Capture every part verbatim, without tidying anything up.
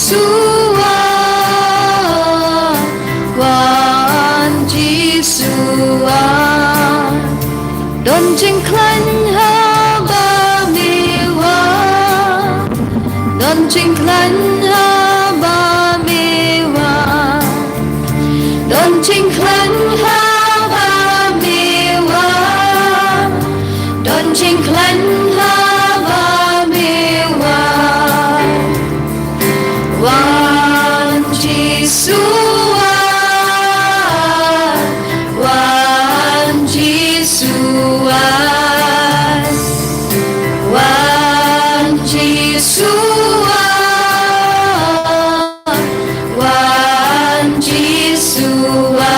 Jisua, wan Jisua. Don jingkhlaiñ haba me wan. Don jingkhlaiñ haba me wan. Don jingkhlaiñ haba me wan. Don jingkhlaiñ haba me wan. Wan Jisua, wan Jisua, wan Jisua, wan Jisua.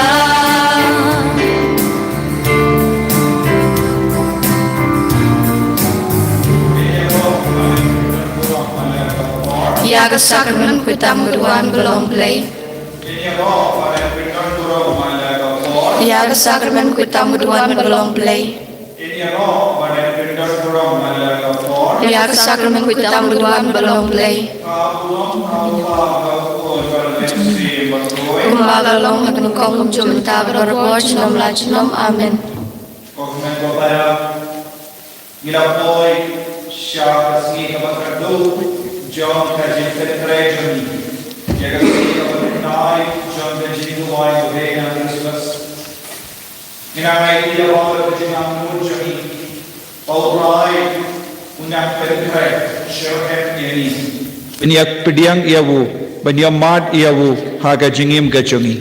Ïa ka sakramen khuid tam ka duwan ba long Blei. Ïa ka sakramen khuid tam ka duwan ba long Blei. Ïa ka sakramen khuid tam ka duwan ba long Blei. Kumba ka long ha ka nyngkong, kum mynta, baroh por, junom la junom. Amen. Ko hynmen ko para, ngi la poi sha ka sngi kaba khatduh jong ka jingpynkhreh jong ngi, ïa ka sngi kaba khyndai jong ka jingduwai novena Christmas. Ngi nang ai ïa ka jingangnud jong ngi ba U Trai un nang pynkhreh shitrhem ïa ngi, ban ïa pdiang ïa u, ban ïa mad ïa u ha ka jingim ka jong ngi.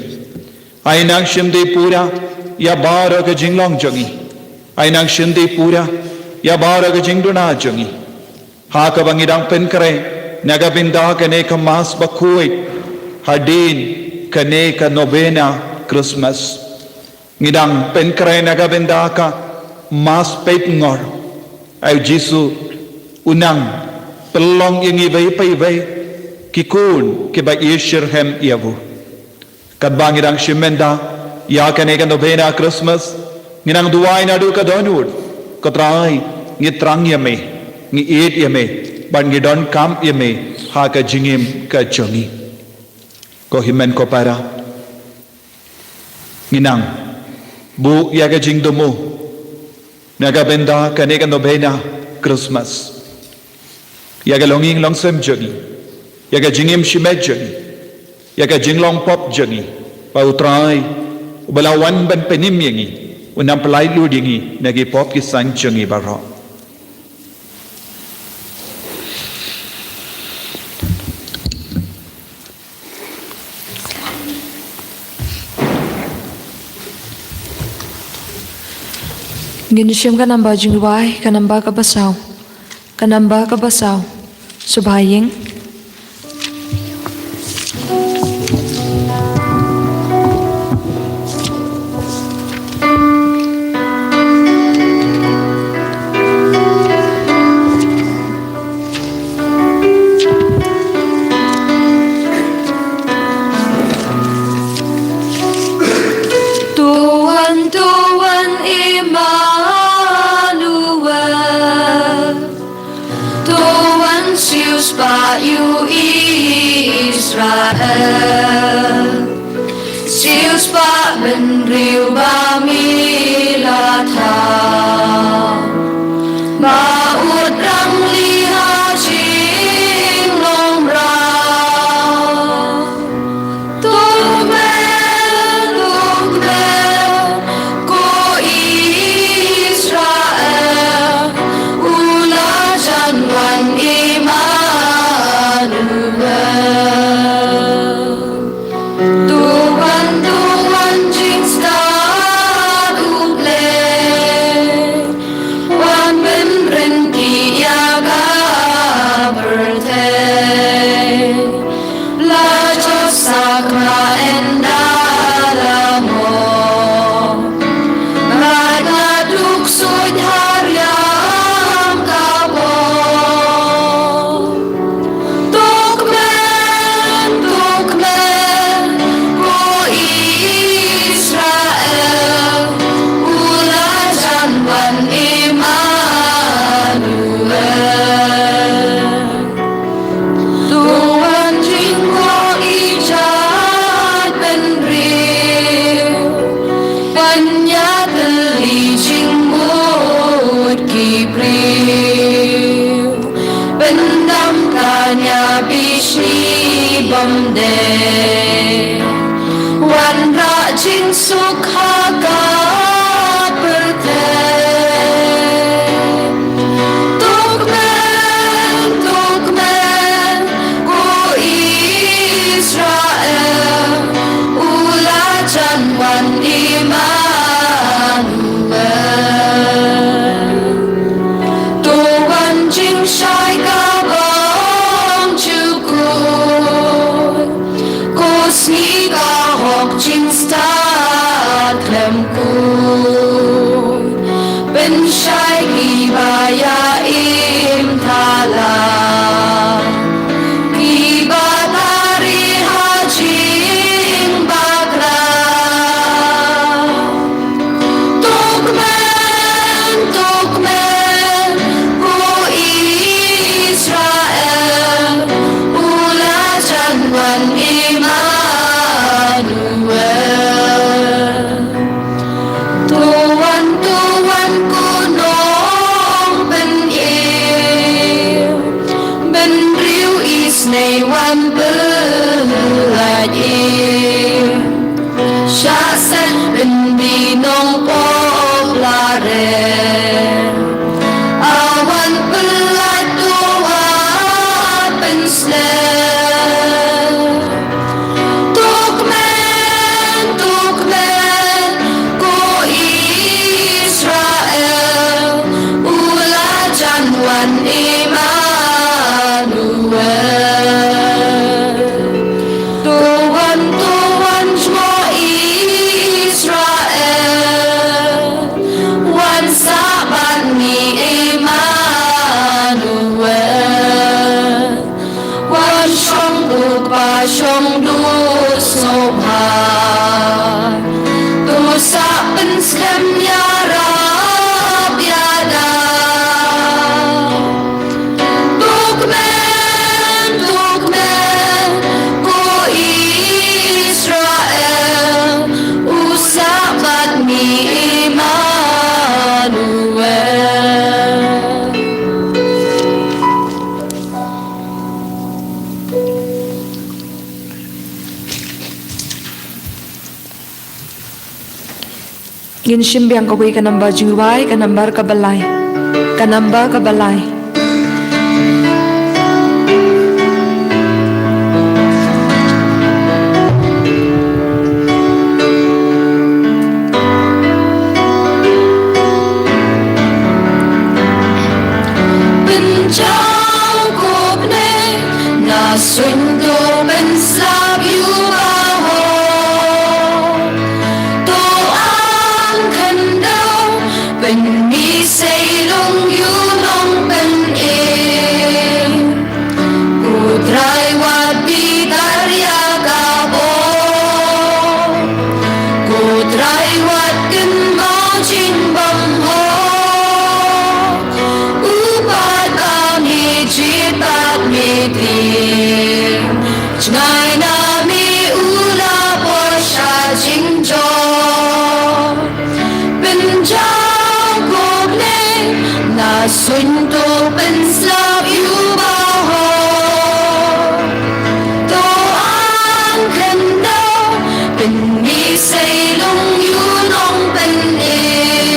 Ai nang shim dei pura ïa baroh ka jinglong jong ngi. Ai nang shim dei pura ïa baroh ka jingduna jong ngi, ha kaba ngi dang pynkhreh na ka bynta kane ka Mass bakhuid hadien kane ka novena Christmas. Ngi dang pynkhreh na ka bynta ka Mass peit ngor. Ai U Jisu un nang pynlong ïa ngi iwei pa iwei ki khun kiba ïa shitrhem ïa u. Katba ngi dang shim bynta ïa kane ka novena Christmas, ngi nang duwai naduh ka dohnud: Ko Trai, ngi thrang ïa me, ngi ïeit ïa me, bad ngi donkam ïa me ha ka jingim ka jong ngi. Ko hynmen ko para, ngi nang buh ïa ka jingthmu na ka bynta kane ka novena Christmas, ïa ka longïing longsem jong ngi, ïa ka jingim shimet jong ngi, ïa ka jinglong pop jong ngi, ba U Trai uba la wan ban pynim ïa ngi un nang pyllait lut ïa ngi na ki pop ki saiñ jong ngi baroh. Ngin shim ka namba jingduwai, ka namba kaba saw. Ka namba kaba saw. Sngewbha ïing. To wan, to wan Immanuel. To wan siewspah ïa u Israel. Siewspah bynriew ba me la thaw. Ba u dang lieh ha jinglong mraw. To kmen, to kmen, ko Israel, u la jan wan Immanuel. To wan, to wan jingstad U Blei. Shi bym dei wanrah jingsuk ha ka pyrthei. To kmen, to kmen, ko Israel, u la jan wan Immanuel. To wan jingshai ka bym ju kut, ko sngi ka hok jingstad khlem kut. Pynshai kiba ïa im thala, kiba tari ha jingbakla. To kmen, to kmen, ko Israel, u la jan wan Immanuel. To wan, to wan, ko nongpynim, bynriew isynei wan pyllait im. Shah seng pynbi nongpop la rem, a wan pyllait, to wan pynslem. To kmen, to kmen, ko Israel, u la jan wan Immanuel. To wan, to wan, jngoh Israel, wan sah bad ngi Immanuel. Wan shong u Kpa shong duh sngewbha, to sah pynslem ïarap ïada. To kmen, to kmen, ko Israel, u sah bad ngi Immanuel. Ngin shim biang kawei ka nambar jingrwai, ka nambar kaba lai. Ka nambar kaba lai. Pynjaw ko bneng, na suiñ to pynslap ïa u bahok. To ang khyndew, pynmih sei lung ïa u nongpynim. Ko Trai wat bitar ïa ka bor, ko Trai wat kynmaw jingbymhok. U paid ba me jied bad me tieng, jngai na me u la poi sha jingjop. Pynjaw ko bneng, na suiñ to pynslap ïa u bahok. To ang khyndew, pynmih sei lung ïa u nongpynim.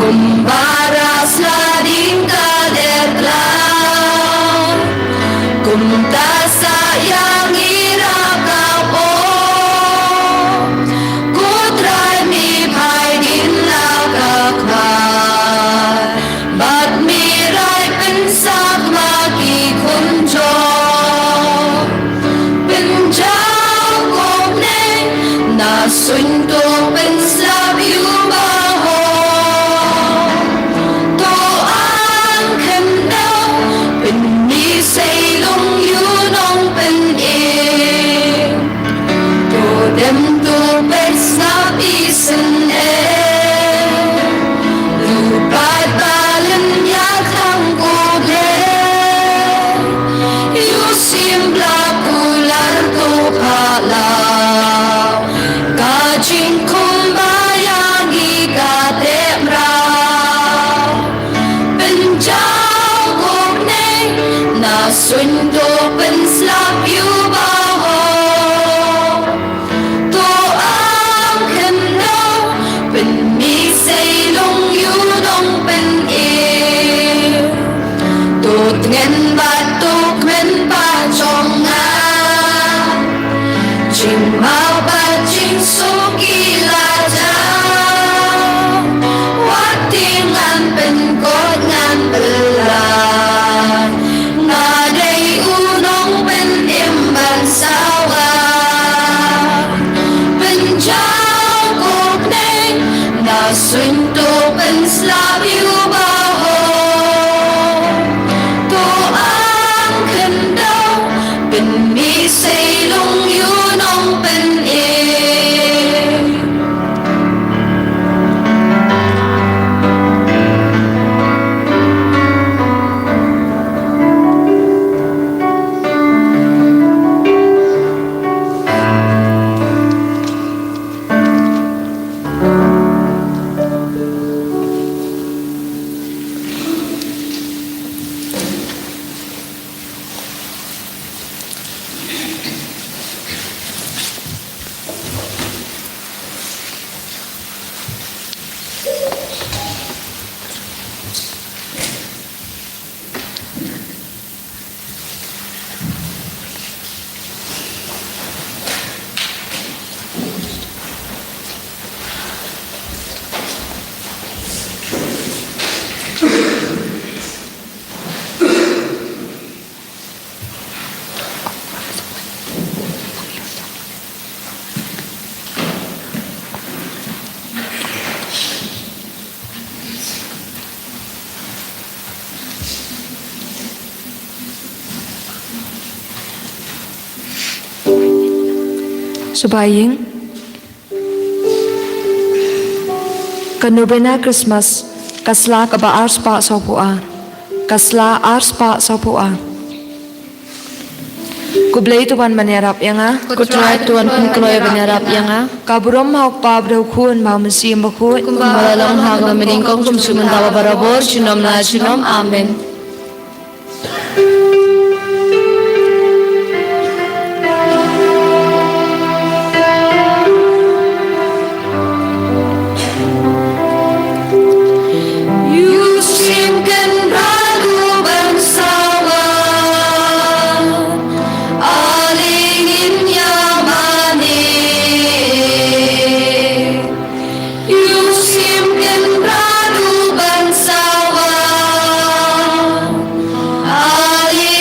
Kumba ras la ding ka der kla, kumta sa ïa ngi ruh ka pop. Ko Trai me phai dien la ka khmat, bad me rai pynshah ma ki khun jong. Pynjaw ko bneng, na suiñ to pynslap ïa u bahok. To ang khyndew, pynmih sei lung ïa u nongpynim. Mih sei long ïu nong pyn-i. Sngewbha ïing. Ka novena Christmas, ka sla kaba ar spah sawphew ar. Ka sla ar spah sawphew ar. Khublei to wan ban ïarap ïa nga. Ko Trai to wan pynkloi ban ïarap ïa nga. Ka burom ha u Kpa bad ha u Khun bad ha u Mynsiem Bakhuid. Kumba la long ha kaba nyngkong, kum shu mynta bad barabor, junom la junom. Amen. Ïu shim kynrad u ban sawa, ale ngin ïa mane. Ïu shim kynrad u ban sawa, ale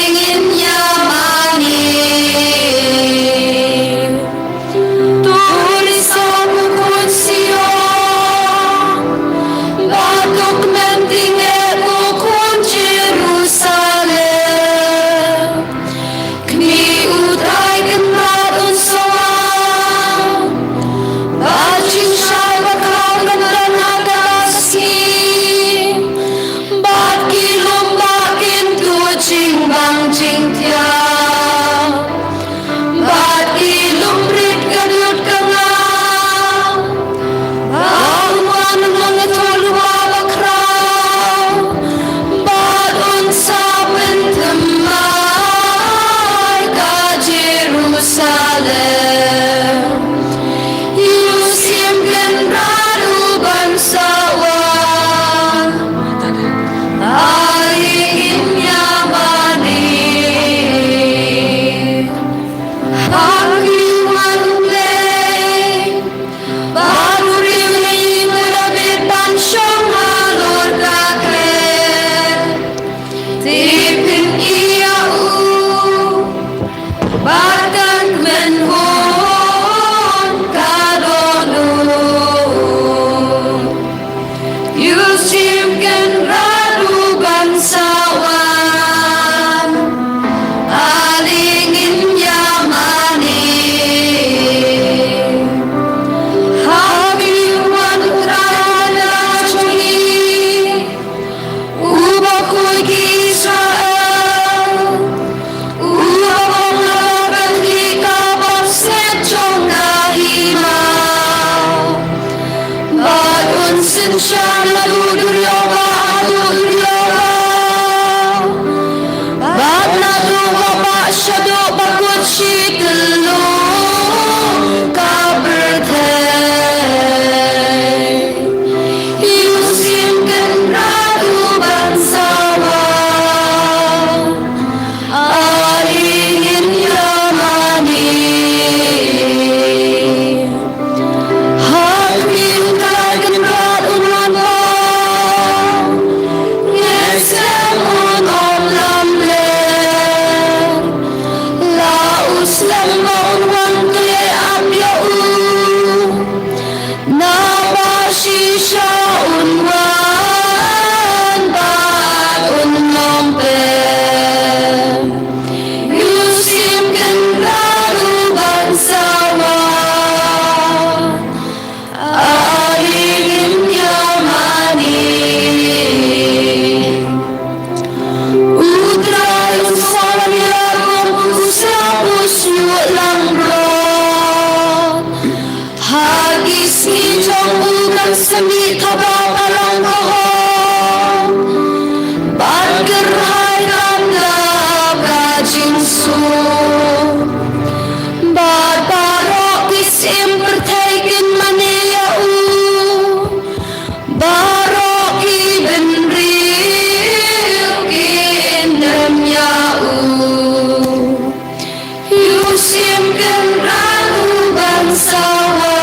Kynrad u ban sawa,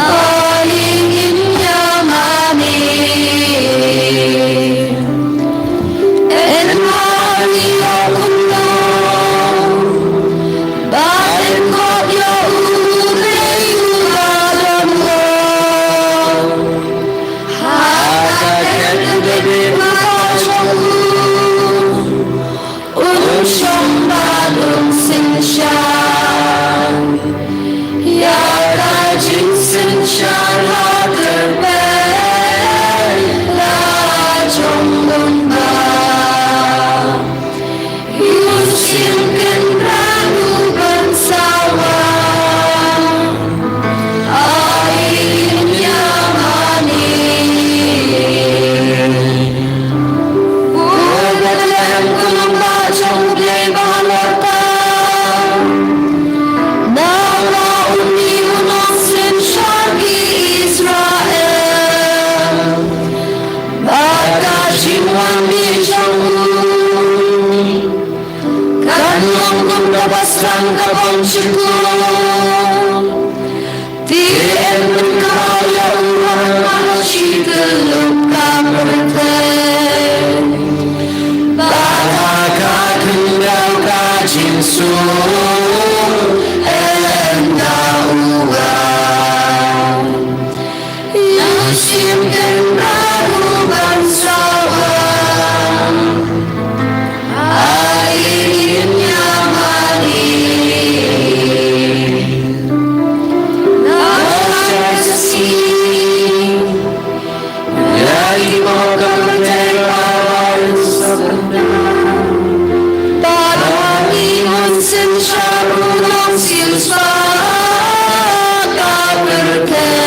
ai ngin ïa mane. En mane ïa u Blei, ba en khot ïa u Blei u ba don. Ha ka kynta ba ka jong u, un shong bad un synshar ïa ka jingsynshar ha kyrpang la jong u ba u shim Kynrad u ban sawa. Ai ngin ïa mane. U Bethlehem, ka long ba jong U Blei ba halor tam. Naba une u nongsynshar ki Israel, ba ka jingwan mih jong u kan long kum kaba sdang ka bym shyrkhei. Te yn pynkhraw ïa u rangbah na shi tyllup ka pyrthei. Bad ha ka khyndew ka jingsuk, ynda u wan, u shim Kynrad u ban sawa. Ai ngin ïa mane. Na ka sngi, ïa ki paw ka pyrthei ka wan sa. Bad ha une u nongsynshar u nongsil sha ka pyrthei.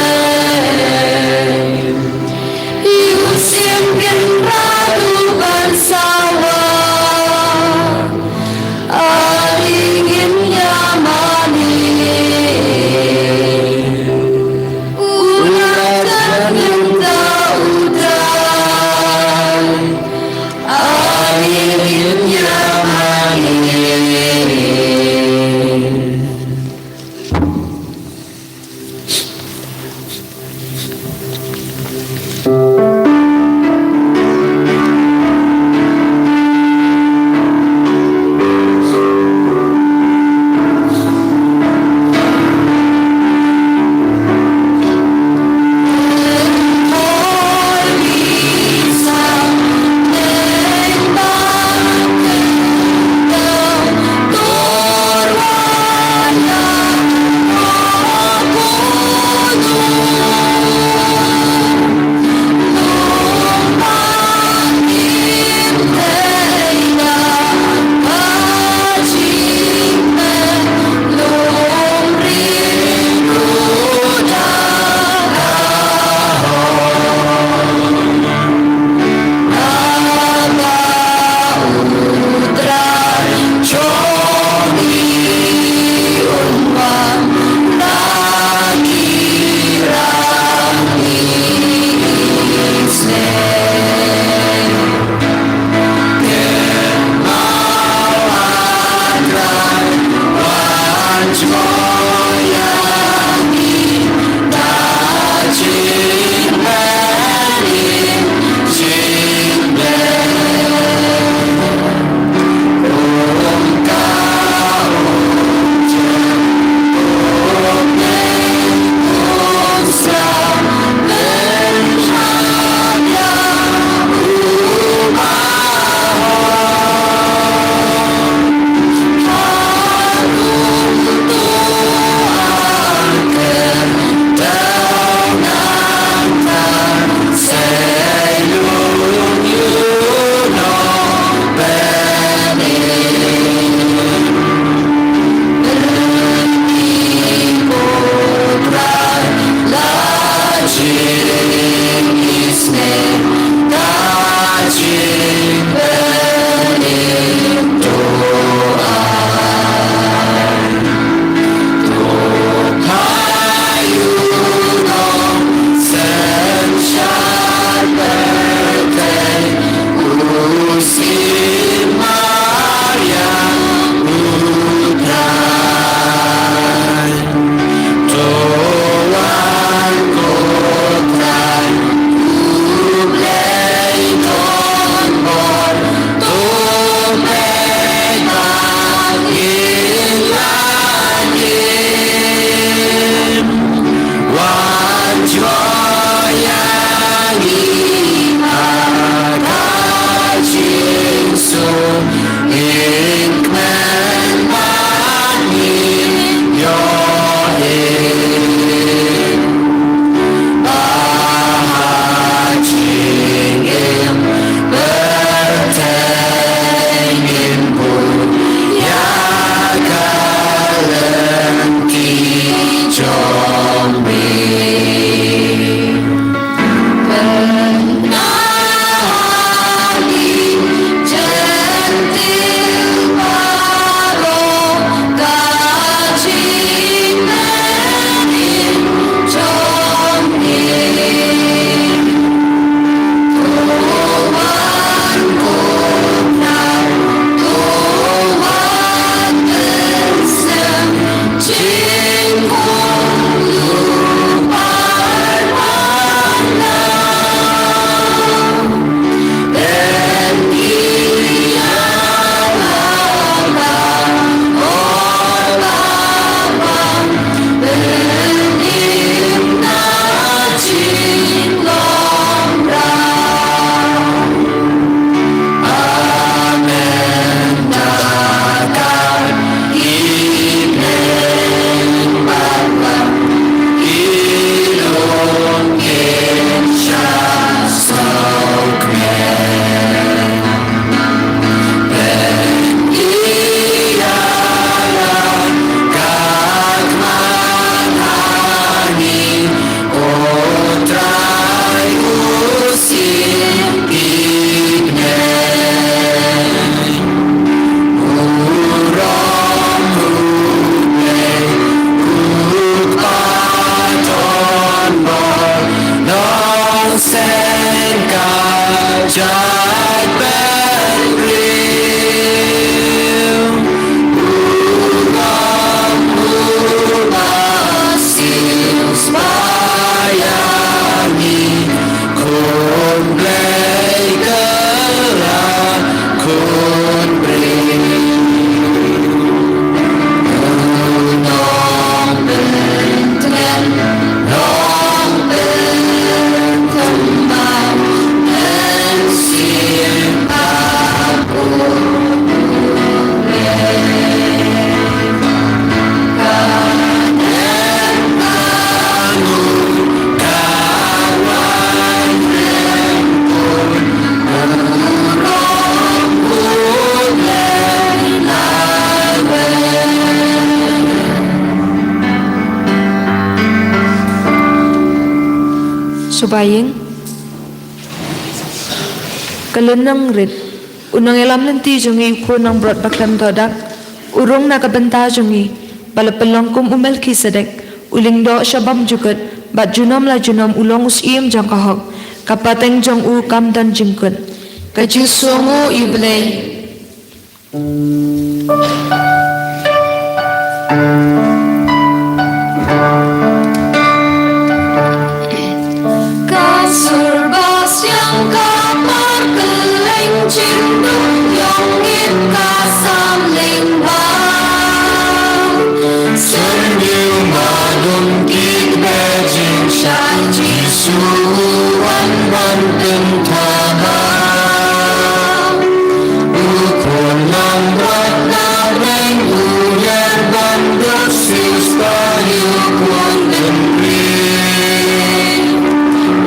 U shim Kynrad u ban sawa. Ai ngin ïa mane. U la jan ïa uta u Trai. Ai ngin ïa mane. Shuwa ïing. Ka lynnong rit. U nongïalam lynti jong ngi, u khun nongbrot bakhlem dohdak, u rung na ka bynta jong ngi, ba la pynlong kum u Melkisedek, u lyngdoh sha bymjukut, bad junom la junom u long u syiem jong ka hok, ka pateng jong u kam don jingkut. Ka jingsngew ïa U Blei. Ka sur ba sdang ka mar kylleng, jingdum ïong ngit ka samling bang. Syrngiew madum ki bejing shai, Jisu u wan ban pynthaba. U khun langbrot na reng, u ïar ban duk siew spah ïa u khun bynriew.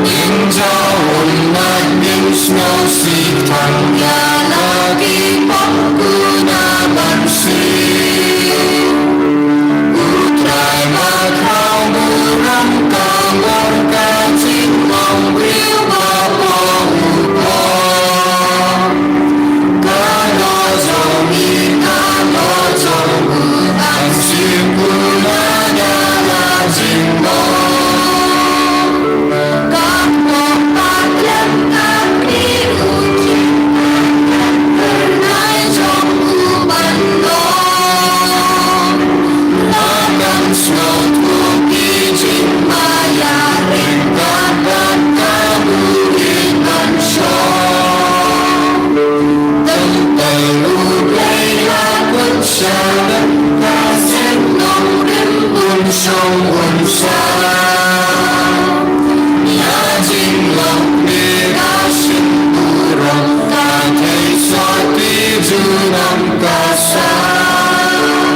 Ngin jaw ummat, ngin sngewsih tang ïa la ki pop, u na ban siew. U Trai ba khraw burom, ka bor ka jinglong briew ba poh u poh. Ka doh jong ngi, ka doh jong u, an shim u na da la jinglong. Ka pop pat lem ka kri u jingpang, ka kyrnai jong u ban long. La kan sngewthuh ki jingmaïa, ryngkat bad ka buhit ban shong. Tang tang U Blei la kut sha lynta, seng nongrim un shong un sah. Ïa jinglong ne ka shim burom, ka thei sotti junom ka sah.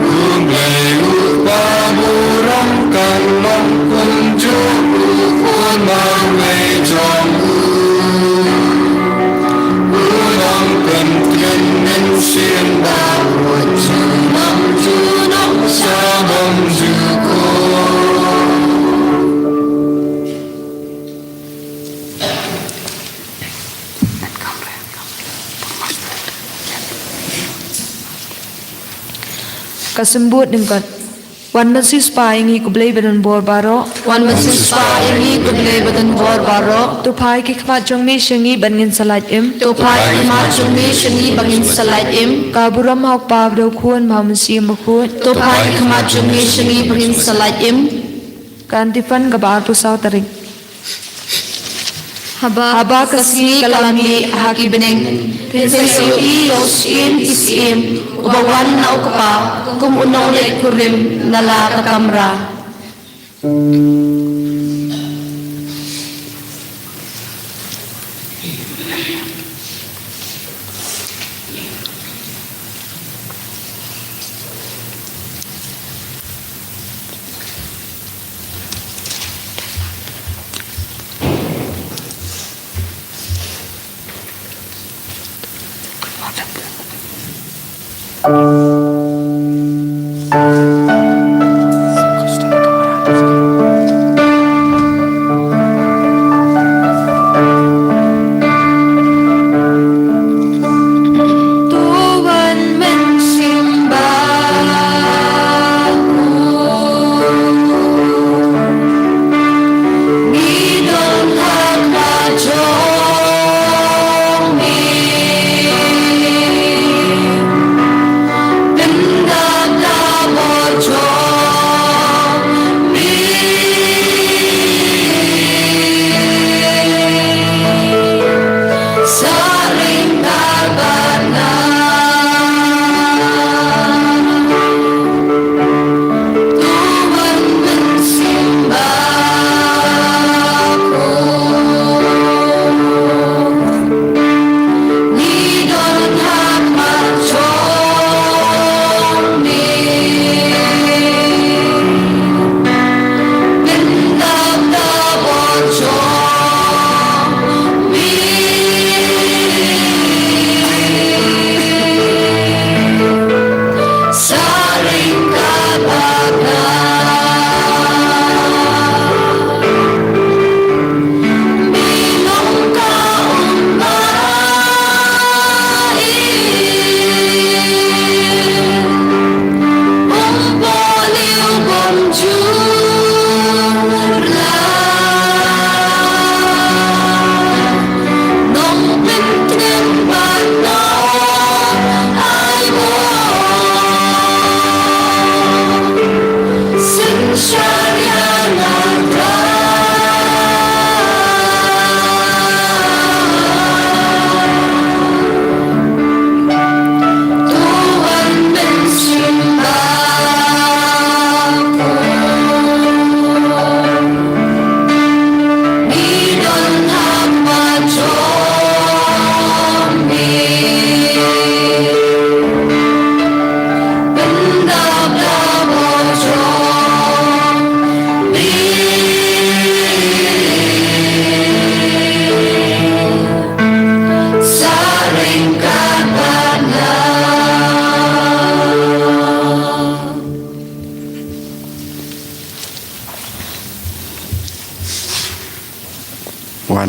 U Blei u ba burom kan long kumjuh, u khun marwei jong u. U nongpyntngen mynsiem baroh, junom junom sha bymjukut. Ka symbud lyngkot. Wan ban siewspah ïa ngi ko Blei ba don bor baroh. Wan ban siewspah ïa ngi ko Blei ba don bor baroh. To phai ki khmat jong me sha ngi ban ngin sa lait im. To phai ki khmat jong me sha ngi ban ngin sa lait im. Ka burom ha u Kpa bad u Khun bad u Mynsiem Bakhuid. To phai ki khmat jong me sha ngi ban ngin sa lait im. Ka antiphon kaba arphew saw tarik. Haba, haba ka sngi ka la mih ha ki bneng, phin sa ïohi ïa u Syiem ki syiem, uba wan na u Kpa, kum u nongleit kurim na la ka kamra.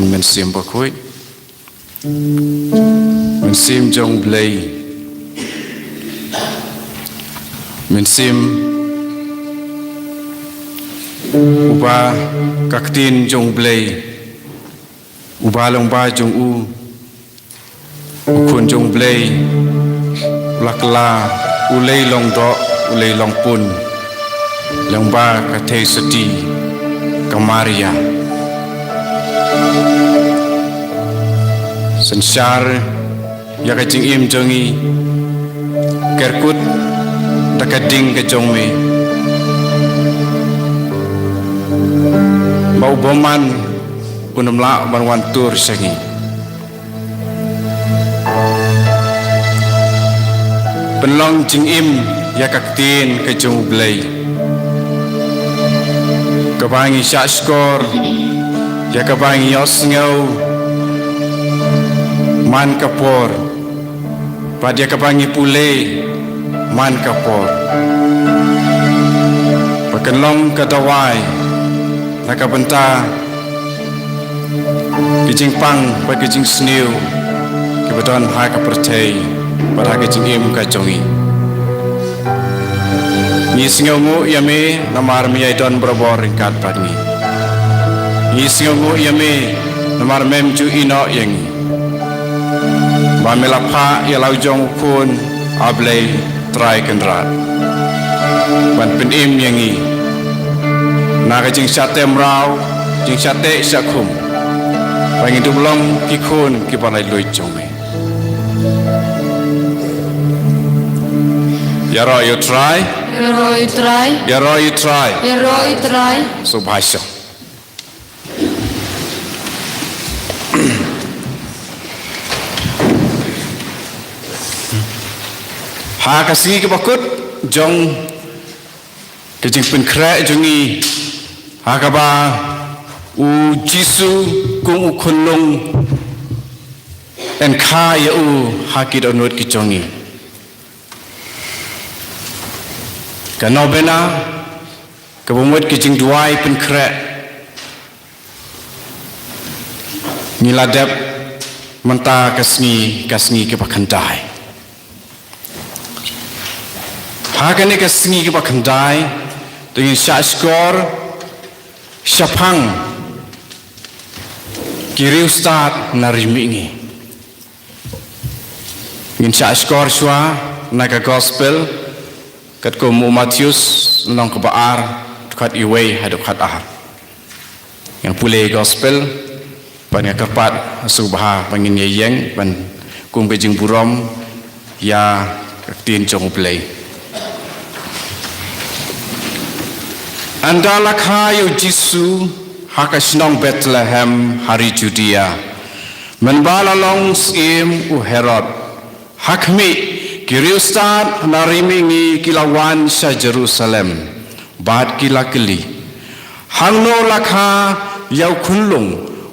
Mynsiem Bakhuid. Mynsiem jong U Blei. Mynsiem uba ka ktien jong U Blei. Uba long ba jong u. U Khun jong U Blei. U la kylla, u lei long doh, u lei long pun. Long ba ka thei sati, ka Maria. Synshar ïa ka jingim jong ngi, kerkut da ka ding ka jong me. Ba u bymman un ym lah ban wan tur sha ngi. Pynlong jingim ïa ka ktien ka jong U Blei. Kaba ngi shah shkor, ïa kaba ngi ïohsngew man ka por, bad ïa kaba ngi pule man ka por. Ba kan long ka dawai na ka bynta ki jingpang bad ki jingsniew kiba don ha ka pyrthei bad ha ka jingim ka jong ngi. Ngi sngewnguh ïa me namar me ïai don barabor ryngkat bad ngi. Ngi sngewnguh ïa me namar mem ju ïehnoh ïa ngi. Ba me la phah ïa la u jong u Khun, A Blei Trai Kynrad, ban pynim ïa ngi na ka jingshah teh mraw, jingshah teh shah khum, ba ngin dup long ki khun kiba laitluid jong me. Ïaroh ïa U Trai. Ïaroh ïa U Trai. Ïaroh ïa U Trai. Ïaroh ïa U Trai. Sngewbha shong. Ha ka sngi kaba kut jong ka jingpynkhreh jong ngi, ha kaba U Jisu kum u khunlung yn kha ïa u ha ki dohnud ki jong ngi. Ka novena, kaba mut ka jingduwai pynkhreh, ngi la dep mynta ka sngi, ka sngi kaba khyndai. Ha kane ka sngi kaba khyndai, to ngin shah shkor shaphang ki riewstad na ri mihngi. Ngin shah shkor shuwa na ka gospel katkum u Mathaios, lynnong kaba ar, dkhot iwei haduh dkhot ar. Ngan pule gospel, bad nga kyrpad sngewbha ba ngin ïeng ban kum ka jingburom ïa ka ktien jong U Blei. Ynda la kha ïa U Jisu ha ka shnong Bethlehem ha ri Judia, mynba la long syiem u Herod. Ha khmih, ki riewstad na ri mihngi ki la wan sha Jerusalem bad ki la kylli, hangno la kha ïa u khunlung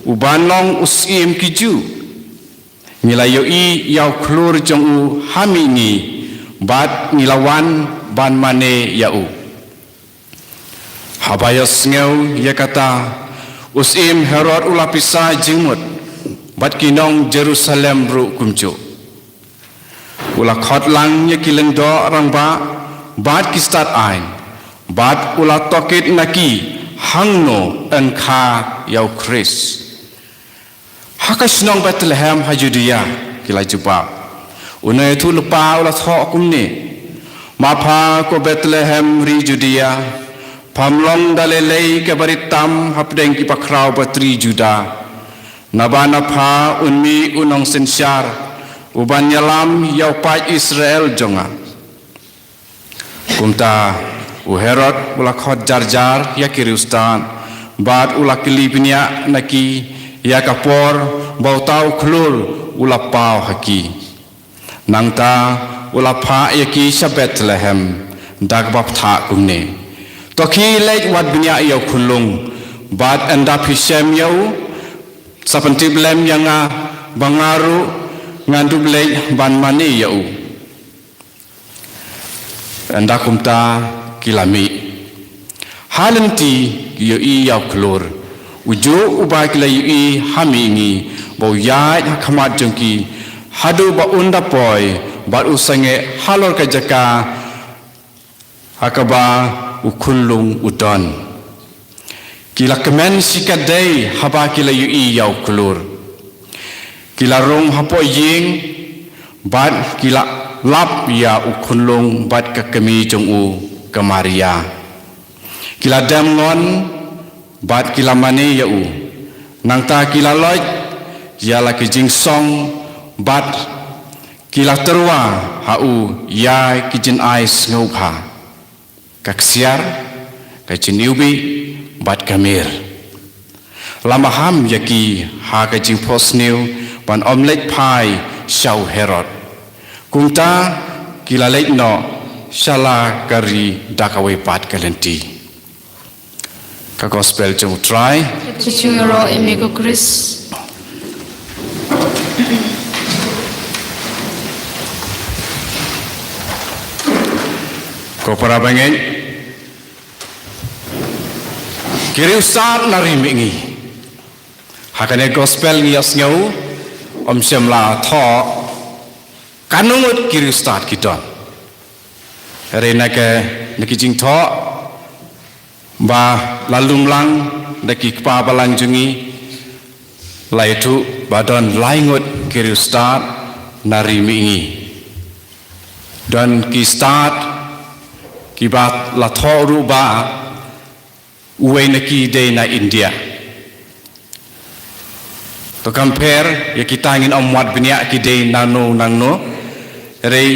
uban long u syiem ki Jiw? Ngi la ïohi ïa u khlur jong u ha mihngi, bad ngi la wan ban mane ïa u. Haba ïohsngew ïa kata, u syiem Herod u la pisa jingmut, bad ki nong Jerusalem ruh kumjuh. U la khot lang ïa ki lyngdoh rangbah bad ki stad aiñ, bad u la tohkit na ki hangno yn kha ïa u Khrist. Ha ka shnong Bethlehem ha Judia, ki la jubab. U nongïathuhlypa u la thoh kumne: Ma pha ko Bethlehem ri Judia, pham long da lei lei kaba rit tam hapdeng ki bakhraw batri Juda. Naba na pha un mih u nongsynshar, uban ïalam ïa u paid Israel jong nga. Kumta u Herod u la khot jar jar ïa ki riewstad, bad u la kylli bniah na ki ïa ka por ba uta u khlur u la paw ha ki. Nangta u la phah ïa ki sha Bethlehem, da kaba bthah kumne: To khie leit wad bniah ïa u khunlung, bad ynda phi shem ïa u, sa pyntip lem ïa nga, ba nga ruh ngan dup leit ban mane ïa u. Ynda kumta ki la mih. Ha lynti ki ïohi ïa u khlur, Ujuh uba ki la ïohi ha mihngi, ba u ïaid ha khmat jong ki, haduh ba un da poi, bad u sangeh halor ka jaka ha kaba u khunlung u don. Ki la kmen shikatdei haba ki la ïohi ïa u khlur. Ki la rung hapoh ïing, bad ki la lap ïa u khunlung bad ka kmie jong u ka Maria. Ki la dem ngon, bad ki la mane ïa u. Nangta ki la leit ïa la ki jingsong, bad ki la tyrwa ha u ïa ki jingai sngewbha, ka ksiar, ka jingïewbih, bad ka myrrh. La maham ïa ki ha ka jingphohsniew ban ym leit phai sha u Herod. Kumta ki la leit noh sha la ka ri da kawei pat ka lynti. Ka Gospel jong u Trai. Ka jingïaroh ïa me ko Khrist. Ko para bangeit, ki riewstad na ri mihngi. Ha kane Gospel ngi ïohsngew, ym shym la thoh katno ngut ki riewstad ki don. Hynrei na ka, na ki jingthoh ba la lum lang da ki kpa balang jong ngi, la ïathuh ba don lai ngut ki riewstad na ri mihngi. Don ki stad kiba la thoh ruh ba uwei na ki dei na India. To compare ïa kita ngin ym wad bniah ki dei nangno nangno. Hynrei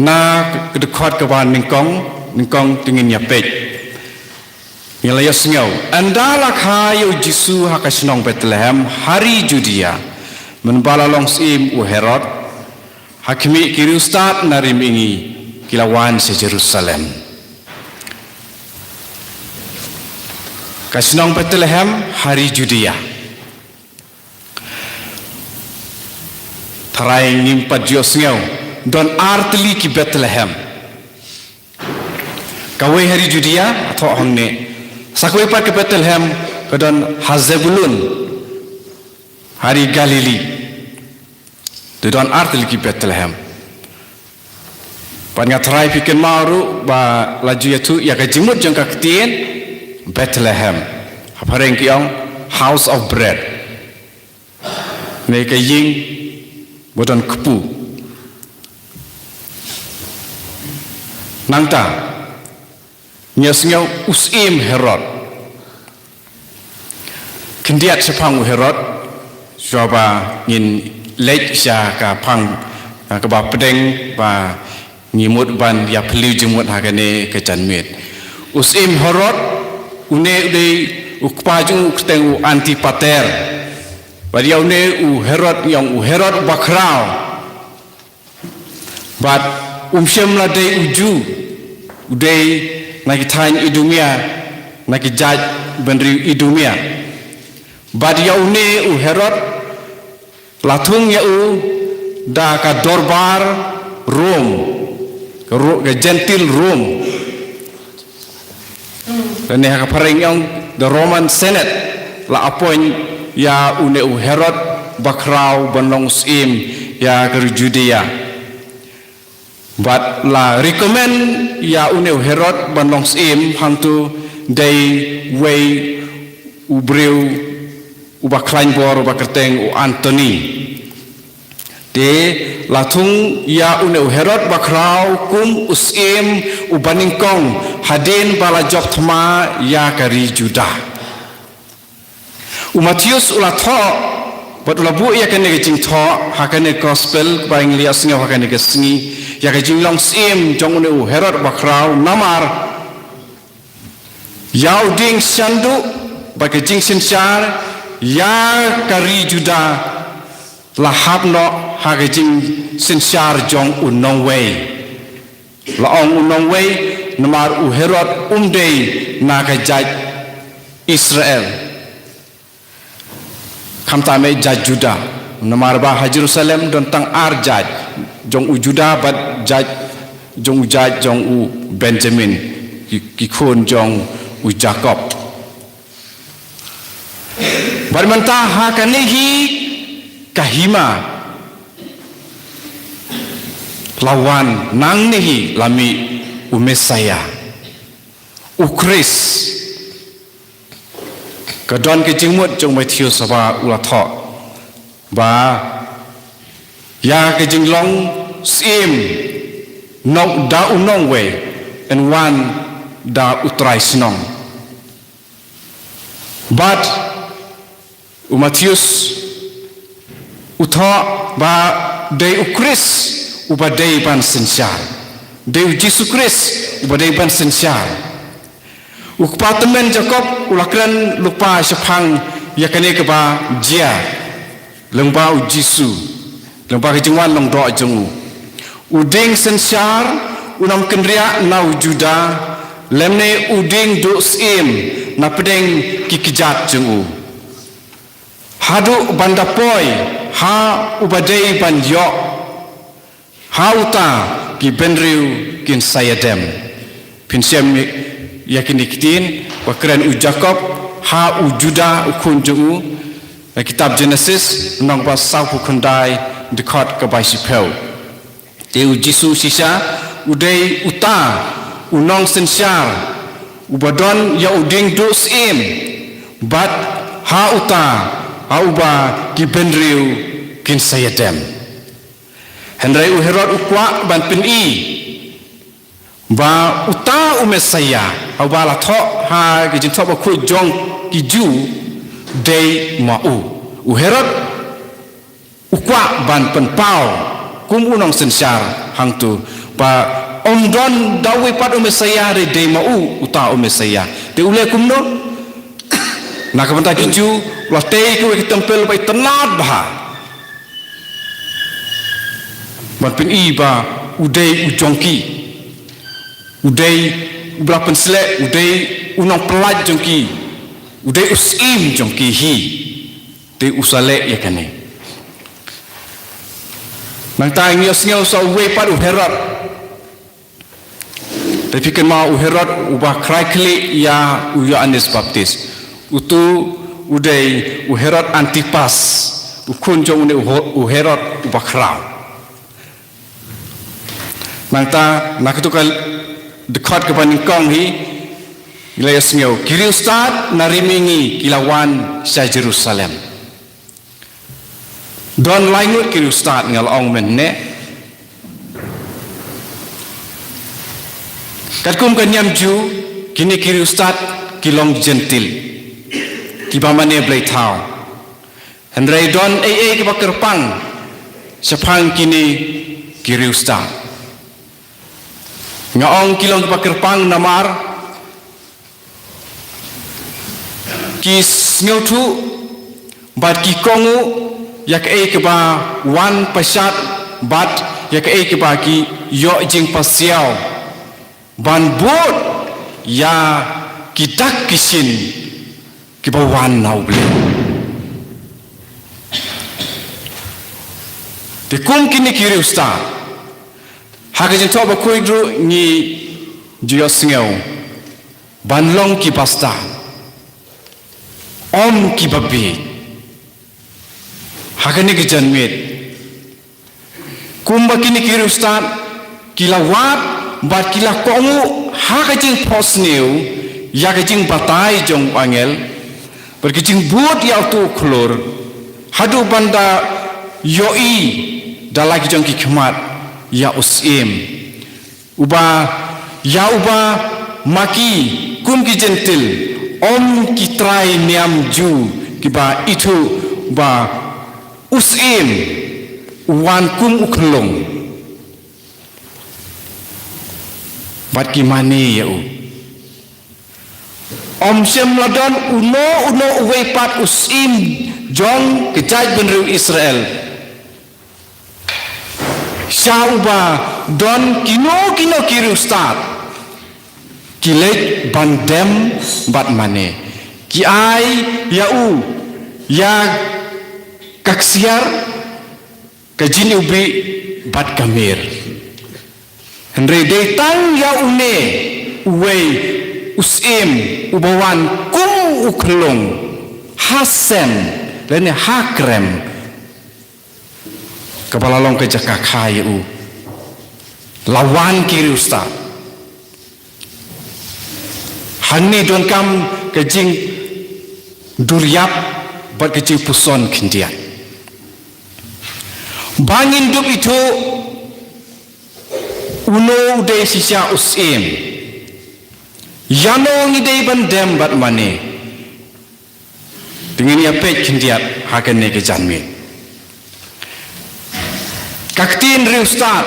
na ka dkhot kaba nyngkong, nyngkong te ngin ïa peit. Ngi la ïohsngew, ynda la kha ïa u Jisu ha ka shnong Bethlehem ha ri Judia, mynba la long syiem u Herod, ha khmih ki riewstad na ri mihngi ki la wan sha Jerusalem. Ka shnong Bethlehem ha ri Judia. Tharai ngim pat ju ïohsngew, don ar tylli ki Bethlehem. Kawei ha ri Judia, thoh hangne. Sa kawei pat ka Bethlehem, ka don ha Zebulun, ha ri Galili. Te don ar tylli ki Bethlehem. Bad nga tharai phi kynmaw ruh ba la ju ïathuh ïa ka jingmut jong ka ktien Bethlehem. Ha phareng ki ong House of Bread. Ne ka ïing ba don kpu. Nangta, ngi ïohsngew u syiem Herod. Khyndiat shaphang u Herod, shuwa ba ngin leit sha ka phang, ah, kaba pdeng ba ngi mut ban ïa phylliew jingmut ha kane ka janmiet. U syiem Herod, une u dei u kpa jong u kyrteng u Antipater. Bad ïa une u Herod, ïa u Herod bakhraw. Bad um shym la dei u Jiw, u dei na ki thaiñ Idumia, na ki jait bynriew Idumia. Bad ïa une u Herod, la thung ïa u da ka dorbar Rom, ka Ro-, ka Gentil Rom. Lane ha ka phareng ong, the Roman Senate la appoint ïa une u Herod bakhraw ban long syiem ïa ka ri Judia. Bad la recommend ïa une u Herod ban long syiem hangto dei wei u briew uba khlaiñ bor uba kyrteng u Antoni. Te la thung ïa une u Herod bakhraw kum u syiem uba nyngkong hadien ba la jop thma ïa ka ri Juda. U Mathaios u la thoh bad u la buh ïa kane ka jingthoh ha kane ka gospel ba ngi la ïohsngew ha kane ka sngi, ïa ka jinglong syiem jong une u Herod bakhraw namar ïa u dieng shynduh bad ka jingsynshar ïa ka ri Juda la hap noh ha ka jingsynshar jong u nongwei. La ong u nongwei namar u Herod um dei na ka jait Israel. Khamtam eh jait Juda. Namar ba ha Jerusalem don tang ar jait, jong u Juda bad jait, jong u jait jong u Benjamin. ki khun jong u Jakob. Bad mynta ha kane hi ka hima la wan nangne hi la mih u Messaïah, u Khrist. Ka don ka jingmut jong u Mathaios ba u la thoh ba ïa ka jinglong syiem nong da u nongwei yn wan da u trai shnong. Bad u Mathaios u thoh ba dei u Khrist uba dei ban synshar. Dei u Jisu Khrist uba dei ban synshar. U kpa tymmen Jakob u la kren lypa shaphang ïa kane kaba jia lyngba u Jisu, lyngba ka jingwan lyngdoh jong u. U dieng synshar un ym kynriah na u Judah, lymne u dieng duh syiem na pdeng ki kjat jong u. Haduh ban da poi ha uba dei ban ïoh, ha uta ki bynriew kin sa ïadem. Phin shem ïa kine ki ktien ba kren u Jakob ha u Judah u khun jong u. Ha kitab Genesis lynnong ba sawphew khyndai dkhot kaba shiphew. Te u Jisu shisha u dei uta u nongsynshar uba don ïa u dieng duh syiem, bad ha uta ha uba ki bynriew kin sa ïadem. Hynrei u Herod u kwah ban pyni ba uta u Messaïah uba la thoh ha ki jingthoh bakhuid jong ki Jiw dei ma u. U Herod u kwah ban pynpaw kum u nongsynshar hangto ba ym don da uwei pat u Messaïah, re dei ma u uta u Messaïah. Te u leh kumno? Na ka bynta ki Jiw u la tei ïa kawei ka templ ba itynnad bha ban pyni ba u dei u jong ki, u dei uba la pynsleh, u dei u nongpyllait jong ki, u dei u syiem jong ki hi. Te u sa leh ïa kane. Nangta ngi ïohsngew sa uwei pat u Herod. Te phi kynmaw u Herod uba khrai khlieh ïa u Ïoannis Baptis. Uto u dei u Herod Antipas, u khun jong une u Ho-, u Herod uba khraw. Nangta na kato ka dkhot kaba nyngkong hi ngi la ïohsngew ki riewstad na ri mihngi ki la wan sha Jerusalem. Don lai ngut ki riewstad nga la ong mynne. Katkum ka niam Jiw kine ki riewstad ki long Jentil, kiba mane blei thaw. Hynrei don ei ei kiba kyrpang shaphang kine ki riewstad. Nga ong ki long kiba kyrpang namar ki sngewthuh bad ki kohnguh ïa kaei kaba wan pyrshah bad ïa kaei kaba ki ïoh jingpasiaw ban bud ïa ki dak ki shin kiba wan na U Blei. Te kum kine ki riewstad, ha ka jingthoh bakhuid ruh ngi ju ïohsngew ban long ki bastad, ym kiba bieit. Ha kane ka janmiet, kumba kine ki riewstad ki la wad bad ki la kohnguh ha ka jingphohsniew ïa ka jingbatai jong u angel bad ka jingbud ïa uto u khlur, haduh ban da ïohi da la ki jong ki khmat ïa u syiem. Uba, ïa uba ma ki kum ki Jentil, ym ki trai niam Jiw kiba ithuh ba u syiem u wan kum u khyllung bad ki mane ïa u. Ym shym la don uno uno uwei pat u syiem jong ka jaitbynriew Israel. Sha uba don kino kino ki riewstad, ki leit ban dem bad mane. Ki ai ïa u ïa ka ksiar, ka jingïewbih bad ka mir. Hynrei dei tang ïa une Uwei u syiem uba wan kum u khyllung ha sem lane ha krem, kaba la long ka jaka kha ïa u. La wan ki riewstad. Hangne donkam ka jingduriap bad ka jingpuson khyndiat. Ba ngin dup ithuh uno u dei shisha u syiem. Ïano ngi dei ban dem bad mane. Te ngin ïa peit khyndiat ha kane ka janmiet. Ka ktien riewstad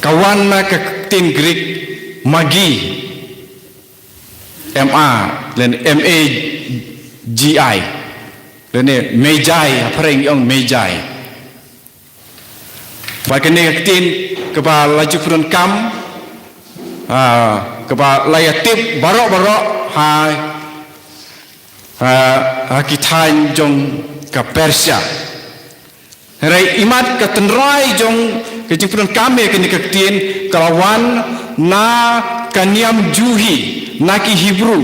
ka wan na ka ktien Greek magi, M A, lane M A G I, lane magi, ha phareng ong magi. Ba kane ka ktien kaba la ju pyndonkam, ah, kaba la ïa tip baroh baroh ha, ha, ha ki thaiñ jong ka Persia. Hynrei imat ka tynrai jong ka jingpyndonkam ïa kane ka ktien ka la wan na ka niam Jiw hi, na ki Hebru,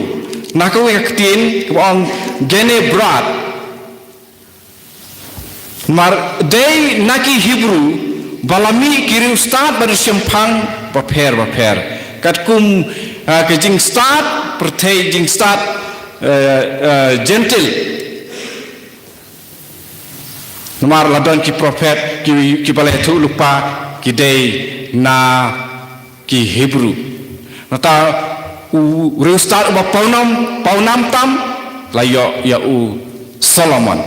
na kawei ka ktien kaba ong gene brat. Namar dei na ki Hebru ba la mih ki riewstad bad ki shemphang bapher bapher. Katkum, ah, ka jingstad pyrthei, jingstad, eh, eh, Jentil. Namar la don ki prophet ki, kiba la ïathuh lypa ki dei na ki Hebru. Nangta u riewstad uba pawnam, pawnam tam la ïoh ïa u Solomon.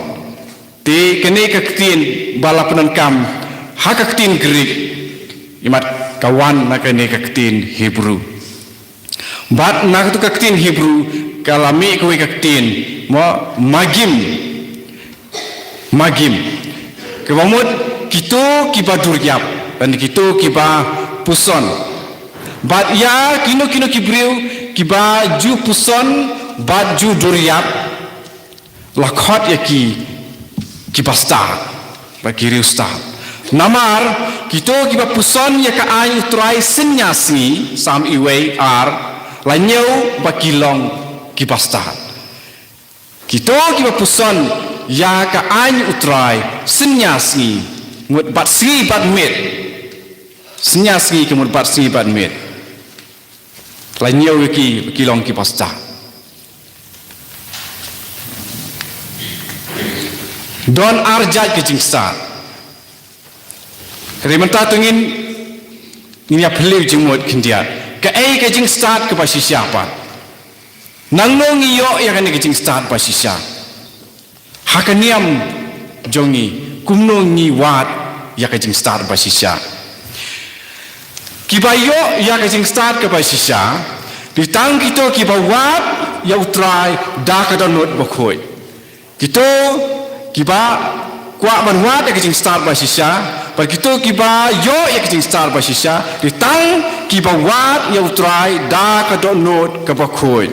Te kane ka ktien ba la pyndonkam ha ka ktien Greek, imat ka wan na kane ka ktien Hebru. Bad na katu ka ktien Hebru ka la mih kawei ka ktien, mo, magim. Magim. Kaba mut kito kiba duriap, lane kito kiba puson. Bad ïa kino kino ki briew kiba ju puson bad ju duriap, la khot ïa ki, ki bastad, ba ki riewstad. Namar kito kiba puson ïa ka aiñ U Trai synñia sngi, Salm uwei ar, la ñiew ba ki long ki bastad. Kito kiba puson ïa ka aiñ U Trai synñia sngi, mut bad sngi bad miet. Synñia sngi ka mut bad sngi bad miet. La ñiew ïa ki, ki long ki bastad. Don ar jait ka jingstad. Hynrei mynta to ngin, ngin ïa phylliew jingmut khyndiat. Kaei ka jingstad kaba shisha pat? Nangno ngi ïoh ïa kane ka jingstad ba shisha? Ha ka niam jong ngi, kumno ngi wad ïa ka jingstad ba shisha? Kiba ïoh ïa ka jingstad kaba shisha, dei tang kito kiba wad ïa U Trai da ka dohnud bakhuid. Kito kiba kwah ban wad ïa ka jingstad ba shisha, bad kito kiba ïoh ïa ka jingstad ba shisha, dei tang kiba wad ïa U Trai da ka dohnud kaba khuid.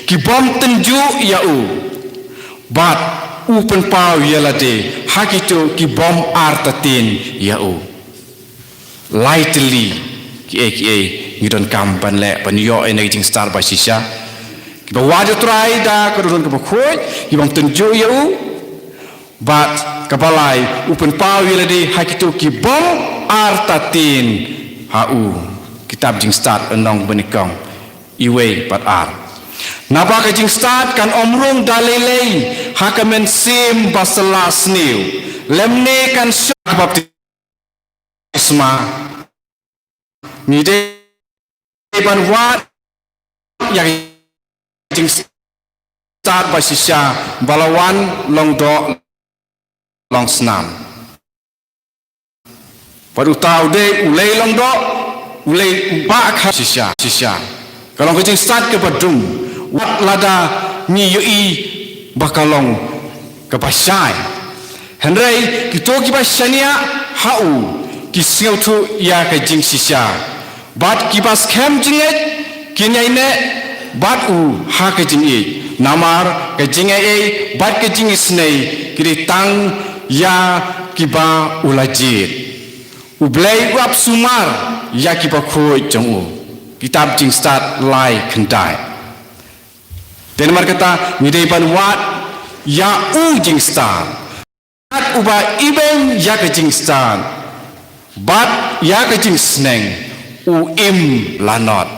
Ki bym tynjuh ïa u. Bad u pynpaw ïa lade ha kito ki bym artatien ïa u. Lai tylli kiei kiei ngi donkam ban leh ban ïoh ïa kane ka jingstad ba shisha. Kiba wad ïa U Trai da ka dohnud kaba khuid, ki bym tynjuh ïa u. Bad kaba lai, u pynpaw ïa lade ha kito ki bym artatien ha u. Kitab Jingstad lynnong banyngkong, uwei bad ar. Naba ka jingstad kan ym rung da lei lei ha ka mynsiem ba sla sniew, lymne kan shah ka baptisma. Ngi dei ban wad ïa ka jingstad ba shisha, ba la wan long doh long snam. Bad uta u dei u lei long doh, u lei u ba ka shisha, shisha. Ka long ka jingstad kaba dum, wat lada ngi ïohi ba ka long kaba shai. Hynrei kito kiba shaniah ha u ki sngewthuh ïa ka jingshisha. Bad kiba skhem jingngeit kin ïaineh bad u ha ka jingïeit. Namar ka jingaiei bad ka jingisynei ki dei tang ïa kiba u la jied. U Blei u ap sumar ïa ki bakhuid jong u. Kitab Jingstad lai khyndai. Te namar kata ngi dei ban wad ïa u jingstad. Uba ibeiñ ïa ka jingstad bad ïa ka jingsneng u im lanot.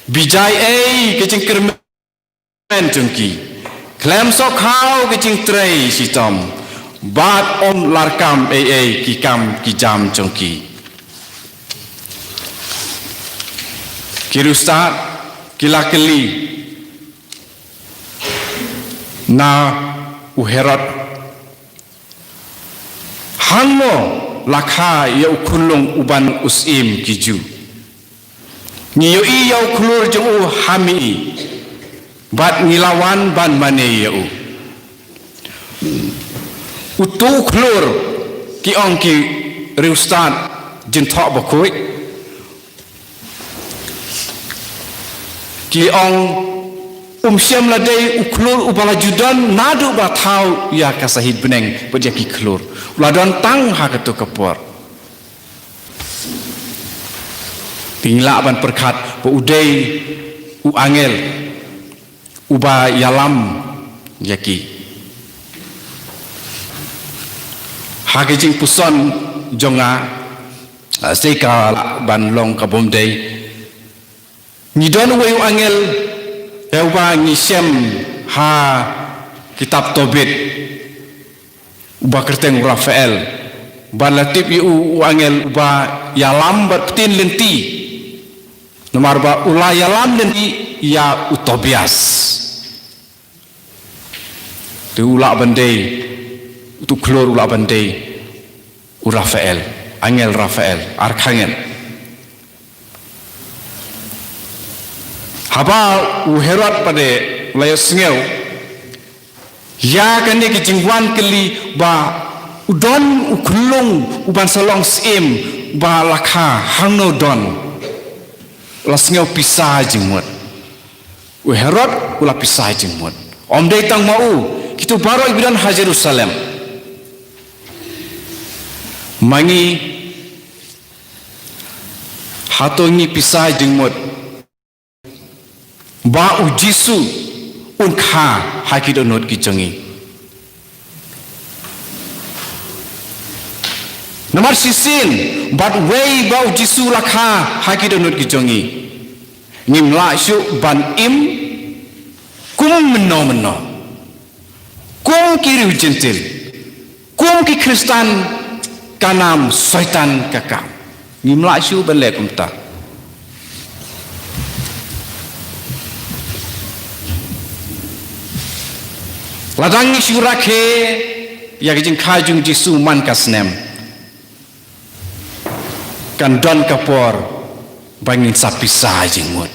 Bijai ei ka jingkyrmen jong ki, khlem sohkhaw ka jingtrei shitom, bad ym larkam ei ei ki kam ki jam jong ki. Ki riewstad ki la kylli na u Herod, hangno la kha ïa u khunlung uban u syiem ki Jiw? Ngi ïohi ïa u khlur jong u ha mihngi bad ngi la wan ban mane ïa u. Utu u khlur, ki ong ki riewstad jingthoh bakhuid. Ki ong um shym la dei u khlur uba la ju don naduh ba thaw ïa ka sahit bneng bad ïa ki khlur. U la don tang ha kato ka por. Te ngi lah ban pyrkhat ba u dei u angel uba ïalam ïa ki. Ha ka jingpuson jong nga, ah, sei ka lah ban long ka bym dei. Ngi don uwei u angel, eh, uba ngi shem ha kitab Tobit, uba kyrteng u Raphael. Ba la tip ïa u, u angel uba ïalam bad ptin lynti. Namar ba u la ïalam lynti ïa u Tobias. Te u lah ban dei, utu u khlur u lah ban dei u Raphael, angel Raphael, archangel. Haba u Herod pat u la ïohsngew ïa kane ka jingwan kylli ba u don u khunlung uban sa long syiem ba la kha, hangno don, u la sngew pisa jingmut. U Herod u la pisa jingmut. Ym dei tang ma u, kito baroh kiba don ha Jerusalem. Ma ngi, hato ngi pisa jingmut ba u Jisu un kha ha ki dohnud ki jong ngi? Namar shisien bad wei ba u Jisu la kha ha ki dohnud ki jong ngi, ngim lah shuh ban im kum mynno mynno. Kum ki riew Jentil, kum ki Khristan, ka nam Soitan ka kam. Ngim lah shuh ban leh kumta. Lada ngi shu rakhe ïa ka jingkha jong u Jisu man ka snem, kan don ka por ba ngin sa pisa jingmut.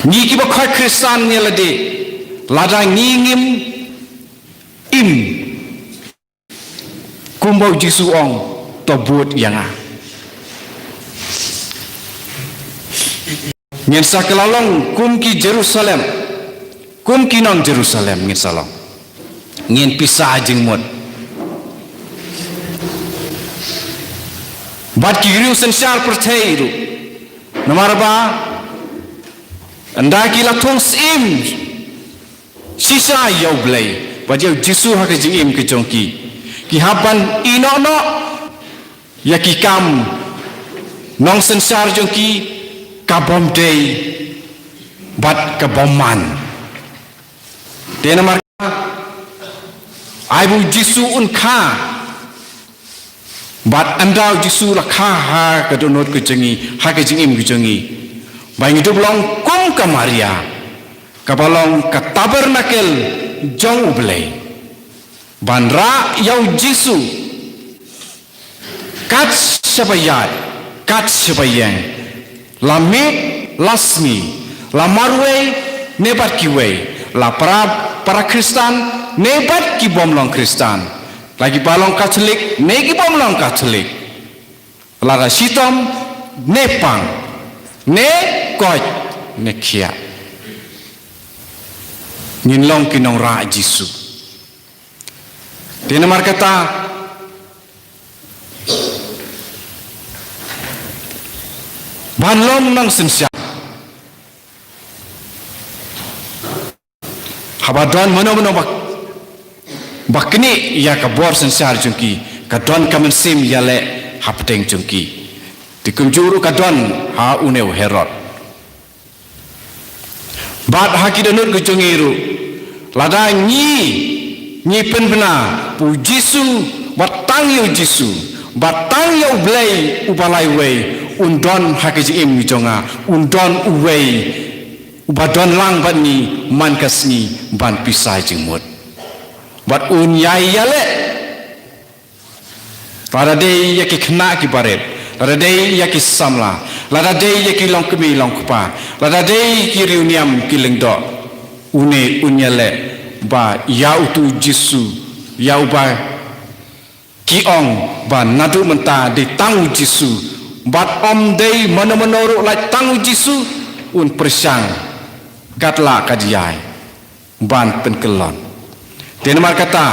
Ngi kiba khot Khristan ngi la dei, lada ngi ngim im kumba u Jisu ong, to bud ïa nga. Ngin sa kylla long kum ki Jerusalem, kum ki nong Jerusalem ngin sa long. Ngin pisa jingmut. Bad ki riew synshar pyrthei ruh. Namar ba ynda ki la thung syiem shisha ïa u Blei bad ïa u Jisu ha ka jingim ka jong ki, ki hap ban ïehnoh noh ïa ki kam nongsynshar jong ki, ka bym dei bad ka bym man. Te namar kata, ai ba u Jisu un kha. Bad ynda u Jisu la kha ha ka dohnud ka jong ngi, ha ka jingim ka jong ngi, ba ngi dup long kum ka Maria, kaba long ka tabernakel jong u Blei. Ban rah ïa u Jisu kat shaba ïaid, kat shaba ïeng, la miet la sngi, la marwei ne bad kiwei, la para, para Khristan ne bad ki bym long Khristan, la kiba long Katholik ne ki bym long Katholik, lada shitom ne pang, ne koit ne khiah, ngin long ki nongrah Jisu. Te namar kata, ban long nongsynshar, haba don mano mano ba, ba knieh ïa ka bor synshar jong ki, ka don ka mynsiem ïaleh hapdeng jong ki. Te kumjuh ruh ka don ha une u Herod. Bad ha ki dohnud ki jong ngi ruh, lada ngi, ngi pynbna ba u Jisu, bad tang ïa u Jisu, bad tang ïa u Blei uba laiwei, un don ha ka jingim jong nga, un don uwei uba don lang bad ngi man ka sngi ban pisa jingmut. Bad un ïai ïaleh. Lada dei ïa ki khynnah ki barit, lada dei ïa ki samla, lada dei ïa ki longkmie longkpa, lada dei ki riewniam ki lyngdoh, une un ïaleh ba ïa utu u Jisu, ïa uba ki ong ba naduh mynta dei tang u Jisu, bad ym dei mano mano ruh lait tang u Jisu, un pyrshang katba lah ka jia ban pynkyllon. Te namar kata,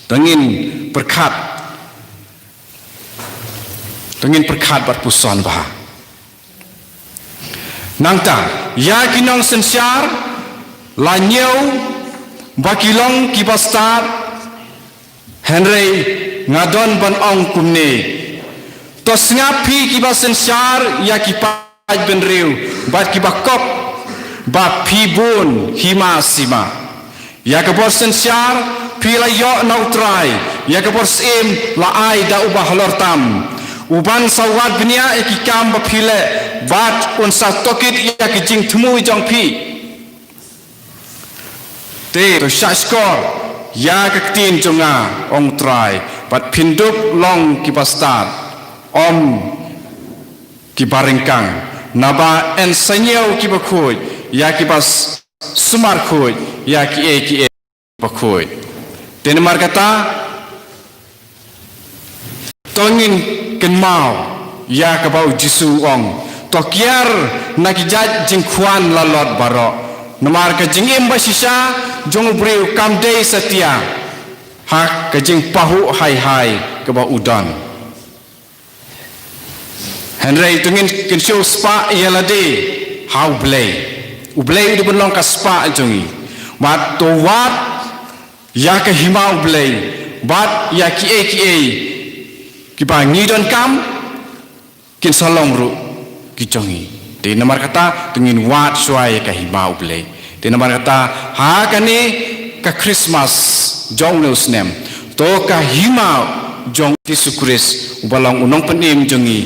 to ngin pyrkhat, to ngin pyrkhat bad puson bha. Nangta, ïa ki nongsynshar la ñiew ba ki long ki bastad, hynrei nga don ban ong kumne: To sngap phi kiba synshar ïa ki paid bynriew bad kiba kop, ba phi bun hima sima. Ïa ka bor synshar phi la ïoh na U Trai, ïa ka bor syiem la ai da uba halor tam. U ban sa wad bniah ïa ki kam ba phi leh, bad un sa tohkit ïa ki jingthmu jong phi. Te to shahshkor ïa ka ktien jong nga, ong U Trai, bad phin dup long ki bastad, ym ki baryngkang, naba yn sa ñiew kiba khuid ïa kiba s-, sumar, khuid ïa kiei kiei ba khuid. Te namar kata, to ngin kynmaw ïa kaba U Jisu u ong: To kiar na ki jait jingkhwan lalot baroh, namar ka jingim bashisha jong u briew kam dei satia ha ka jingpahuh hai hai kaba u don. Hynrei to ngin kynshew spah ïa lade ha U Blei. U Blei u dei ban long ka spah jong ngi. Bad to wad ïa ka hima U Blei, bad ïa kiei kiei kiba ngi donkam kin sa long ruh ki jong ngi. Te namar kata to ngin wad shuwa ïa ka hima U Blei. Te namar kata, ha kane ka Christmas jong une u snem, to ka hima jong Jisu Khrist uba long u nongpynim jong ngi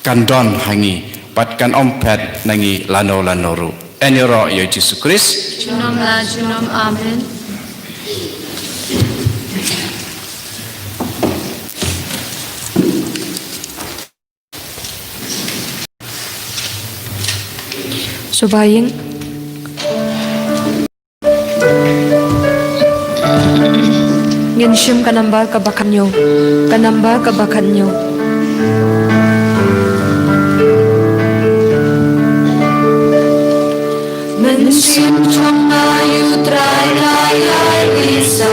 kan don ha ngi, bad kan ym phet na ngi lano lano ruh. Yn ïaroh ïa U Jisu Khrist. Junom la junom, amen. Sngewbha ïing. Ngin shim ka number kaba khathynñiew. Ka number kaba khathynñiew. Mynsiem jong nga, ïa U Trai nga ïai lisa.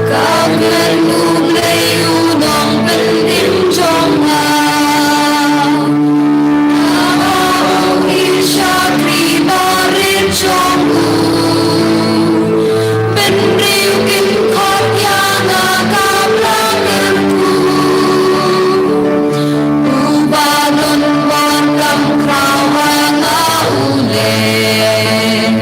Ka kmen U Blei u nongpynim jong nga. Nga ong, ïa ki shakri barit jong u, bynriew kin khot ïa nga ka Blei kyrkhu. Uba don bor kam khraw ha nga u leh.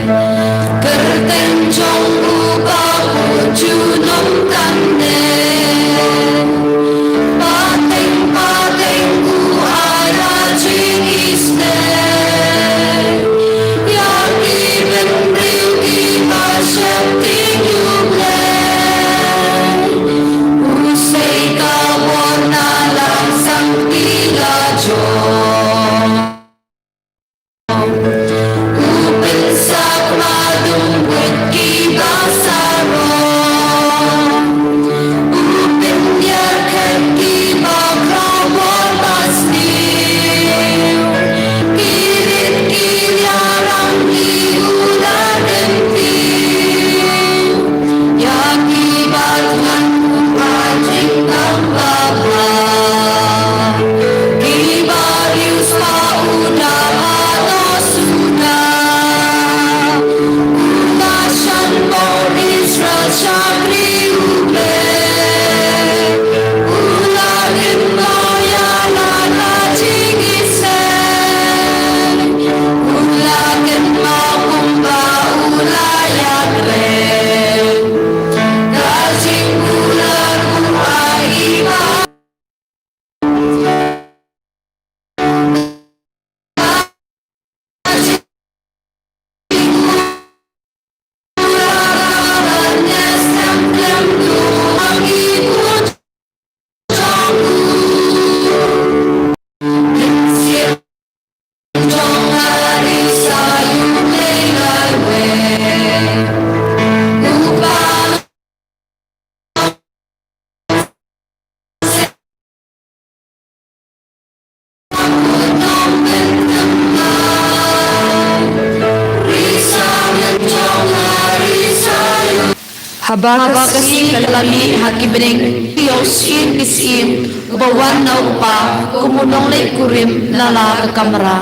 Haba ka sngi ka la mih ha ki bneng, ki ïohsien ki syiem, uba wan na u Kpa kum u nongleit kurim na la ka kamra.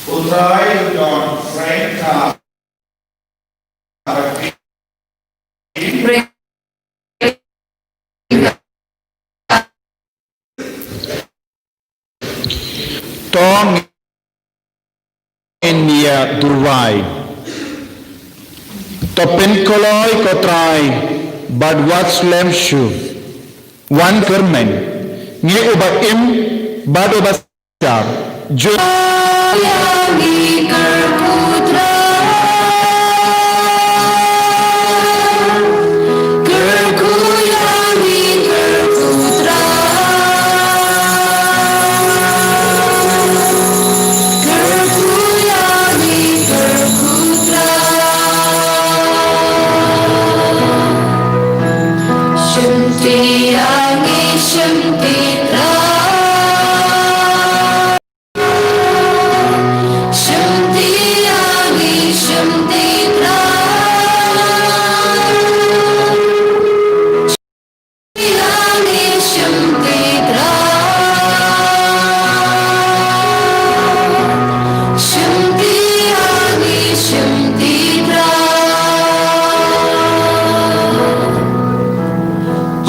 U Trai u don, reng ka. To ngin ïa duwai. To pynkloi ko Trai, bad wat slem shuh. Wan kyrmen, ngi uba im, bad uba Ju- Shim ti ïa ngi, shim ti Trai. Shim ti ïa ngi, shim ti Trai. Shim ti ïa ngi, shim ti Trai. Shim ti ïa ngi, shim ti Trai.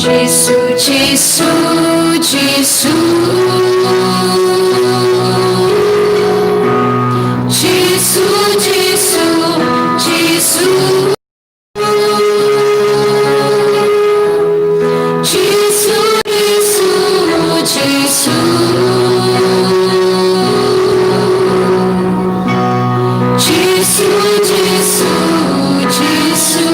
Jisu, Jisu, Jisu. Jisu, Jisu, Jisu. Jisu, Jisu, Jisu. Jisu, Jisu, Jisu.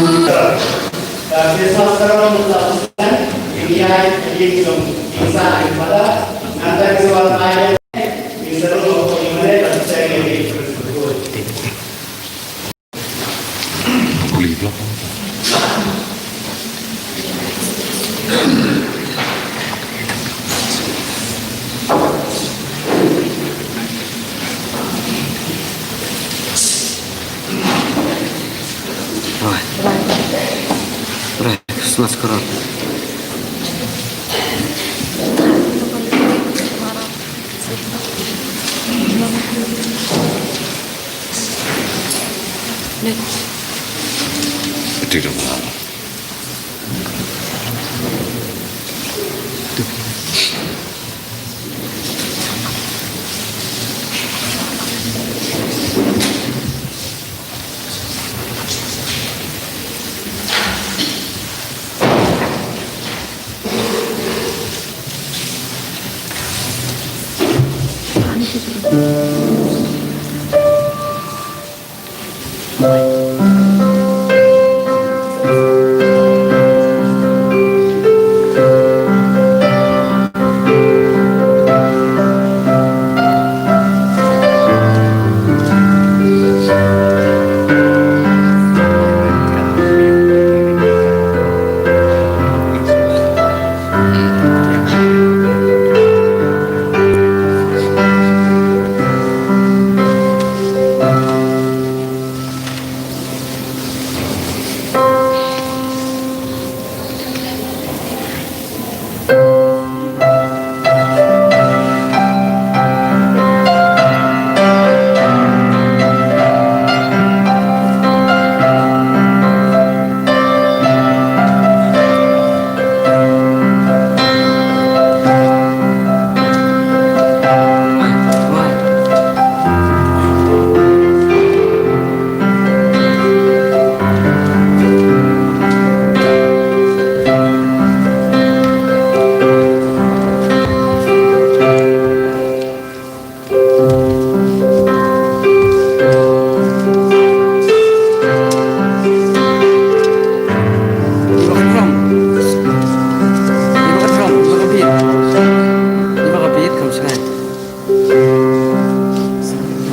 Right. Right. Christmas karol.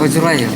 Ka jraya.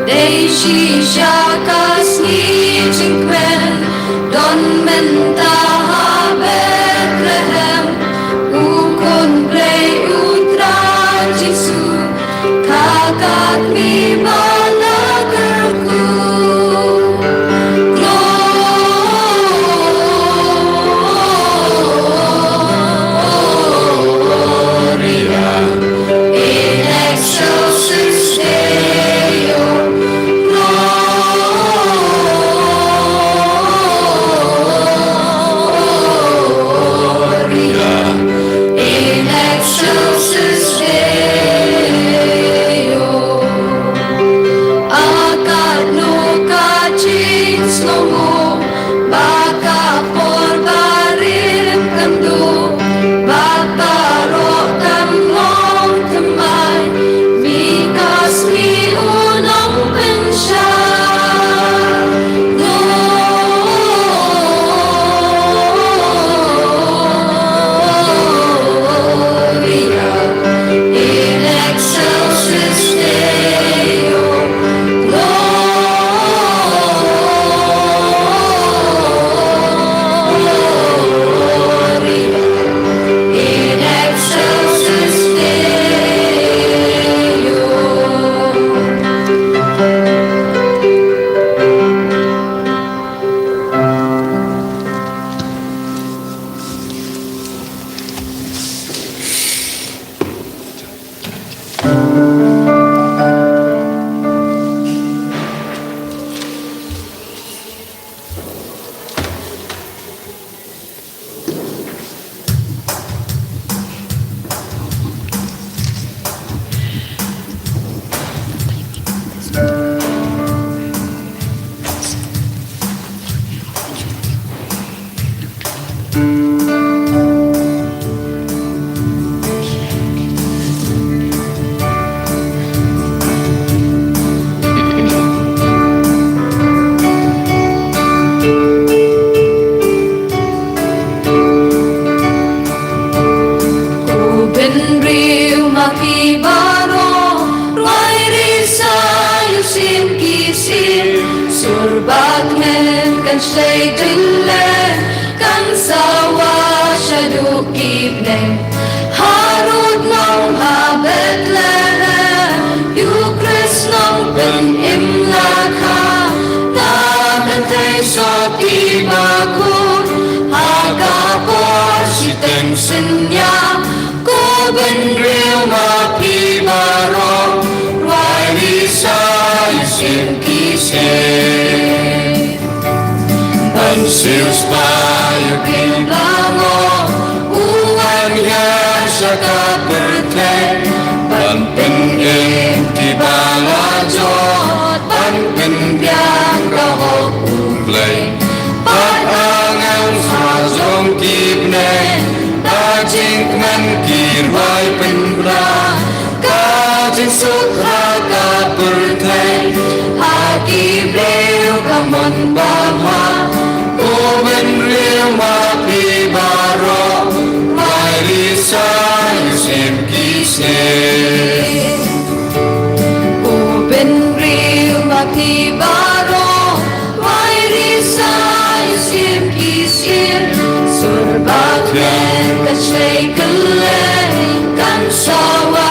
Dei shisha ka sngi jingkmen, don mynta ha Bethlehem, u Khun Blei u Trai Jisu, ka kat mi ba la kyrkhu. Gloria in excelsis Deo. Gloria in excelsis Deo. A katno ka jingsngewnguh ba ka por barim kan duh, bad baroh kan long thymmai, mi ka sngi u nongpynshai. Gloria in excelsis Deo. Gloria in excelsis Deo. Ko bynriew ma phi baroh, rwai risa ïa u sien ki sien, sur bad kmen kan shlei dynleh, kan sawa shaduh ki bneng. Harud nong ha Bethlehem, ïa u Khrist nongpynim la kha, na kynthei sotti bakhuid, ha ka por shiteng synñia, ko bynriew ma phi baroh, rwai risa ïa u sien ki sien. Ban siewspah ïa u Blei baroh, u wan ïa sha ka pyrthei. Ban pynim kiba la jot, ban pynbiang ka hok U Blei. Bad angel ha jong ki bneng, da jingkmen ki rwai pynbna. Ka jingsuk ha Bam ha u bynriew ma phi baroh, wai risa ïa u syiem ki syiem. U bynriew ma phi baroh, wai risa ïa u syiem ki syiem. Sur Bethlehem kan shai kylleng, kan sawa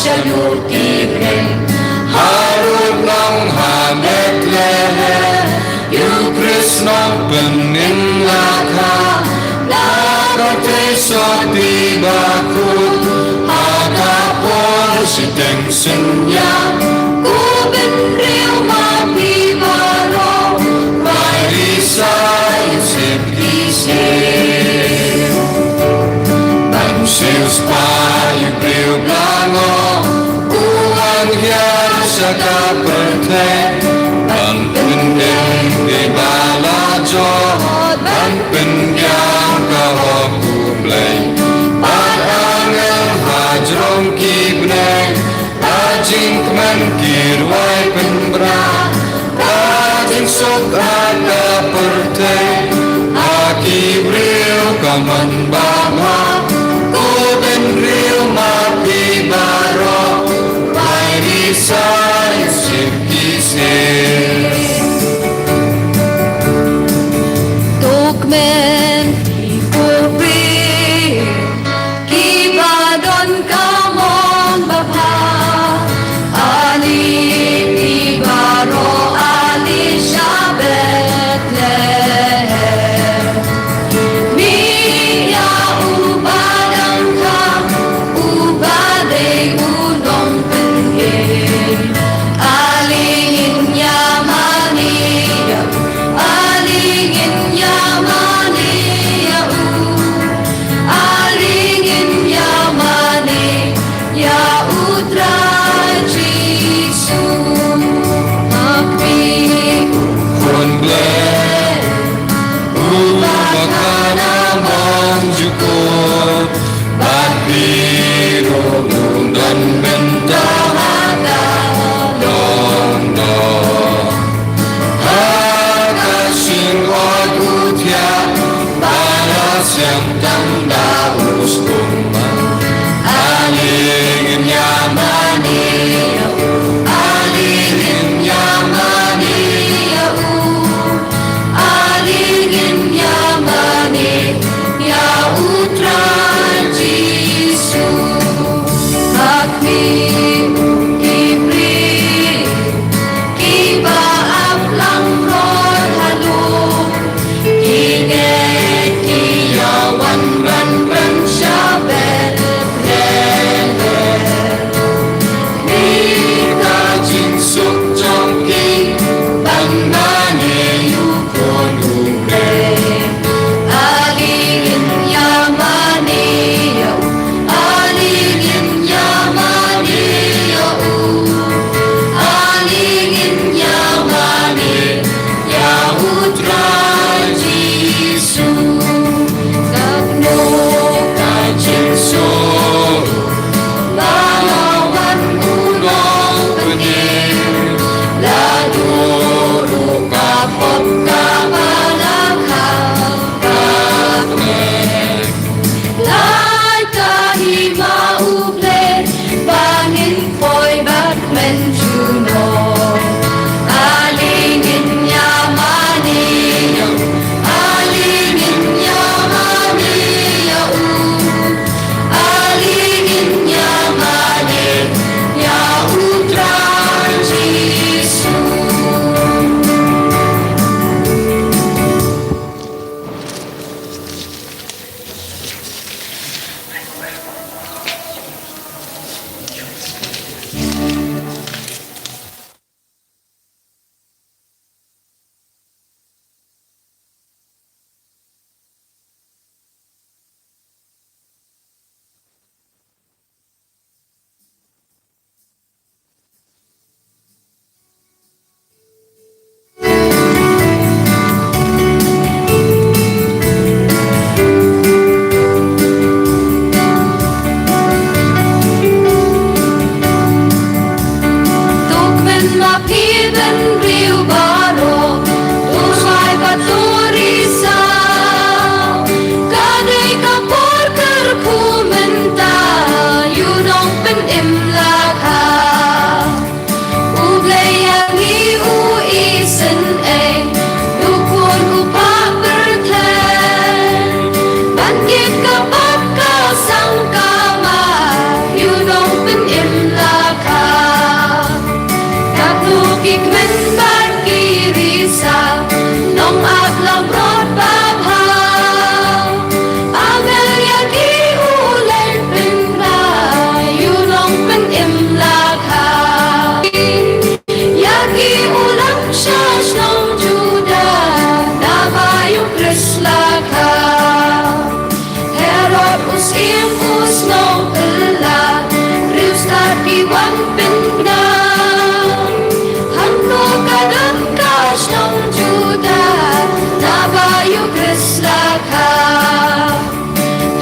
sha lur ki bneng. Harud nong ha Bethlehem, ïa u Khrist nongpynim la kha. Na ka pyrthei sotti bakhuid, ha ka por shiteng synñia. U bynriew ma phi baroh, wai risa ïa u syiem ki syiem. Ban siew spah ïa u briew blangoh, u wan hiar sha ka pyrthei. Ban pyndem ïa i ba la jot, ban pynbiang ka hok U Blei. Bad angel ha jrong ki bneng, ka jingkmen ki rwai pynbna, ka jingsuk ha ka pyrthei, ha ki briew ka mon bam ha. U bynriew ma phi baroh, wai risa ïa u syiem ki syiem. To kmen ïa phi, kiba don ka mon babha. Ale phi baroh, ale sha Bethlehem. Mih ïa uba dang kha, uba dei u nongpynim. Ale ngin ïa mane ïa u, ale ngin ïa mane ïa u. Ale ngin ïa mane ïa U Trai Jisu. Ma phi u khun Blei, uba kha na mongjukut, bad phi ruh u don bynta ha ka longdor. Ha ka shyngoid u thiah, ba la siam tang da u skum. Ale ngin ïa mane ïa u, ale ngin ïa mane ïa u. Kmen bad ki risa, nong ap langbrot babha. Angel ïa ki u leit pynbna, ïa u nongpynim lakha. Ïa ki u lam sha shnong Judah, naba ïa u Khrist lakha. Herod u syiem u sngewphylla, riewstad ki wan pynbna. Hangno ka don ka shnong Judah, naba ïa u Khrist lakha.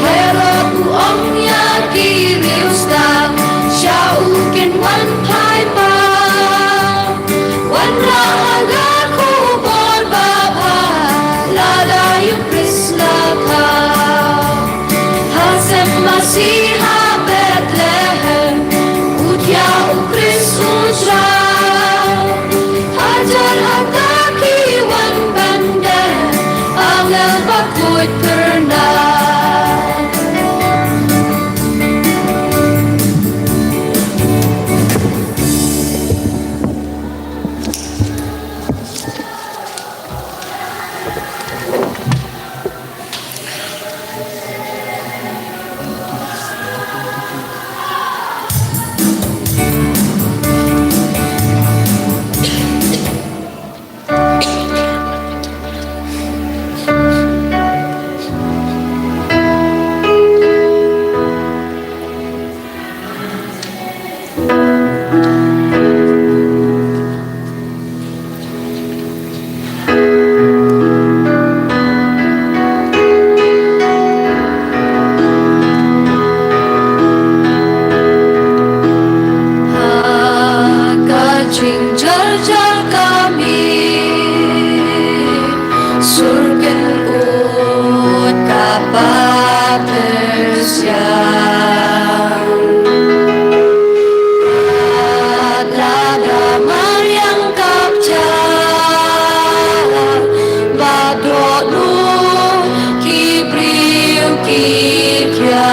Herod u ong ïa ki riewstad, sha u kin wan phai pat. Wanrah ha la khubor babha, lada ïa u Khrist lakha. Ha sem masi ha Bethlehem, u thiah u Khrist u jrah. Hajar hata ki wan ban dem, angel ba khuid kyrdan. Ha ka jingjarjar ka miet, sur kynnoh ka pateng siang. Lada mariang ka pjar, ba dohnud ki briew ki khia.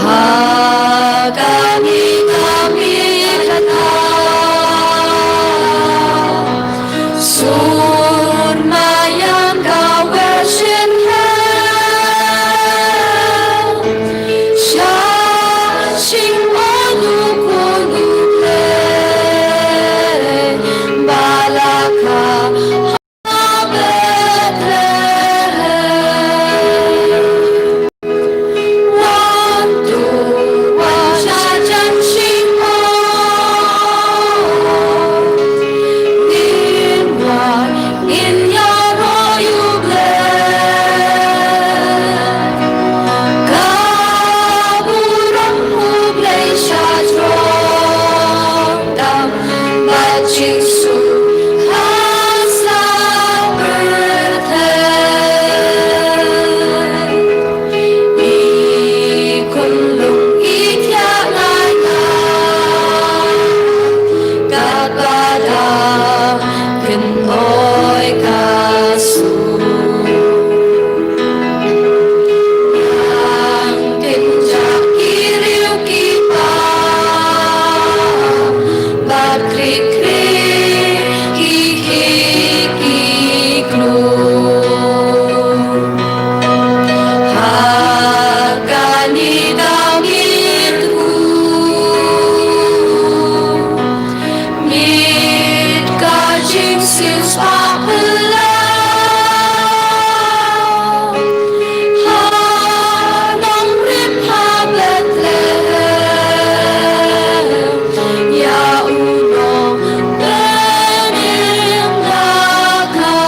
Ha kane ka miet ka sur mariang ka wer shin ha. Sha shynod u khun u khlei ba la kha ha Bethlehem. Wan to, wan sha jan shynod. Ngin wan, ngin ïaroh ïa U Blei. Ka burom U Blei sha jrong tam, bad jingsuk ha saw pyrthei. I khunlung i thiah ngai ngai, katba dang kynnoh ka sur. Nang kynjah ki riew ki paw, bad krik krik ki khih ki klur. Ha kane ka miet khuid, miet ka jingsiewspah phylla. Ha nongrim ha Bethlehem, ïa u nongpynim lakha.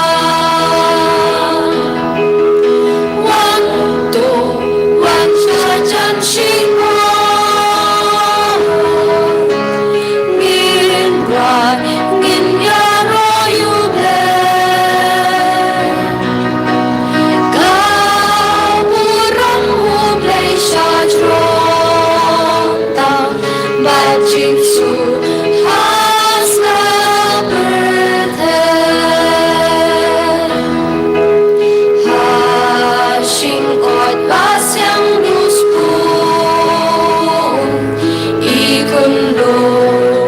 Wan to, wan sha jan shynod. Ngin wan, ngin ïaroh ïa U Blei. Ka burom U Blei sha jrong tam, bad jingsuk ha saw pyrthei. Ha shynod ba siang dusbun, i khunlung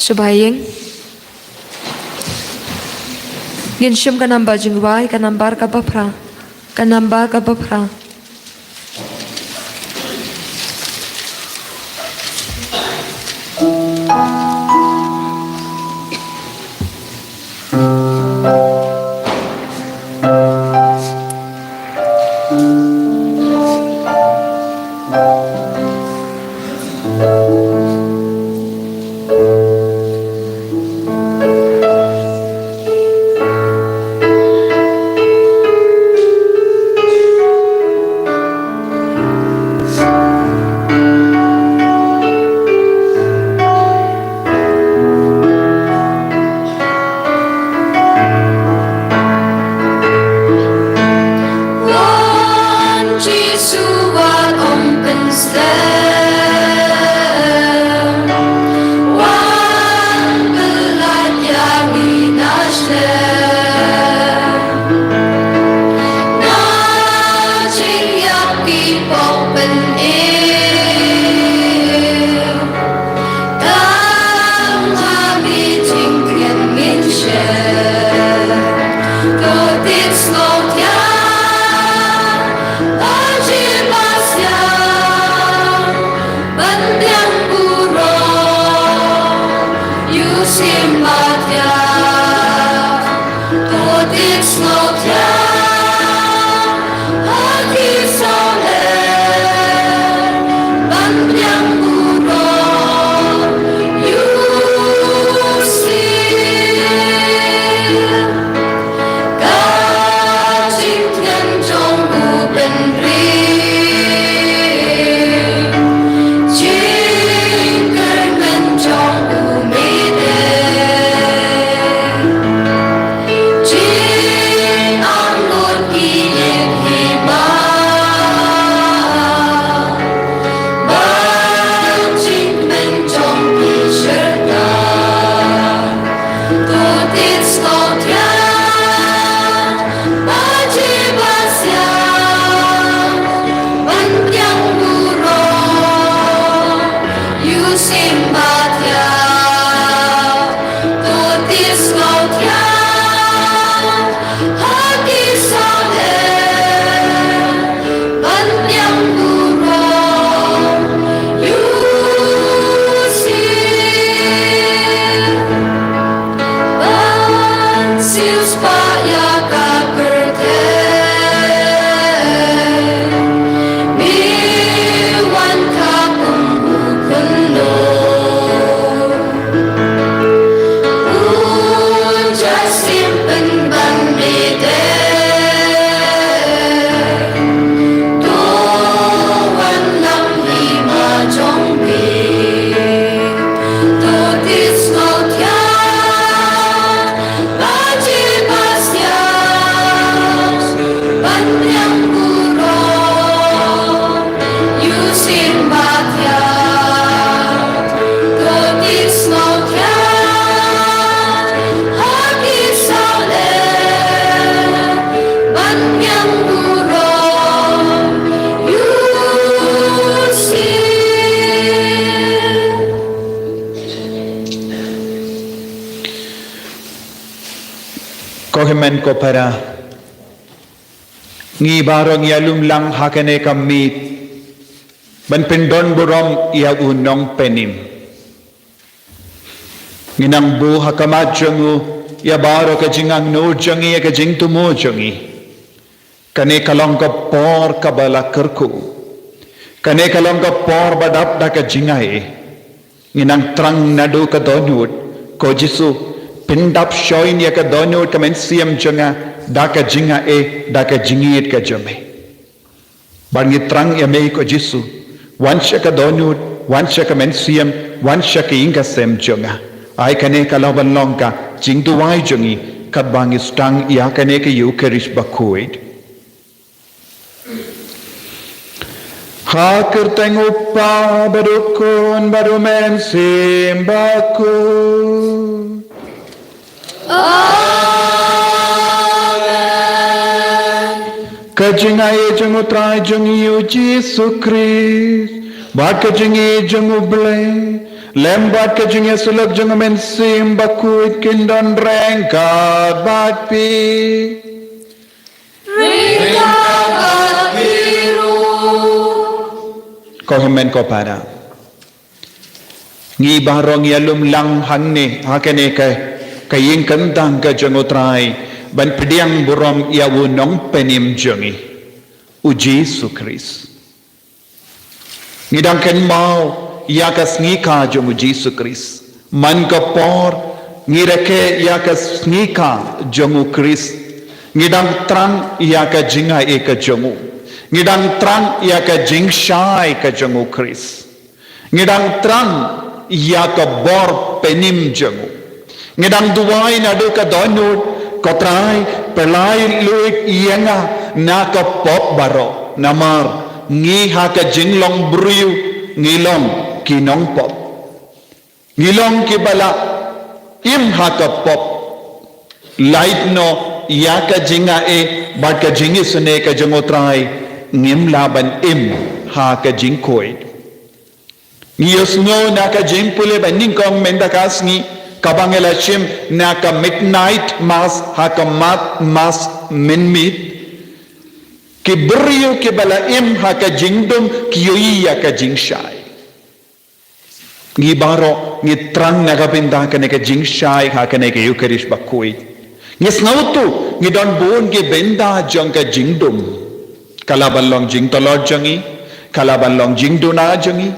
Shaba ïeng. Ngin shim ka nambar jingrwai, ka nambar kaba phra. Ka nambar kaba phra. Wan Jisu wat ym pynslem, wan pyllait ïa ngi na shlem. Na jingïap ki pop pynim. Tang ha mi jingkren ngin shem. To tied sngewthiah, to jubab siang, ban pdiang burom, ïoh sim ba thiah. To tied sngewthiah, ha ki sawlem, ban pdiang burom, ïoh sim. Ka jingtngen jong u bynriew, jingkyrmen jong u Mei Tei. Jingangnud ki ïing hima, bad jingkmen jong ki shyrkhei. To tied sngewthiah, ba jubab siang, ban pdiang burom, ïoh sim ba thiah. To tied sngewthiah, ha ki sawlem, ban pdiang burom, ïoh sim. Ban siewspah ïa ka pyrthei, me wan ka kum u khunlung. U ja sim pynban me dei. To wan lam hima jong me. To tied sngewthiah, ba jubab siang, ban pdiang burom, ïoh sim ba thiah. To tied sngewthiah, ha ki sawlem, ban pdiang burom, ïoh sim. Ko hynmen ko para, ngi baroh ngi ïalum lang ha kane ka miet ban pyndon burom ïa u Nongpynim. Ngi nang buh ha khmat jong u ïa baroh ka jingangnud jong ngi, ïa ka jingthmu jong ngi. Kane ka long ka por kaba la kyrkhu. Kane ka long ka por ba dap da ka jingai. Ngi nang thrang naduh ka dohnud, ko Jisu, pyndap shoin ïa ka dohnud ka mynsiem jong nga da ka jingai, da ka jingïeit ka jong me. Bad ngi thrang ïa me ko Jisu, wan sha ka dohnud, wan sha ka mynsiem, wan sha ka ïing ka sem jong nga. Ai kane ka lah ban long ka jingduwai jong ngi katba ngi sdang ïa kane ka Ïukharist bakhuid. Ha kyrteng u Kpa bad u Khun bad u Mynsiem Bakhuid. Amen. Ka jingai jong u Trai jong ngi u Jisu Khrist Bad ka jingïeit jong U Blei, lem bad ka jingïasyllok jong U Mynsiem Bakhuid kin don ryngkat bad phi. Ryngkat bad phi ruh. Ko hynmen ko para. Ngi baroh ngi ïalum lang hangne, ha kane ka, ka ïing kyntang ka jong U Trai, ban pdiang burom ïa U Nongpynim jong ngi, U Jisu Khrist. Ngi dang kynmaw ïa ka sngi kha jong U Jisu Khrist. Man ka por, ngi rakhe ïa ka sngi kha jong U Khrist. Ngi dang thrang ïa ka jingaiei ka jong U. Ngi dang thrang ïa ka jingshai ka jong U Khrist. Ngi dang thrang ïa ka bor pynim jong U. Ngi dang duwai naduh ka dohnud, ko Trai, pyllait luid ïa nga na ka pop baroh. Namar ngi ha ka jinglong briew, ngi long ki nongpop. Ngi long kiba la im ha ka pop. Lait noh ïa ka jingai bad ka jingisynei ka jong U Trai, ngim lah ban im ha ka jingkhuid. Ngi ïohsngew na ka jingpule ba nyngkong mynta ka sngi, kaba ngi la shim na ka midnight mass, ha ka mat mass mynmiet. Ki briew kiba la im ha ka jingdum ki ïohi ïa ka jingshai. Ngi baroh ngi thrang na ka bynta kane ka jingshai ha kane ka Eucharist bakhuid. Ngi sngewthuh ngi don bun ki bynta jong ka jingdum. Ka lah ban long jingtlot jong ngi, ka lah ban long jingduna jong ngi,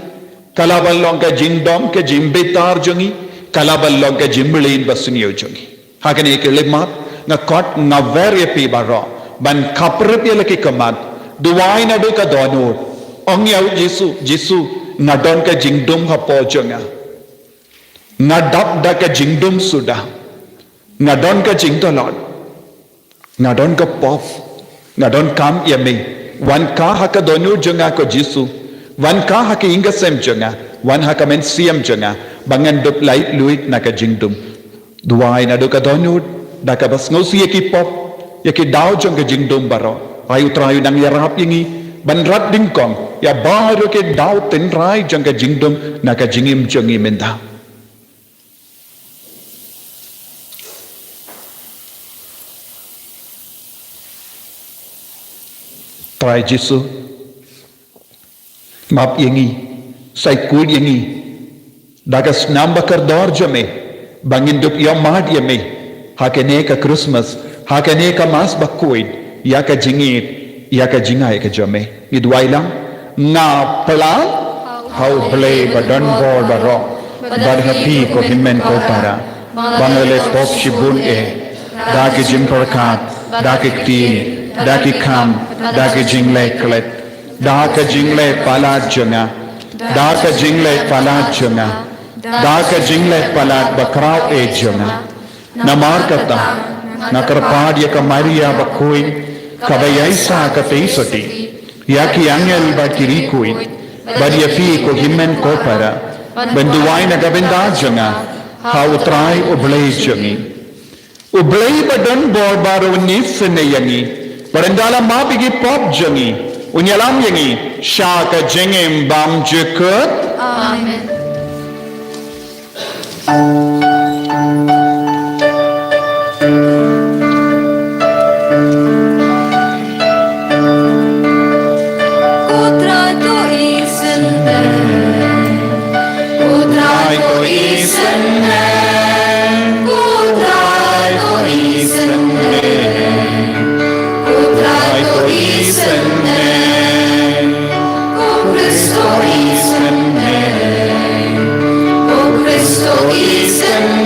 ka lah ban long ka jingdom ka jingbitar jong ngi, ka lah ban long ka jingmlien ba sniew jong ngi. Ha kane ka khyllipmat nga khot nga wer ïa phi baroh ban khapkhrip ïa la ki khmat, duwai naduh ka dohnud. Ong ïa U Jisu, Jisu, nga don ka jingdum hapoh jong nga. Nga dap da ka jingdum suda. Nga don ka jingtlot. Nga don ka pop. Nga donkam ïa me. Wan kha ha ka dohnud jong nga ko Jisu. Wan kha ha ka ïing ka sem jong nga. Wan ha ka mynsiem jong nga. Ba ngan dup lait luid na ka jingdum. Duwai naduh ka dohnud, da kaba sngewsih ïa ki pop, ïa ki daw jong ka jingdum baroh. Ai U Trai un nang ïarap ïa ngi ban rat dyngkong ïa baroh ki daw tynrai jong ka jingdum na ka jingim jong ngi mynta. Trai Jisu, map ïa ngi, sa khuid ïa ngi da ka snam ba kordor jong me, ba ngin dup ïohmad ïa me ha kane ka Christmas, ha kane ka Mass bakhuid, ïa ka jingïeit, ïa ka jingai ka jong me. Ngi duwai lang. Nga pynlait ha U Blei ba don bor baroh, bad ha phi ko hynmen ko para, ba nga la leh pop shibun eh, da ki jingpyrkhat, da ki kti, da ki kam, da ki jingleh klet, da ka jingleh palat jong nga, da ka jingleh palat jong nga, da ka jingleh palat bakhraw eh jong nga. Namar kata, nga kyrpad ïa ka Maria bakhuid, kaba ïaishah katei sotti, ïa ki angel bad ki riewkhuid, bad ïa phi ko hynmen ko para, ban duwai na ka bynta jong nga ha U Trai U Blei jong ngi. U Blei ba don bor baroh un isynei ïa ngi, bad un da la map ïa ki pop jong ngi, un ïalam ïa ngi sha ka jingim bymjukut. Amen. Ko Trai to isynei. Ko Trai to isynei. Ko Trai to isynei. Ko Trai to isynei. Ko Khrist to isynei. Ko Khrist to isynei.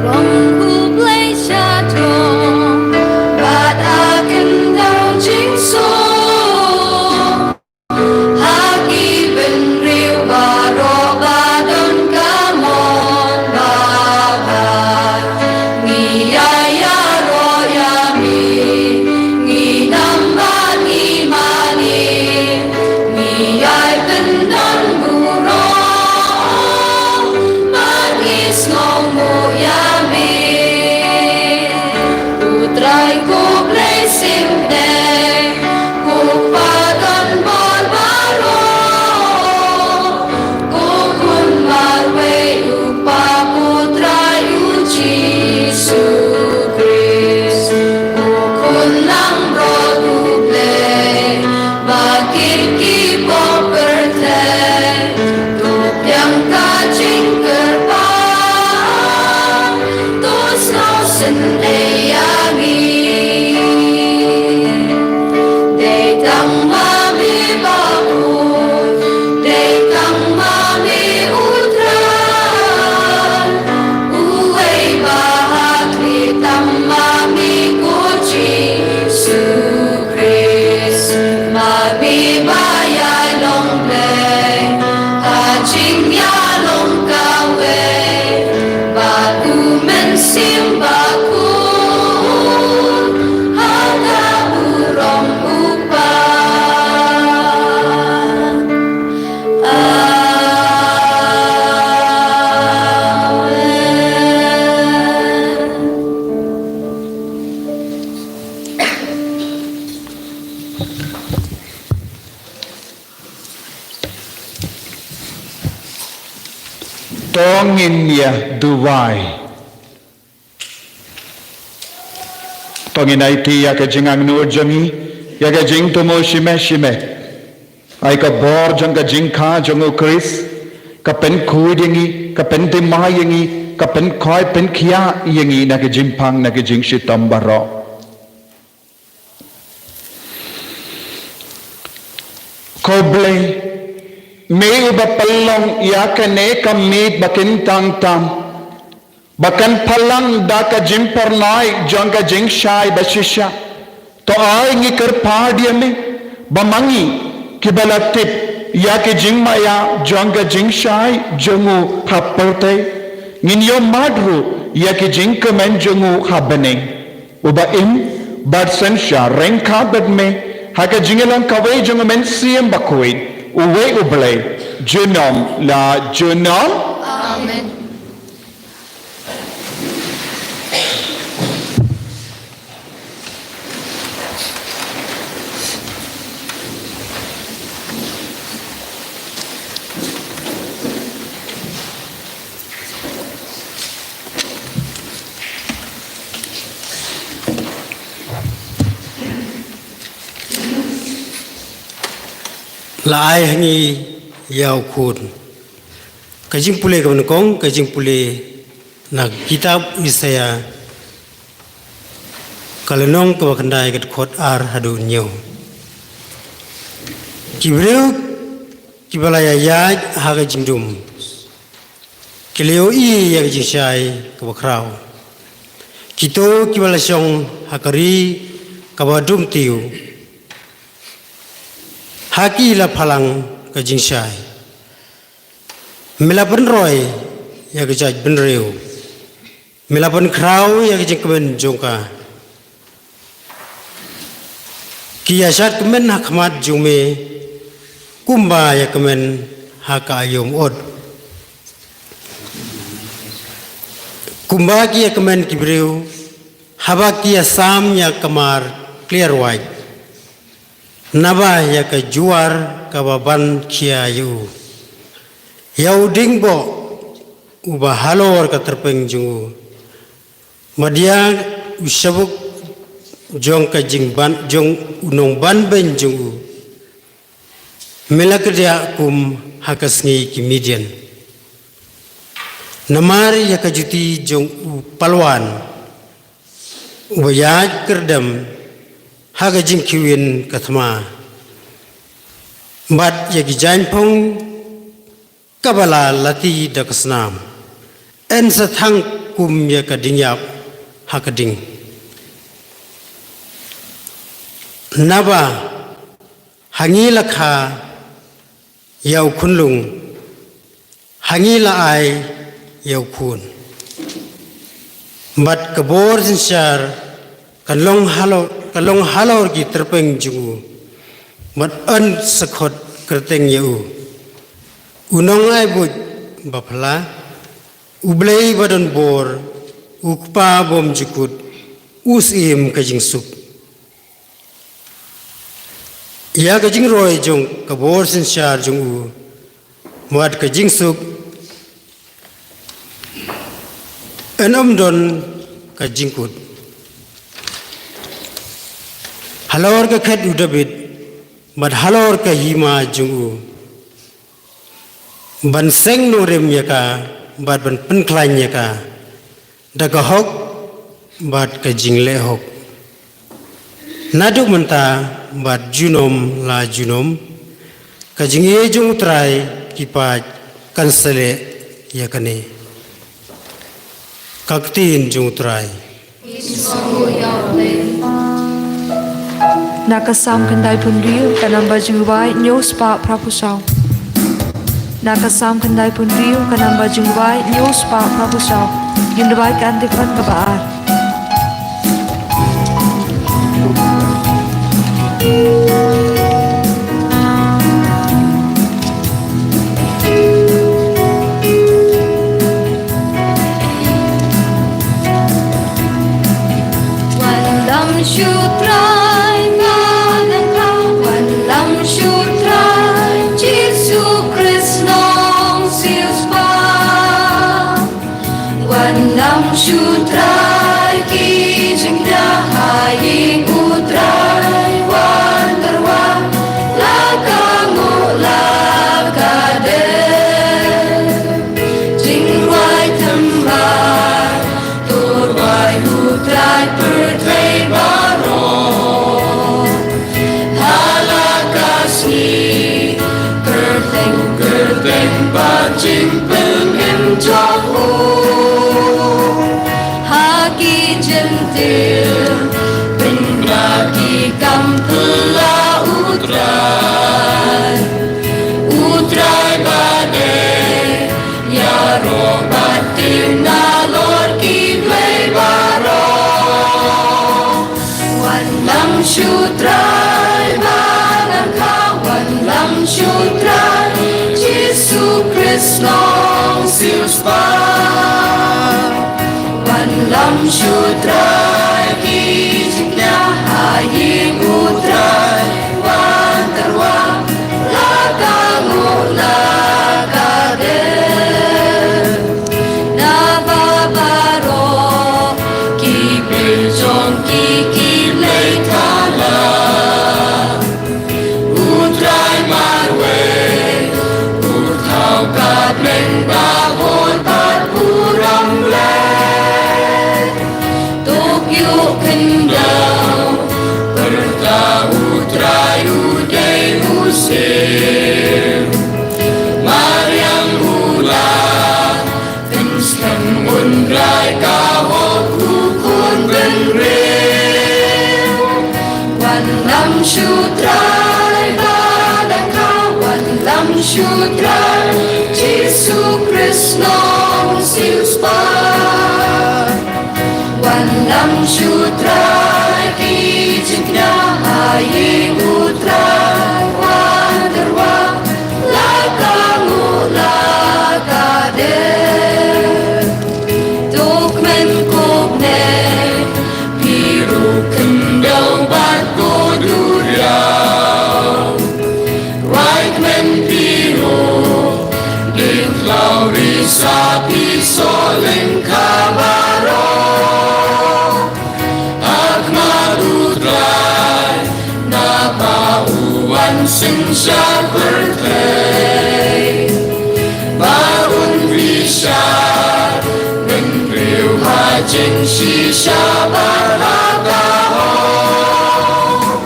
Rong U Blei sha jong, bad a kyndaw jingsuk. Ha ki bynriew baroh ba don ka mon babha, ngi ïa ïaroh ïa me, ngi dang bad ngi mane, ngi ïai pyndon burom, bad ngi sngewnguh ïa me. U Trai ko Blei sngewbha, ko Pa don bor baroh, ko Khun marwei U Kpa, ko Trai U Jisu Khrist, ko Khun langbrot U Blei, ba kit ki pop pyrthei, to pdiang ka jingkyrpad, to sngewsynei ïa ngi. Dei tang ma me bakhuid, dei tang ma me U Trai, uwei ba ha khlieh tang ma me ko Jisu Khrist, ma me ba ïalong Blei ha jingïalong kawei, bad U Mynsiem Bakhuid ha ka burom U Kpa. Amen. To ngin ïa duwai. To ngin aiti ïa ka jingangnud jong ngi, ïa ka jingthmu shimet shimet. Ai ka bor jong ka jingkha jong U Khrist, ka pynkhuid ïa ngi, ka pynthymmai ïa ngi, ka pynkhiah pynkhiah ïa ngi na ka jingpang na ka jingshitom baroh. Ko Blei, me uba pynlong ïa kane ka miet ba kyntang tam, ba kan phalang da ka jingphyrnai jong ka jingshai ba shisha. To ai ngi kyrpad ïa me, ba ma ngi kiba la tip ïa ki jingmaïa jong ka jingshai jong u ha pyrthei, ngin ïohmad ruh ïa ki jingkmen jong u ha bneng. Uba im bad synshar ryngkat bad me ha ka jingïalang kawei jong u Mynsiem Bakhuid, uwei U Blei, junom la junom. Amen. La ai ha ngi ïa u khun. Ka jingpule kaba nyngkong, ka jingpule na kitab Isaïah, ka lynnong kaba khyndai, ka dkhot ar haduh hynñiew. Ki briew kiba la ïaid ha ka jingdum, ki la ïohi ïa ka jingshai kaba khraw. Kito kiba la shong ha ka ri kaba dum tiew, ha ki la phalang ka jingshai. Me la pynroi ïa ka jaitbynriew, me la pynkhraw ïa ka jingkmen jong ka. Ki ïa shad kmen ha khmat jong me, kumba ïa kmen ha ka aïom ud. Kumba ki ïa kmen ki briew haba ki ïa sam ïa ka mar kliar wait, naba ïa ka juar kaba ban khia ïa u, ïa u dieng boh uba halor ka tyrpeng jong u. Bad ïa u shabuk jong ka jingban jong u nongbanbeiñ jong u, me la kdiah kum ha ka sngi ki Midian. Namar ïa ka juti jong u palwan uba ïaid kyrdem ha ka jingkhwin ka thma, bad ïa ki jaiñphong kaba la lati da ka snam, yn sa thang kum ïa ka dingïap ha ka ding. Naba ha ngi la kha ïa u khunlung, ha ngi la ai ïa u khun. Bad ka bor synshar kan long halor, kan long halor ki tyrpeng jong u, bad yn sa khot kyrteng ïa u, u nongai buit ba phylla, u Blei ba don bor, u Kpa bymjukut, u Syiem ka jingsuk. Ïa ka jingroi jong ka bor synshar jong u, bad ka jingsuk, yn ym don ka jingkut. Halor ka khet u David, bad halor ka hima jong u, ban seng nongrim ïa ka, bad ban pynkhlaiñ ïa ka da ka hok bad ka jingleh hok. Naduh mynta bad junom la junom, ka jingïeit jong U Trai ki paid kan sa leh ïa kane. Ka ktien jong U Trai. Na ka Salm khyndaiphew hynriew, ka namba jingduwai hynñiew spah phraphew saw. Na ka Salm khyndaiphew hynriew, ka namba jingduwai hynñiew spah phraphew saw. Ngin duwai ka antiphon kaba ar. Wan lam sha U Trai, ka dang kha, wan lam sha U Trai, Jisu Khrist nong siewspah. Wan lam sha U Trai, ki jingkñia ha ïing U Trai, wan tyrwa la ka nguh la ka dei. Jingrwai thymmai, to rwai U Trai pyrthei baroh. Ha la ka sngi, kyrteng kyrteng bad jingpynim jong u. Ha ki jentil, pynbna ki kam phylla U Trai. U Trai ba dei ïaroh bad tim nalor ki blei baroh. Wan lam sha U Trai ba nang kha, wan lam sha U Trai, Jisu Khrist nong siewspah. Wan lam sha U Trai, ki jingkñia ha ïing U Trai, wan tyrwa la ka nguh la ka dei. Naba baroh ki blei jong ki, ki blei thala. U Trai marwei, u thaw ka bneng ba bor bad burom Blei. To ïoh khyndew, pyrta U Trai u dei u siem. Mariang u la pynskhem un rai ka hok u khun bynriew. Wan lam sha U Trai ba dang kha, wan lam sha U Trai, Jisu Khrist nong siewspah. Wan lam sha U Trai, ki jingkñia ha ïing U Trai, wan tyrwa la ka nguh la ka dei. To kmen kumne, phi ruh khyndew bad ko duriaw. Rwai kmen phi ruh, dei khlaw risa phi Synshar pyrthei ba un bishar, bynriew ha jingshisha ba la ka hok.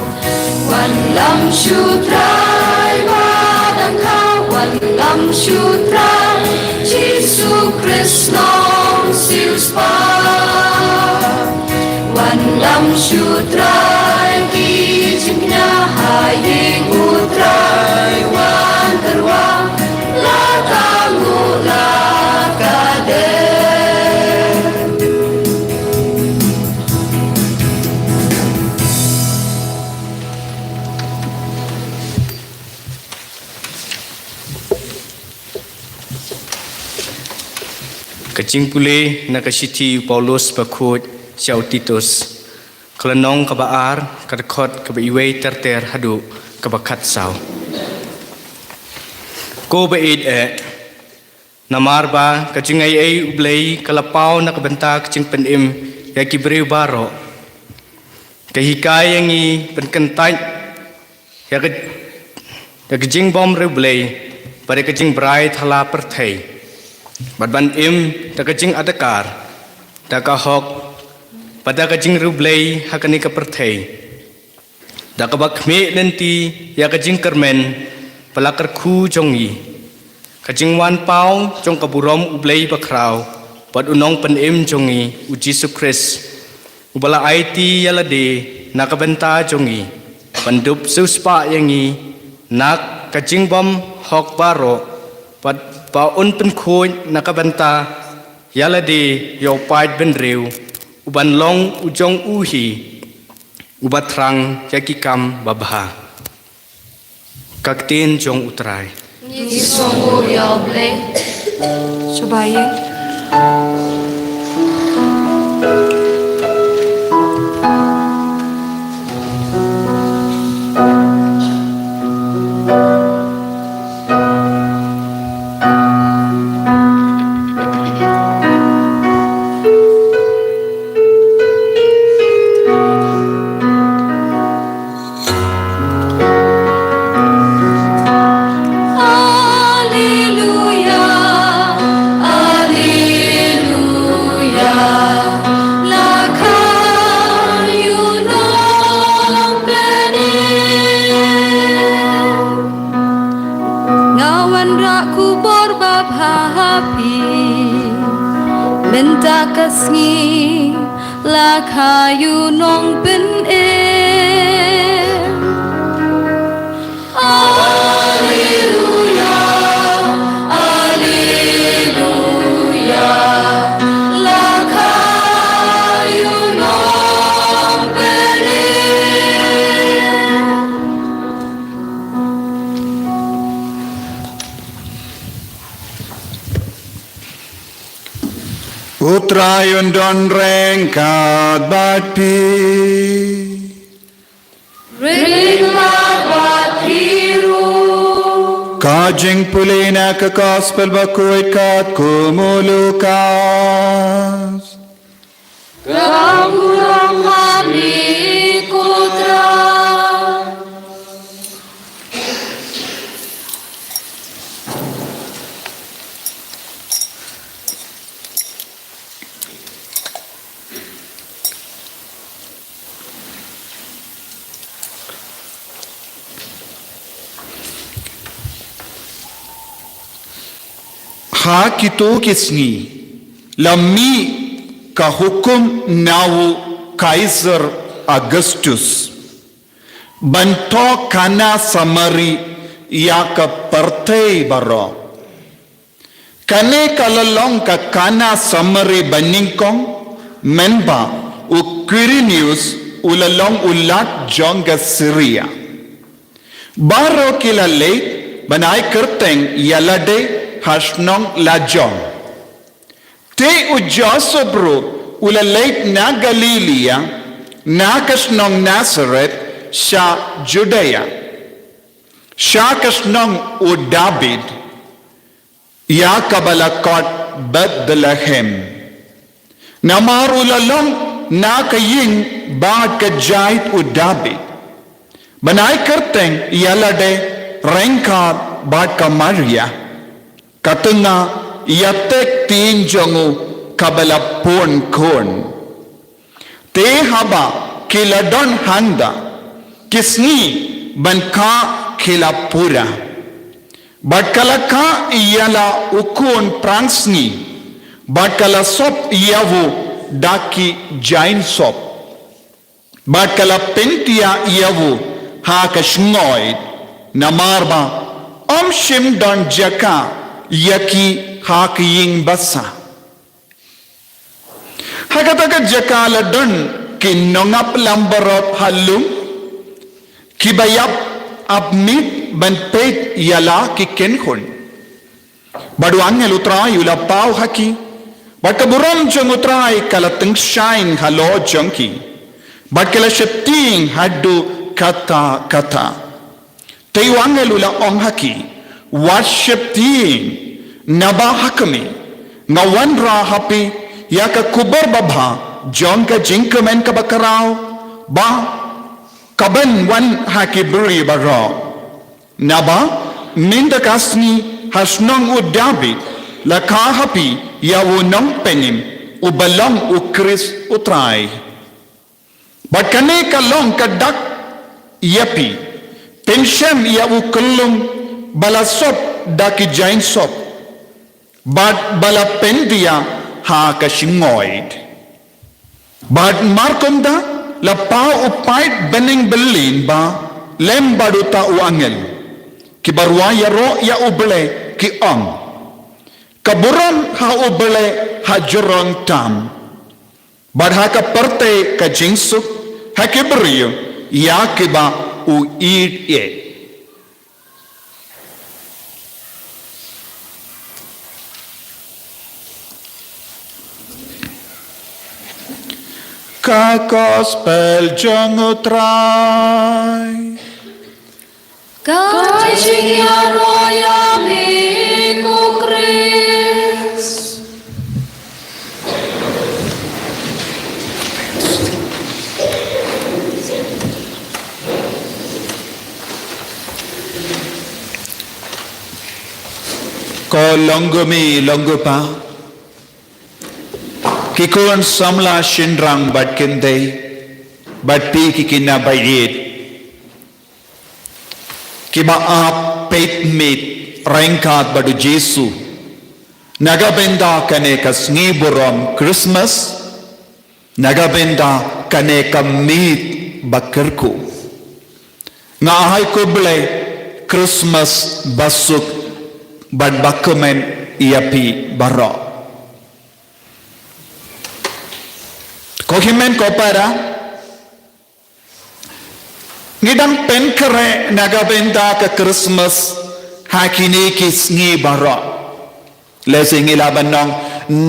Wanlam shu Trai ba dang kha, wanlam shu Trai, Jisu Khrist Nongsiewspah. Wanlam shu Trai, ki jingkñia ha ïing U Trai, wan tyrwa, la ka nguh la ka dep. Ka jingpule na ka shithi u Paulus bakhuid sha u Titus. Ka lynnong kaba ar, ka dkhot kaba wei ter ter haduh kaba khatsaw. Ko ba ïeit eh, namar ba ka jingaiei U Blei ka la paw na ka bynta ka jingpynim ïa ki briew baroh. Ka hikai ïa ngi ban kyntait ïa ka, ïa ka jingbym riewblei bad ïa ka jingbrai thala pyrthei, bad ban im da ka jingadkar, da ka hok bad da ka jingriewblei ha kane ka pyrthei. Da kaba khmih lynti ïa ka jingkyrmen ba la kyrkhu jong ngi, ka jingwan paw jong ka burom U Blei bakhraw bad U Nongpynim jong ngi U Jisu Khrist, uba la aiti ïa lade na ka bynta jong ngi, ban dup siewspah ïa ngi na ka jingbymhok baroh, bad ba un pynkhuid na ka bynta ïa lade ïa u paid bynriew, u ban long u jong u hi uba thrang ïa ki kam babha. Ka ktien jong U Trai. Ngi sngewbha ïa U Blei. Sngewbha ïa. Alleluia, alleluia, la kha ïa u Nongpynim. Nga wanrah khubor babha ha phi mynta ka sngi, la kha ïa u Nongpynim. Alleluia, alleluia, la kha ïa u Nongpynim. U Trai un don ryngkat bad phi. Ryngkat bad phi ruh. Ka jingpule na ka Gospel bakhuid katkum u Lukas. Ka burom ha phi ko Trai. Ha kito ki sngi la mih ka hukum na u Kaiser Augustus ban thoh khana samari ïa ka pyrthei baroh. Kane ka la long ka khana samari banyngkong, mynba u Quirinius u la long u lat jong ka Syria. Baroh ki la leit ban ai kyrteng ïa lade ha shnong lajong. Te u Joseph ruh u la leit na Galilaia, na ka shnong Nazareth sha Judea, sha ka shnong u Dabid, ïa kaba la khot Bethlehem. Namar u la long na ka ïing bad ka jait u Dabid. Ban ai kyrteng ïa lade ryngkat bad ka Maria, ka tnga ïa tek tien jong u kaba la pun khun. Te haba ki la don hangta, ki sngi ban kah ki la pura. Bad ka la kah ïa la u khun phrang sngi, bad ka la sop ïa u da ki jaiñ sop. Bad ka la pyntiah ïa u ha ka shngoi, namar ba ym shym don jaka ïa ki ha ka ïing basa. Ha kata ka jaka la don ki nongap lam baroh ha lum, kiba ïap ap miet ban peit ïa la ki kynhun. Bad u angel u Trai u la paw ha ki, bad ka burom jong u Trai ka la tyngshaiñ halor jong ki, bad ki la sheptieng haduh katta katta. Te u angel u la ong ha ki, wat sheptieng, naba ha khmih, nga wanrah ha phi ïa ka khubor babha jong ka jingkmen kaba khraw, ba ka ban wan ha ki briew baroh. Naba mynta ka sngi ha shnong u Dabid la kah ha phi ïa u nongpynim, uba long u Khrist u Trai. Bad kane ka long ka dak ïa phi, pynshem ïa u khyllung ba la sop da ki jaiñ sop, bad ba la pyntiah ha ka shngoi. Bad markumta la paw u paid bneng byllien ba lem bad uta u angel, kiba rwai ïaroh ïa U Blei, ki ong, ka burom ha U Blei ha jrong tam, bad ha ka pyrthei ka jingsuk ha ki briew ïa kiba u ïeit. Ka Gospel jong u Trai. Ka jingïaroh ïa me ko Khrist. Ko long ko mei, long ko pa, ki khun samla shynrang bad kynthei, bad phi ki khynnah ba ïeit, kiba ap peit miet ryngkat bad u Jisu na ka bynta kane ka sngi burom Christmas, na ka bynta kane ka miet ba kyrkhu. Nga ai khublei Christmas ba suk bad ba kmen ïa phi baroh. Ko hynmen ko para, ngi dang pynkhreh na ka bynta ka Christmas ha kine ki sngi baroh. Lehse ngi la ban ong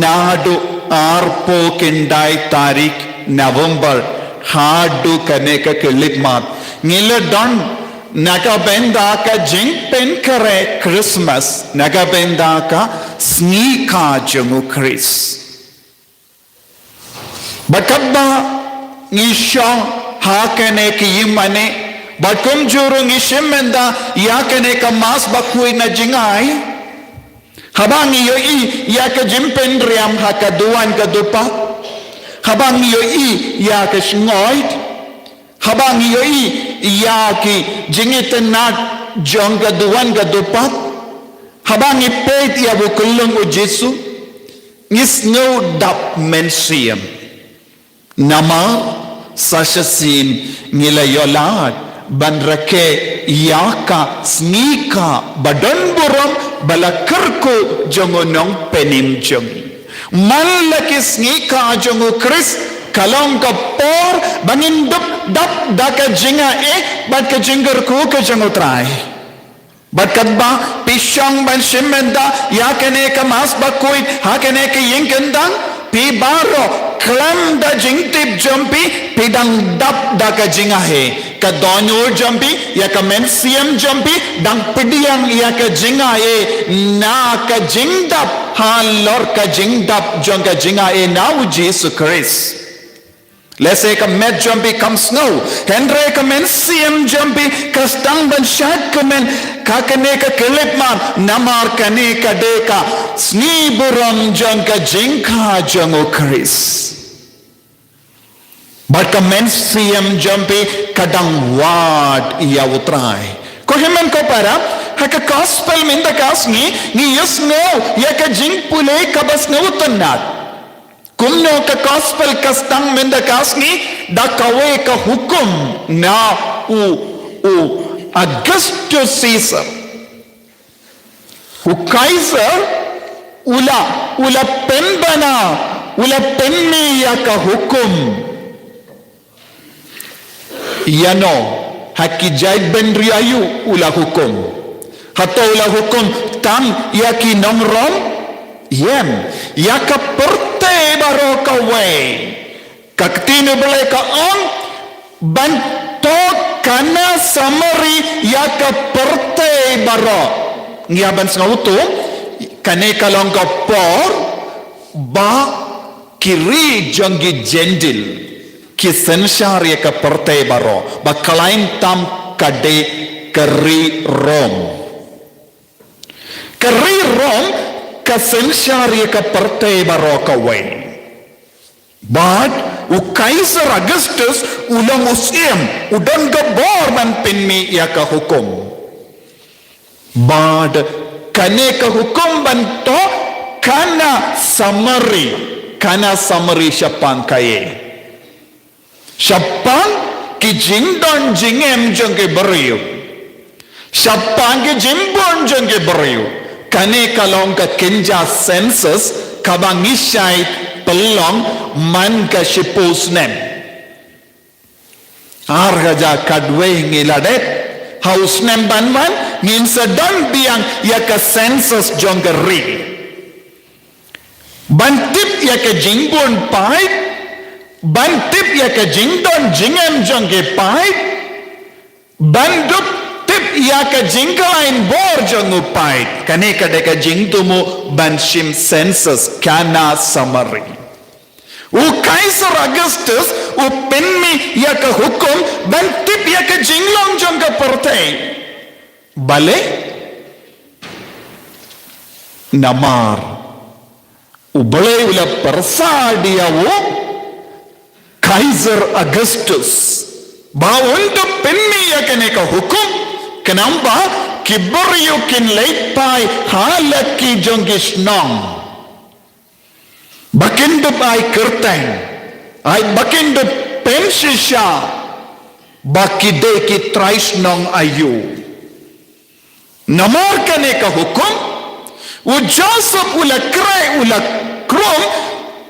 naduh arphew khyndai tarik November haduh kane ka khyllipmat, ngi la don na ka bynta ka jingpynkhreh Christmas, na ka bynta ka sngi kha jong u Khrist. Bad katba ngi shong ha kane ka ïingmane, bad kumjuh ruh ngi shim mynta ïa kane ka Mass bakhuid na jingai, haba ngi ïohi ïa ka jingpynriam ha ka duwan ka dupad, haba ngi ïohi ïa ka shngoi, haba ngi ïohi ïa ki jingitynnad jong ka duwan ka dupad, haba ngi peit ïa u khyllung u Jisu, ngi sngew dap mynsiem. Namar sa shisien ngi la ïoh lad ban rakhe ïa ka sngi kha ba don burom ba la kyrkhu jong u nongpynim jong ngi. Man la ki sngi kha jong u Khrist ka long ka por ba ngin dup dap da ka jingaiei bad ka jingkyrkhu ka jong u Trai. Bad katba phi shong ban shim mynta ïa kane ka Mass bakhuid ha kane ka ïing kyndang, phi baroh khlem da jingtip jong phi, phi dang dap da ka jingaiei. Ka dohnud jong phi, ïa ka mynsiem jong phi dang pdiang ïa ka jingaiei na ka jingdap halor ka jingdap jong ka jingaiei na u Jisu Khrist. Lehse ka met jong phi kam sngew, hynrei ka mynsiem jong phi ka sdang ban shait kmen ha kane ka khyllipmat, namar kane ka dei ka sngi burom jong ka jingkha jong U Khrist. Bad ka mynsiem jong phi ka dang wad ïa U Trai. Ko hynmen ko para, ha ka gospel mynta ka sngi, ngi ïohsngew ïa ka jingpule kaba sngewtynnat. Kumno ka gospel ka sdang mynta ka sngi, da kawei ka hukum na u, u Augustus Caesar. U Kaiser u la, u la pynbna, u la pynmih ïa ka hukum. Ïano, ha ki jaitbynriew ïa u u la hukum? Hato u la hukum tang ïa ki nong Rom? Ym, ïa ka pyrthei baroh kawei. Ka ktien U Blei ka ong, ban toh kana summary ïa ka pyrthei baroh. Ngi hap ban sngewthuh, kane ka long ka por ba ki ri jong ki Jentil ki synshar ïa ka pyrthei baroh, ba khlaiñ tam ka dei ka ri Rom. Ka ri Rom ka synshar ïa ka pyrthei baroh kawei. Bad u Kaiser Augustus u long u syiem, u don ka bor ban pynmih ïa ka hukum. Bad kane ka hukum ban toh kana summary, kana summary shaphang kaei? Shaphang ki jingdon jingem jong ki briew. Shaphang ki jingbun jong ki briew. Kane ka long ka kynja census kaba ngi shait pynlong man ka shiphew snem. Ar hajar khatwei ngi la dep. Ha u snem ban wan ngin sa don biang ïa ka census jong ka ri. Ban tip ïa ka jingbun paid, ban tip ïa ka jingdon jingem jong ki paid, ban dup tip ïa ka jingkhlaiñ bor jong u paid. Kane ka dei ka jingthmu ban shim census, kana summary. U Kaiser Augustus u pynmih ïa ka hukum ban tip ïa ka jinglong jong ka pyrthei. Balei? Namar U Blei u la pyrsad ïa u Kaiser Augustus ba un da pynmih ïa kane ka hukum, khnang ba ki briew kin leit phai ha la ki jong ki shnong. Ba kin dup ai kyrteng, ai ba kin dup pynshisha ba ki dei ki trai shnong aïu. Namar kane ka hukum, u Joseph u la khreh, u la khrum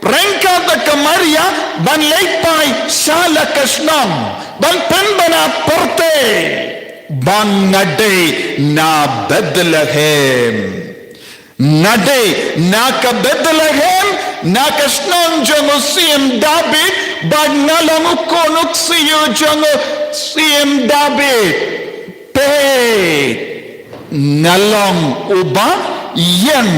ryngkat da ka Maria ban leit phai sha la ka shnong ban pynbna pyrthei ba nga dei na Bethlehem. Nga dei na ka Bethlehem, na ka shnong jong u Syiem David, bad nga long u khun u ksiew jong u Syiem David. Peit, nga long uba ïeng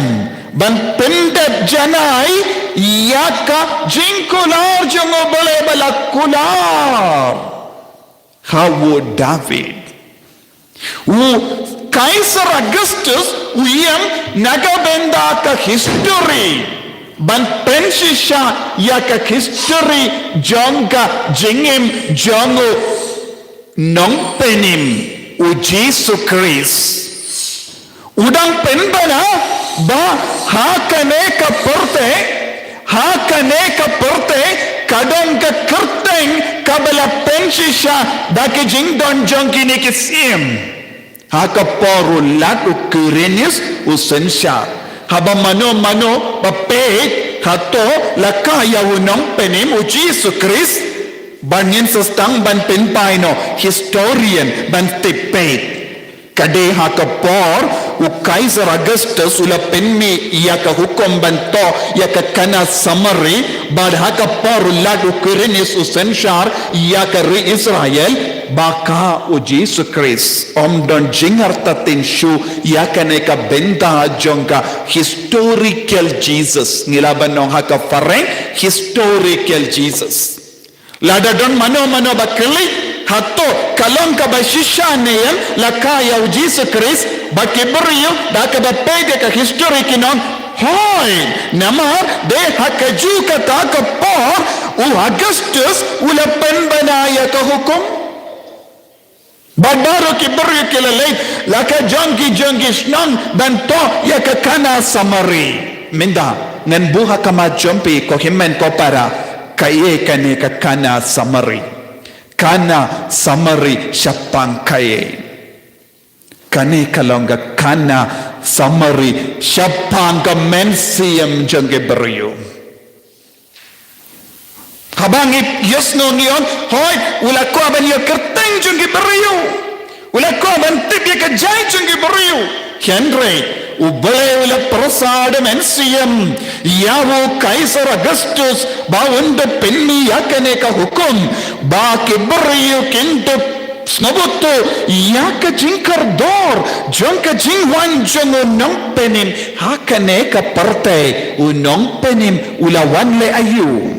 ban pyndep janai ïa ka jingkular jong U Blei ba la kular ha u David. U Kaiser Augustus u ïeng na ka bynta ka history ban pynshisha ïa ka history jong ka jingim jong u Nongpynim, u Jisu Khrist. U dang pynbna ba ha kane ka pyrthei, ha kane ka pyrthei ka don ka kyrteng kaba la pynshisha da ki jingdon jong kine ki syiem. Ha ka por u Lad u Quirinius u synshar, haba mano mano ba peit, hato la kha ïa u Nongpynim u Jisu Khrist. Ba ngin sa sdang ban pynphai noh, historian ban tip peit. Ka dei ha ka por u Kaiser Augustus u la pynmih ïa ka hukum ban toh ïa ka kana summary, bad ha ka por u Lad u Quirinius u synshar ïa ka ri Israel, ba kha u Jisu Khrist um don jingartatien shuh ïa kane ka bynta jong ka historical Jesus. Ngi lah ban ong ha ka phareng, historical Jesus. Lada don mano mano ba kylli, hato ka long kaba shisha ne em la kha ïa u Jisu Khrist? Ba ki briew da kaba peit ïa ka history kin ong, hooid, namar dei ha kajuh kata ka por u Augustus u la pynbna ïa ka hukum. Bad baroh ki briew ki la leit, la ka jong ki jong ki shnong ban thoh ïa ka Kana Samari. Mynta ngan buh ha khmat jong phi, ko hynmen ko para, kaei kane ka Kana Samari? Kana Samari shaphang kaei? Kane ka long ka Kana Samari shaphang ka mynsiem jong ki briew. Haba ngi ïohsngew ngi ong, hooid, u la kwah ban ïoh kyrteng jong ki briew. U la kwah ban tip ïa ka jait jong ki briew. Hynrei u Blei u la pyrsa da mynsiem ïa u Kaisar Augustus ba un da pynmih ïa kane ka hukum ba ki briew kin da sngewbha to ïa ka jingkordor jong ka jingwan jong u nongpynim ha kane ka pyrthei. U nongpynim u la wan leh aïu?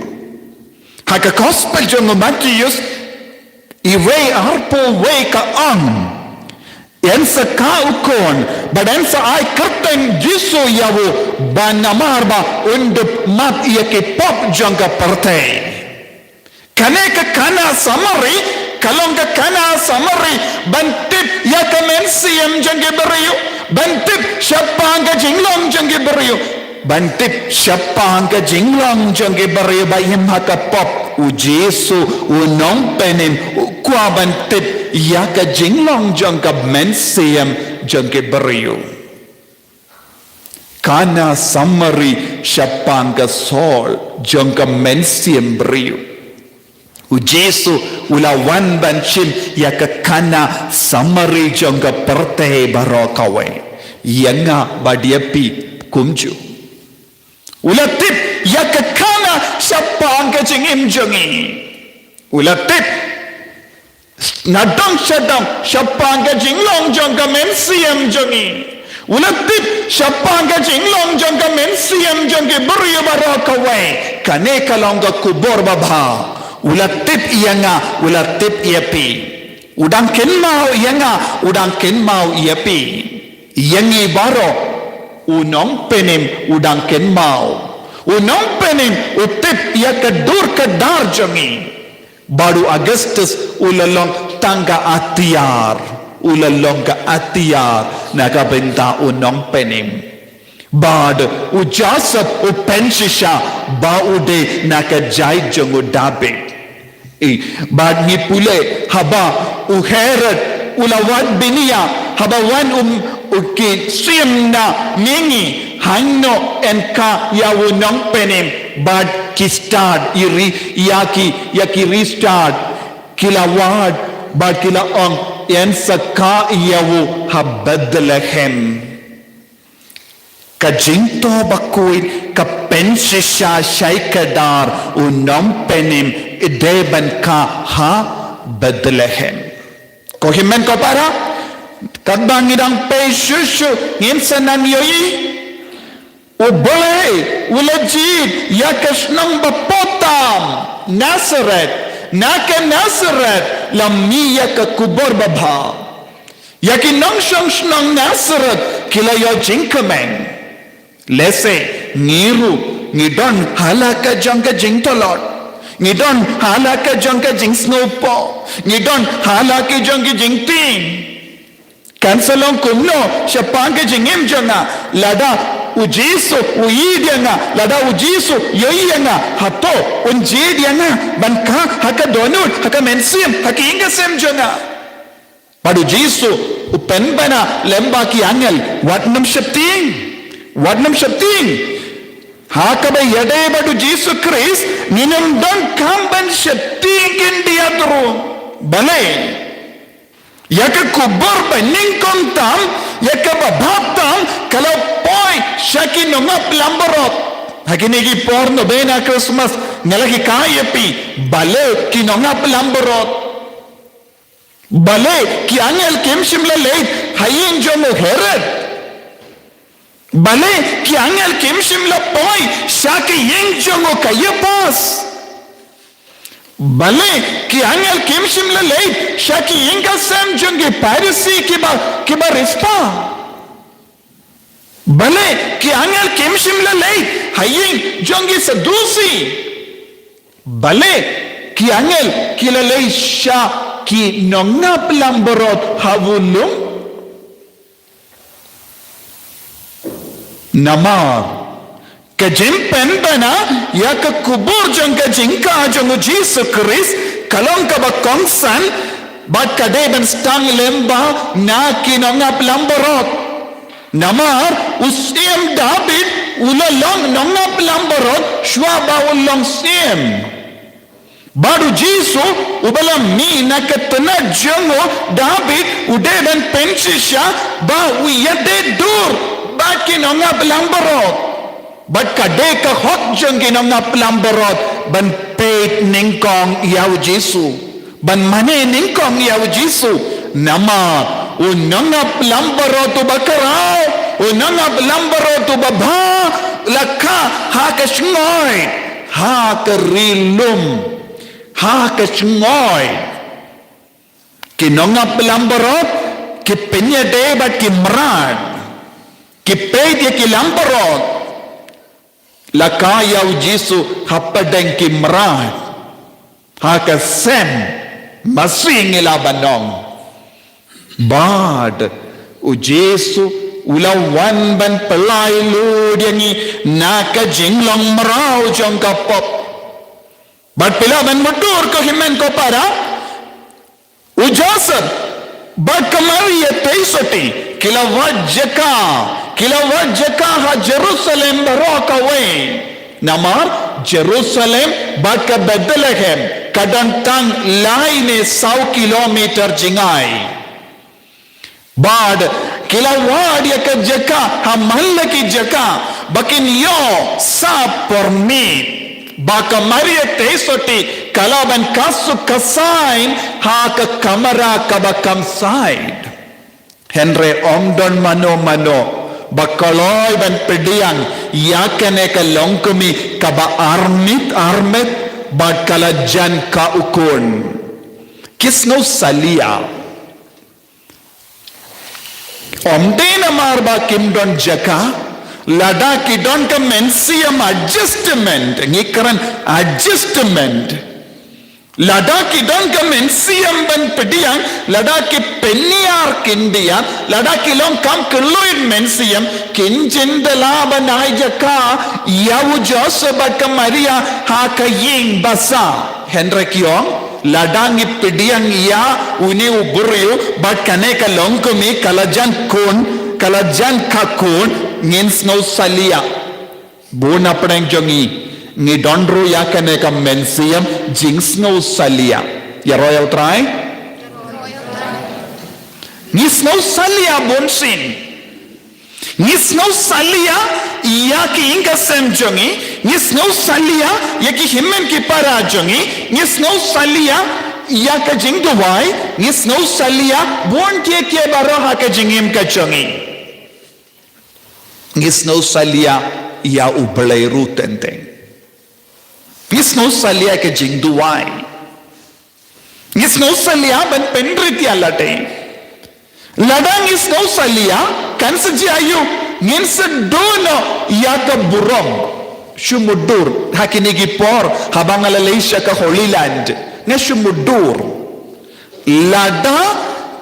Ha ka gospel jong u Mathaios, i wei arphew wei ka ong, yn sa kha u khun bad yn sa ai kyrteng Jisu ïa u, ba namar ba un da map ïa ki pop jong ka pyrthei. Kane ka Kana Samari ka long ka Kana Samari ban tip ïa ka mynsiem jong ki briew, ban tip shaphang ka jinglong jong ki briew, ban tip shaphang ka jinglong jong ki briew ba im ha ka pop. U Jisu u nongpynim u kwah ban tip ïa ka jinglong jong ka mynsiem jong ki briew. Kana Samari shaphang ka sor jong ka mynsiem briew. U Jisu u la wan ban shim ïa ka Kana Samari jong ka pyrthei baroh kawei. Ïa nga bad ïa phi kumjuh. U la tip ïa ka Kana shaphang ka jingim jong ngi. U la tip nadong shadong shaphang ka jinglong jong ka mynsiem jong ngi. U la tip shaphang ka jinglong jong ka mynsiem jong ki briew baroh kawei. Kane ka long ka khubor babha. U la tip ïa nga, u la tip ïa phi. U dang kynmaw ïa nga, u dang kynmaw ïa phi. Ïa ngi baroh u nongpynim u dang kynmaw. U nongpynim u tip ïa ka dur ka dar jong ngi. Bad u Augustus u la long tang ka atiar, u la long ka atiar na ka bynta u nongpynim. Bad u Joseph u pynshisha ba u dei na ka jait jong u David. Eh, bad ngi pule haba u Herod u la wad bniah, haba wan um u ki shim na mihngi, hangno yn kha ïa u nongpynim, bad ki stad ïa ki, ïa ki ri stad ki la wad bad ki la ong, yn sa kha ïa u ha Bethlehem. Ka jingthoh bakhuid ka pynshisha shai kdar u nongpynim i dei ban kha ha Bethlehem. Ko hynmen ko para, katba ngi dang peit shuh shuh ngin sa nang ïohi. U Blei u la jied ïa ka shnong ba potam Nasareth, na ka Nasareth la mih ïa ka khubor babha. Ïa ki nongshong shnong Nasareth ki la ïoh jingkmen. Lehse ngi ruh ngi don ha la ka jong ka jingthlot. Ngi don ha la ka jong ka jingsngewpoh. Ngi don ha la ka jong ka jingtieng. Kan sa long kumno shaphang ka jingim jong nga lada u Jisu u ïeit ïa nga, lada u Jisu u ïohi ïa nga, hato un jied ïa nga ban kha ha ka dohnud, ha ka mynsiem, ha ka ïing ka sem jong nga? Bad u Jisu u pynbna lem bad ki angel, wat nym sheptieng. Wat nym sheptieng. Ha kaba ïadei bad u Jisu Khrist ngin ym donkam ban sheptieng khyndiat ruh. Balei? Ïa ka khubor ba nyngkong tam, ïa kaba bha tam, ka la poi sha ki nongap langbrot. Ha kine ki por Novena Christmas nga la hikai ïa phi, balei ki nongap langbrot? Balei ki angel kim shym la leit ha ïing jong u Herod? Balei ki angel kim shym la poi sha ka ïing jong u Kaiaphas? Balei ki angel kim shym la leit sha ki ïing ka sem jong ki Pharisi kiba, kiba riewspah? Balei ki angel kim shym la leit ha ïing jong ki Sadusi? Balei ki angel ki la leit sha ki nongap langbrot ha u lum? Namar ka jingpynbna ïa ka kubur jong ka jingkha jong u Jisu Khrist ka long kaba kongsan, bad ka dei ban sdang lyngba na ki nongap langbrot. Namar u Syiem David u la long nongap langbrot shuwa ba u long syiem. Bad u Jisu uba la mih na ka tnat jong u David u dei ban pynshisha ba u ïadei dur bad ki nongap langbrot. Bad ka dei ka hok jong ki nongap langbrot ban peit nyngkong ïa u Jisu, ban mane nyngkong ïa u Jisu. Namar u nongap langbrot uba khraw, u nongap langbrot uba bha, la kha ha ka shngoi, ha ka ri lum, ha ka shngoi. Ki nongap langbrot ki pynïadei bad ki mrad, ki peit ïa ki langbrot. La kha ïa u Jisu hapdeng ki mrad, ha ka sem masi ngi la ban ong. Bad u Jisu u la wan ban pynlait lut ïa ngi na ka jinglong mraw jong ka pop. Bad phi lah ban mutdur ko hynmen ko para, u Joseph bad ka Maria tei sotti ki la wad jaka, ki la wad jaka ha Jerusalem baroh kawei. Namar Jerusalem bad ka Bethlehem ka don tang lai ne saw kilometer jngai. Bad ki la wad ïa ka jaka ha man la ki jaka ba kin ïoh sap por miet, ba ka Maria tei sotti ka lah ban kha suk kha saiñ ha ka kamra kaba kham saiñ. Hynrei ym don mano mano ba kloi ban pdiang ïa kane ka longkmie kaba armiet armet, bad ka la jan kha u khun. Ki sngew salia. Ym dei namar ba kim don jaka, lada ki don ka mynsiem adjustment, ngi kren adjustment. Lada ki don ka mynsiem ban pdiang, lada ki pynïar khyndiat, lada ki long kham kylluid mynsiem, kin jin da lah ban ai jaka ïa u Joseph bad ka Maria ha ka ïing basa. Hynrei ki ong, lada ngi pdiang ïa une u briew bad kane ka longkmie ka la jan khun, ka la jan kha khun, ngin sngew salia. Bun na pdeng jong ngi ngi don ruh ïa kane ka mynsiem jingsngew salia. Ïaroh ïa U Trai. Ngi sngew salia bun sien. Ngi sngew salia ïa ki ïing ka sem jong ngi, ngi sngew salia ïa ki hynmen ki para jong ngi, ngi sngew salia ïa ka jingduwai, ngi sngew salia bun kiei kiei baroh ha ka jingim ka jong ngi. Ngi sngew salia ïa U Blei ruh teng teng. Ngi sngew salia ka jingduwai. Ngi sngew salia ban pynrit ïa lade. Lada ngi sngew salia, kan sa jia aïu, ngin sa duh noh ïa ka burom. Shu mutdur, ha kine ki por, haba nga la leit sha ka Holy Land, nga shu mutdur. Lada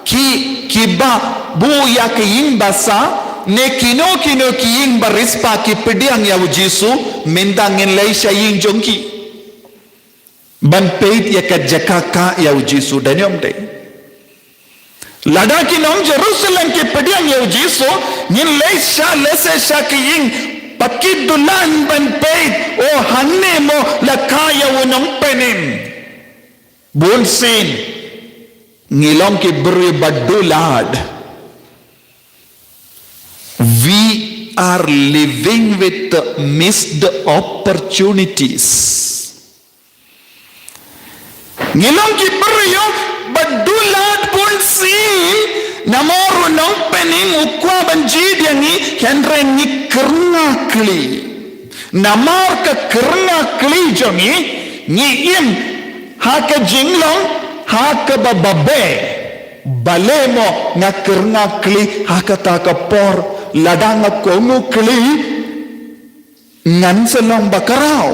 ki, kiba buh ïa ka ïing basa, ne kino kino ki ïing ba riewspah ki pdiang ïa u Jisu, mynta ngin leit sha ïing jong ki. Ban peit ïa ka jaka kha ïa u Jisu, dei ne ym dei. Lada ki nong Jerusalem ki pdiang ïa u Jisu, ngin leit sha lehse sha ki ïing ba ki dulan ban peit, o hangne mo la kha ïa u nongpynim. Bun sien ngi long ki briew ba dulan. We are living with the missed opportunities. Ngi long ki briew ba dulan bun sien namar u nongpynim u kwah ban jied ïa ngi, hynrei ngi kyrngah kli. Namar ka kyrngah kli jong ngi, ngi im Ha ka jinglong, ha kaba babe. Balei mo nga kyrngah kli, ha kata ka por, lada nga kohnguh kli, ngan sa long ba khraw.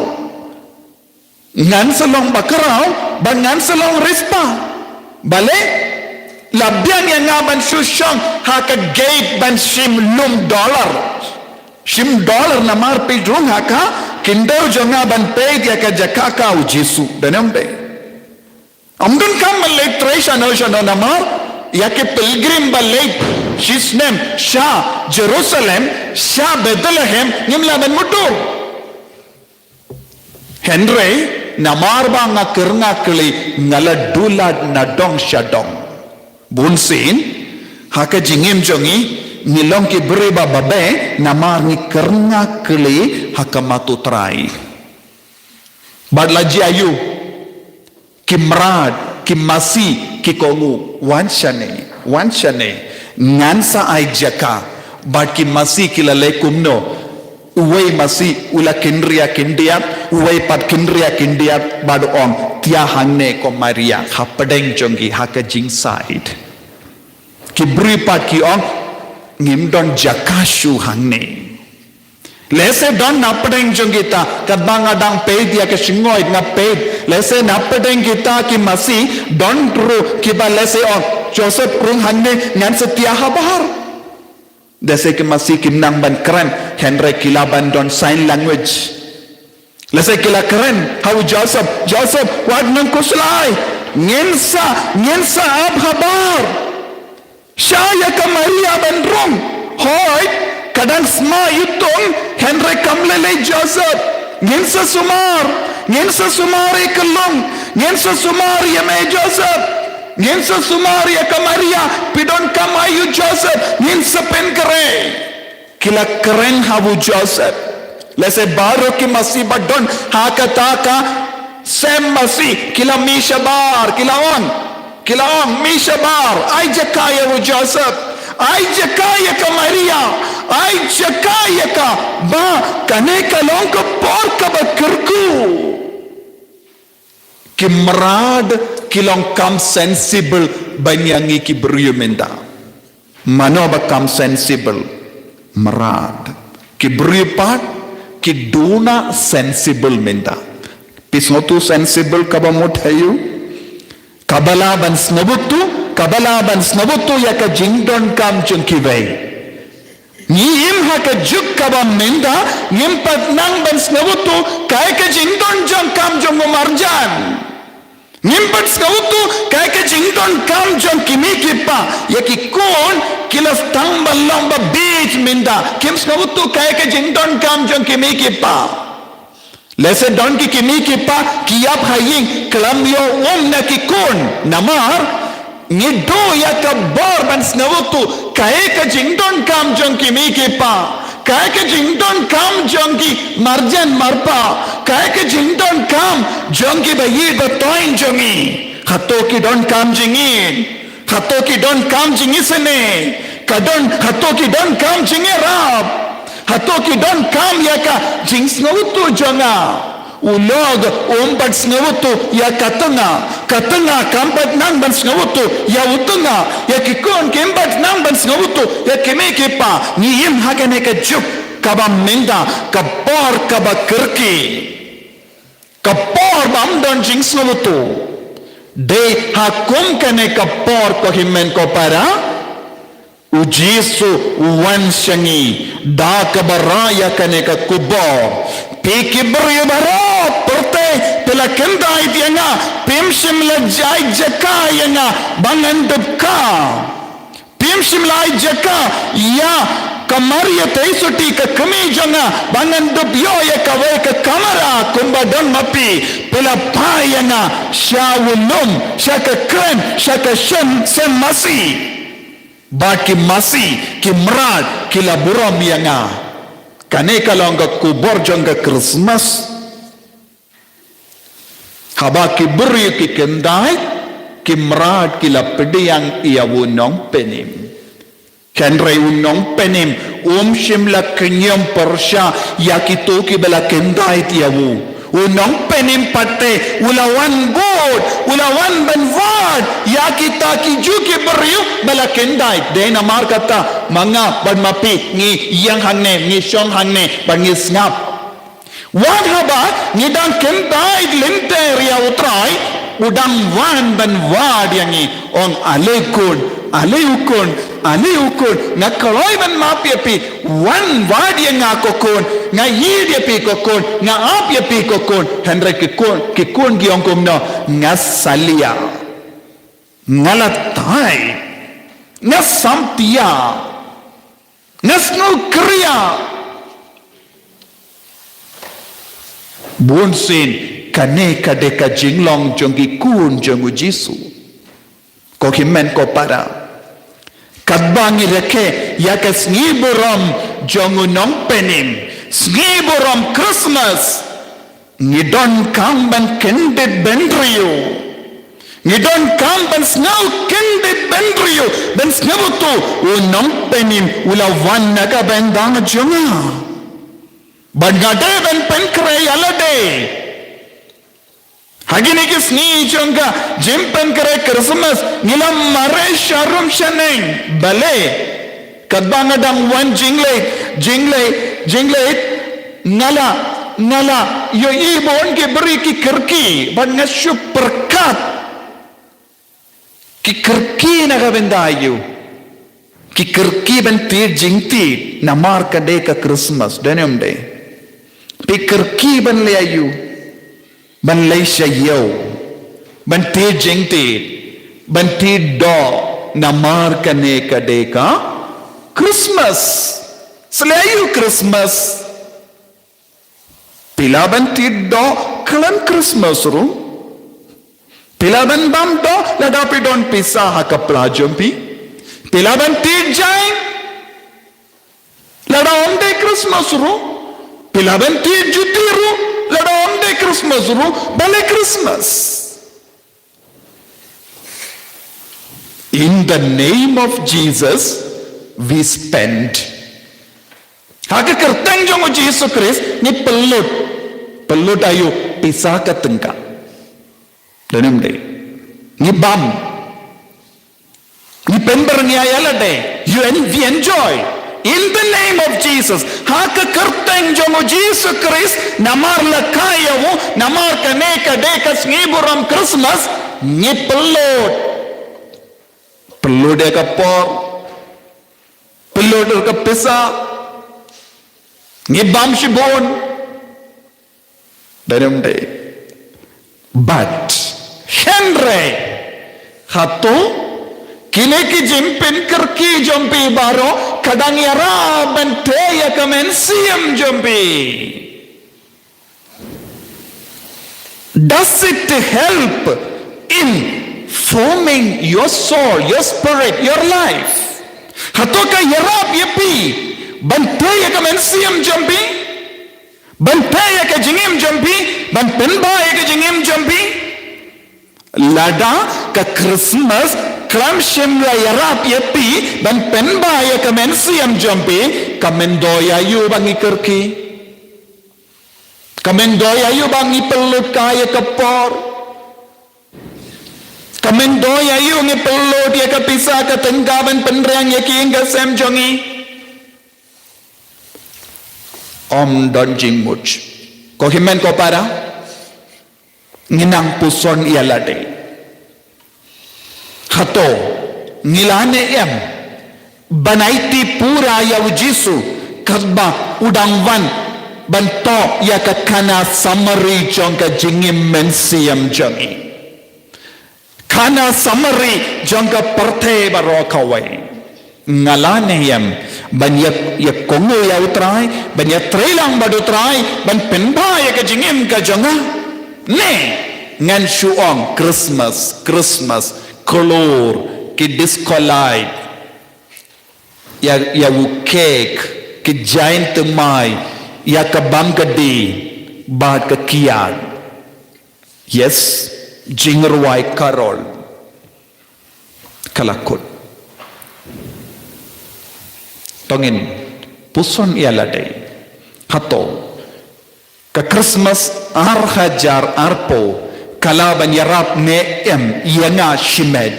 Ngan sa long ba khraw, ba ngan sa long riewspah. Balei, la biang ïa nga ban shu shong, ha ka gate ban shim lum dollar. Shim dollar namar pyrshang ha ka, khyndew jong nga ban peit ïa ka jaka ka u Jisu. Don em de. Ym don kam ban leit trei shano shano namar, ïa ki pilgrim ba leit, shisnem, sha, Jerusalem, sha Bethlehem, ngim lah ban mutdur. Hynrei, namar ba nga kyrngah kli nga la dulat na dong sha dong. Bunsien, ha ka jingim jong ngi, ngi long ki briew ba babe, namar ngi kyrngah kli ha ka mat u Trai. Bad la jia ïa u, ki mrad, ki masi, ki kohnguh, wan shane, wan shane, ngan sa ai jaka, bad ki masi ki la leh kumno, uwei masi, u la kynriah khyndiat, uwei pat kynriah khyndiat, bad u ong, tia hangne ko Maria, hapdeng jong ki ha ka jingsaid. Ki briew pat ki ong, ngim don jaka shuh hangne. Lehse don na pdeng jong kita, katba nga dang peit ïa ka shyngoid nga peit. Lehse na pdeng kita ki masi, don ruh kiba lehse ong, Joseph rung hangne ngan sa tia habar. Lehse ki masi kim nang ban kren, hynrei ki lah ban don sign language. Lehse ki la kren, ha u Joseph, Joseph, wat nang khuslai, ngin sa, ngin sa ap habar. Sha ïa ka Maria ban rung. Hooid, ka dang sma iwtung, hynrei kam lei lei Joseph. Ngin sa sumar, ngin sa sumar ïa ka lum, ngin sa sumar ïa me Joseph. Ngin sa sumar ïa ka Maria, phi donkam ïa u Joseph, ngin sa pynkhreh. Ki la kren ha u Joseph. Lehse baroh ki masi ba don ha kata ka sem masi, ki la mih shabar, ki la ong. Ki la ong, mih shabar, ai jaka ïa u Joseph, ai jaka ïa ka Maria, ai jaka ïa ka, ba kane ka long ka por kaba kyrkhu. Ki mrad ki long kam sensible ban ïa ngi ki briew mynta. Mano ba kam sensible? Mrad. Ki briew pat ki duna sensible mynta. Phi sngewthuh sensible kaba mut aïu? Kaba lah ban sngewthuh, kaba lah ban sngewthuh ïa ka jingdonkam jong kiwei. Ngi im ha ka juk kaba mynta, ngim pat nang ban sngewthuh kaei ka jingdonkam jong u marjan. Ngim pat sngewthuh kaei ka jingdonkam jong ki mei ki pa, ïa ki khun ki la sdang ban long ba bieit mynta. Kim sngewthuh kaei ka jingdonkam jong ki mei ki pa. Lehse don ki, ki mei ki pa ki ïap ha ïing, khlem ïoh um na ki khun. Namar ngi duh ïa ka bor ban sngewthuh kaei ka jingdonkam jong ki mei ki pa, kaei ka jingdonkam jong ki marjan marpa, kaei ka jingdonkam jong ki baïeit bathoiñ jong ngi. Hato ki donkam jingïeit? Hato ki donkam jingisynei? Ka don, hato ki donkam jingïarap? Hato ki donkam ïa ka jingsngewthuh jong nga? U lok um pat sngewthuh ïa ka tnga, ka tnga kam pat nang ban sngewthuh ïa u tnga, ïa ki khun kim pat nang ban sngewthuh ïa ki mei ki pa. Ngi im ha kane ka juk kaba mynta, ka por kaba kyrkieh. Ka por bym don jingsngewthuh. Dei ha kum kane ka por ko hynmen ko para, u Jisu u wan sha ngi da kaba rah ïa kane ka khubor. Phi ki briew baroh pyrthei phi la khyndait ïa nga, phim shym la ai jaka ïa nga ba ngan dup kha. Phim shym la ai jaka ïa ka Maria Theisotti ka kmie jong nga ba ngan dup ïoh ïa kawei ka kamra kumba don ma phi. Phi la phai ïa nga sha u lum, sha ka kren, sha ka sem, sem masi. Bad ki masi, ki mrad ki la burom ïa nga. Kane ka long ka khubor jong ka Christmas. Haba ki briew ki khyndait, ki mrad ki la pdiang ïa u nongpynim. Hynrei u nongpynim um shym la kynñiom pyrshah ïa kito kiba la khyndait ïa u. U nongpynim pat te u la wan bud, u la wan ban wad ïa kita ki ju ki briew ba la kyndait. Dei namar kata ma nga bad ma phi ngi ïeng hangne, ngi shong hangne bad ngi sngap. Wat haba ngi dang kyndait lynter ïa U Trai, u dang wan ban wad ïa ngi. Ong, ale khun, ale u khun, ale u khun, nga kloi ban map ïa phi. Wan wad ïa nga ko khun, nga ïeit ïa phi ko khun, nga ap ïa phi ko khun. Hynrei ki khun, ki khun ki ong kumno? Nga salia, nga la tai, nga samtia, nga sngewkhria. Bunsien kane ka dei ka jinglong jong ki khun jong U Jisu. Ko hynmen ko para, katba ngi rakhe ïa ka sngi burom jong u nongpynim, sngi burom Christmas, ngi donkam ban kyndit bynriew. Ngi donkam ban sngew kyndit bynriew, ban sngewthuh u nongpynim u la wan na ka bynta jong nga. Bad nga dei ban pynkhreh ïa lade. Ha kine ki sngi jong ka jingpynkhreh Christmas, ngi la mareh sharum shaneng. Balei? Katba nga dang wan jingleit, jingleit, jingleit, nga la, nga la ïohi bun ki briew ki kyrkieh, bad nga shu pyrkhat. Ki kyrkieh na ka bynta aïu? Ki kyrkieh ban thied jingthied namar ka dei ka Christmas, dei ne ym dei? Ki kyrkieh ban leh aïu? Ban leit sha ïew, ban thied jingthied, ban thied doh, namar kane ka dei ka Christmas. Sa leh aïu Christmas? Phi lah ban thied doh khlem Christmas ruh. Phi lah ban bam doh lada phi don pisa ha ka pla jong phi. Phi lah ban thied jaiñ lada ym dei Christmas ruh. Phi lah ban thied juti ruh lada ym dei Christmas ruh. Balei Christmas? In the name of Jesus, we spend. Ha ka kyrteng jong U Jisu Khrist, ngi pynlut. Pynlut aïu? Pisa ka tyngka. Dei ne ym dei? Ngi bam. Ngi pynbyrngia ïa lade. You en-, we enjoy. In the name of Jesus. Ha ka kyrteng jong U Jisu Khrist, namar la kha ïa u, namar kane ka dei ka sngi burom Christmas, ngi pynlut. Pynlut ïa ka por. Pynlut ïa ka pisa. Ngi bam shibun. Dei ne ym dei? But, hynrei, hato kine ki jingpynkyrkieh jong phi baroh ka dang ïarap ban theh ïa ka mynsiem jong phi? Does it help in forming your soul, your spirit, your life? Hato ka ïarap ïa phi ban theh ïa ka mynsiem jong phi? Ban theh ïa ka jingim jong phi, ban pynbha ïa ka jingim jong phi. Lada ka Christmas khlem shym la ïarap ïa phi ban pynbha ïa ka mynsiem jong phi, ka myndoi aïu ba ngi kyrkieh? Ka myndoi aïu ba ngi pynlut kai ïa ka por? Ka myndoi aïu ngi pynlut ïa ka pisa ka tyngka ban pynrem ïa ki ïing ka sem jong ngi? Ym don jingmut. Ko hynmen ko para, ngi nang puson ïa lade. Hato ngi lah ne em ban aiti pura ïa U Jisu katba u dang wan ban thoh ïa ka khana summary jong ka jingim mynsiem jong ngi? Khana summary jong ka pyrthei baroh kawei. Nga lah ne em ban ïa, ïa kohnguh ïa U Trai, ban ïatrei lang bad U Trai, ban pynbha ïa ka jingim ka jong nga? Ne ngan shu ong Christmas, Christmas, klur, ki disco light, ïa, ïa u cake, ki jaiñ thymmai, ïa ka bam ka dih bad ka kiad. Yes, jingrwai karol. Ka la kut. To ngin puson ïa lade. Hato Ka Christmas ar hajar arphew ka lah ban ïarap ne em ïa nga shimet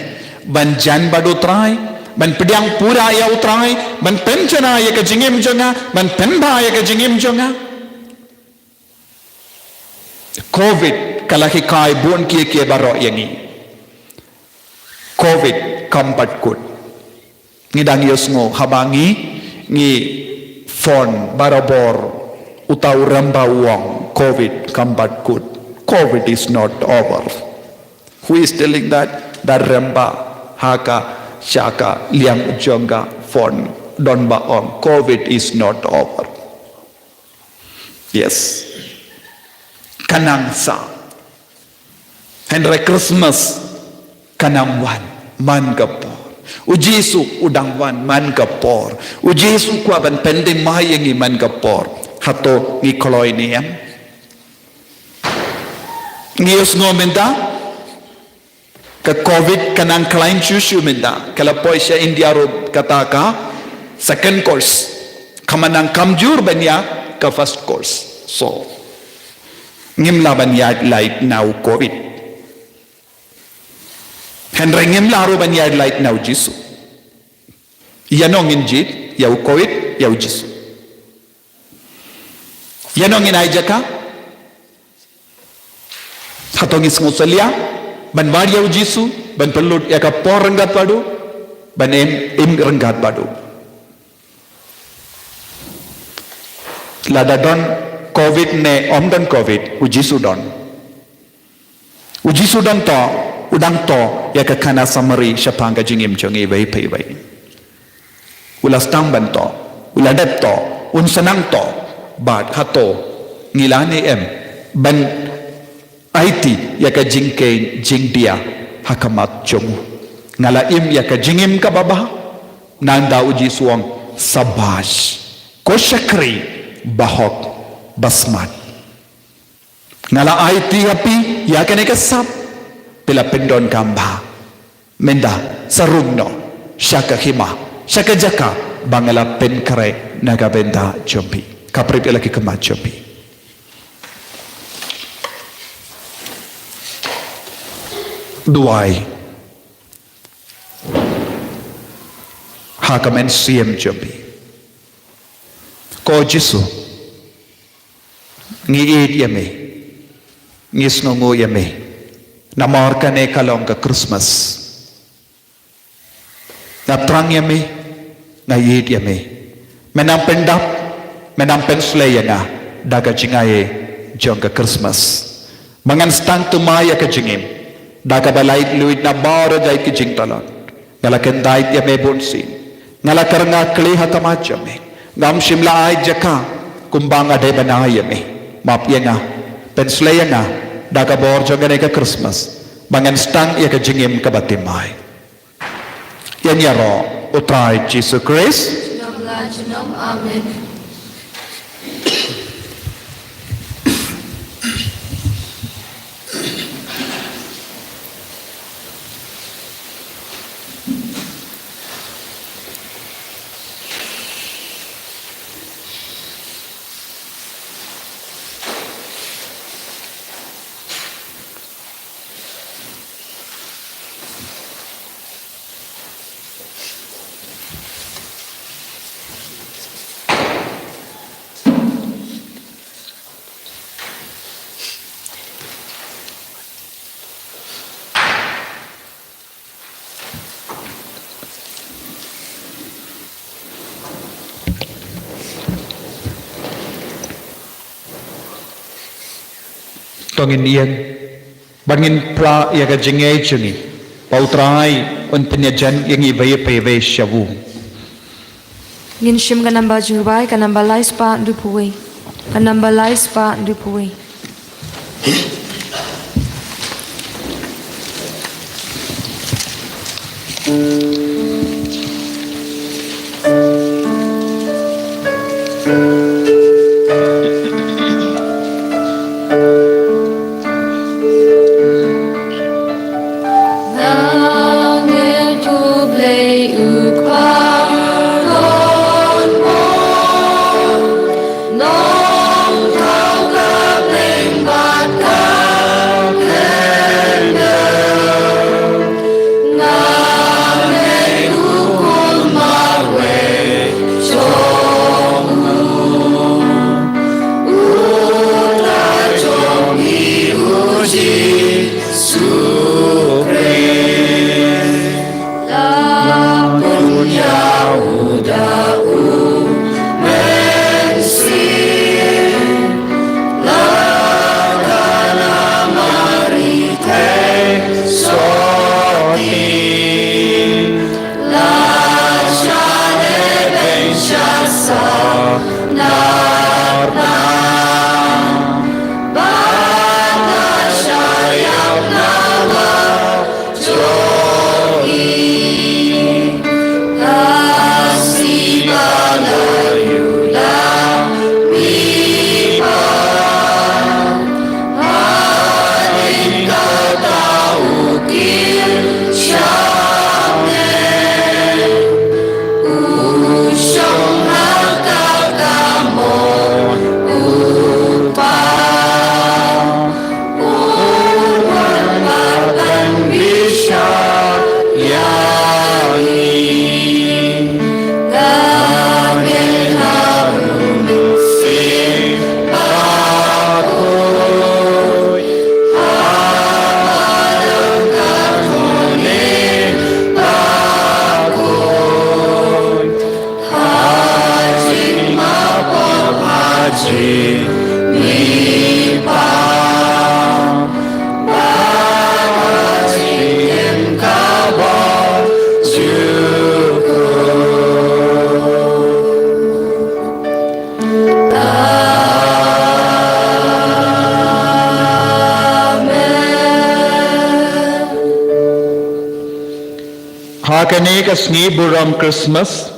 ban jan bad U Trai, ban pdiang pura ïa U Trai, ban pynjanai ïa ka jingim jong nga, ban pynbha ïa ka jingim jong nga? Covid ka la hikai bun kiei kiei baroh ïa ngi. Covid kam pat kut. Ngi dang ïohsngew haba ngi, ngi phone barabor, uta u rem ba u ong, Covid kam pat kut. Covid is not over. Who is telling that? That rem ba ha ka sha ka liang jong ka phone don ba ong, Covid is not over. Yes. Ka nang sah. Hynrei Christmas ka nang wan man ka por. U Jisu u dang wan man ka por. U Jisu u kwah ban pynthymmai ïa ngi man ka por. Hato ngi kloi ne em? Ngi ïohsngew mynta ka Covid ka nang khlaiñ shuh shuh mynta. Ka la poi sha India ruh kata ka second course. Ka man nang kamjur ban ïa ka first course. So, ngim lah ban ïaid lait na u Covid. Hynrei ngim lah ruh ban ïaid lait na u Jisu. Ïano ngin jied, ïa u Covid, ïa u Jisu? Ïano ngin ai jaka? Hato ngi sngewsalia ban wad ïa u Jisu, ban pynlut ïa ka por ryngkat bad u, ban im, im ryngkat bad u? Lada don Covid ne ym don Covid, u Jisu don. U Jisu dang to, u dang to ïa ka khana Samari shaphang ka jingim jong iwei pa iwei. U la sdang ban to, u la dep to, un sa nang to. Bad hato ngi lah ne em ban aiti ïa ka jingkheiñ jingdia ha khmat jong u? Nga la im ïa ka jingim kaba bha. Nangta u Jisu u ong, sabash, ko shakri bahok basmat. Nga la aiti ha phi ïa kane ka sap, phi la pyndonkam bha. Mynta sa rung noh sha ka hima, sha ka jaka ba nga la pynkhreh na ka bynta jong phi. Khaphrip ïa la ki khmat jong phi. Duwai ha ka mynsiem jong phi. Ko Jisu, ngi ïeit ïa me, ngi sngewnguh ïa me. Namar kane ka long ka Christmas. Nga thrang ïa me, nga ïeit ïa me. Me nang pyndap, me nang pynshlei ïa nga da ka jingaiei jong ka Christmas. Ba ngan sdang thymmai ïa ka jingim da kaba lait luid na baroh jait ki jingtlot. Nga la kyntait ïa me bunsien. Nga la kyrngah khlieh ha khmat jong me. Ngam shym la ai jaka kumba nga dei ban ai ïa me. Map ïa nga, pynshlei ïa nga da ka bor jong kane ka Christmas, ba ngan sdang ïa ka jingim kaba thymmai. Ïa ngi ïaroh, U Trai Jisu Khrist. Junom la junom. Amen. To ngin ïeng, ba ngin phla ïa ka jingngeit jong ngi, ba U Trai un pynïajan ïa ngi iwei pa iwei sha u. Ngin shim ka namba jingduwai, ka namba lai spah hynriewphew wei. Ka namba lai spah hynriewphew wei. Ha kane ka sngi burom Christmas,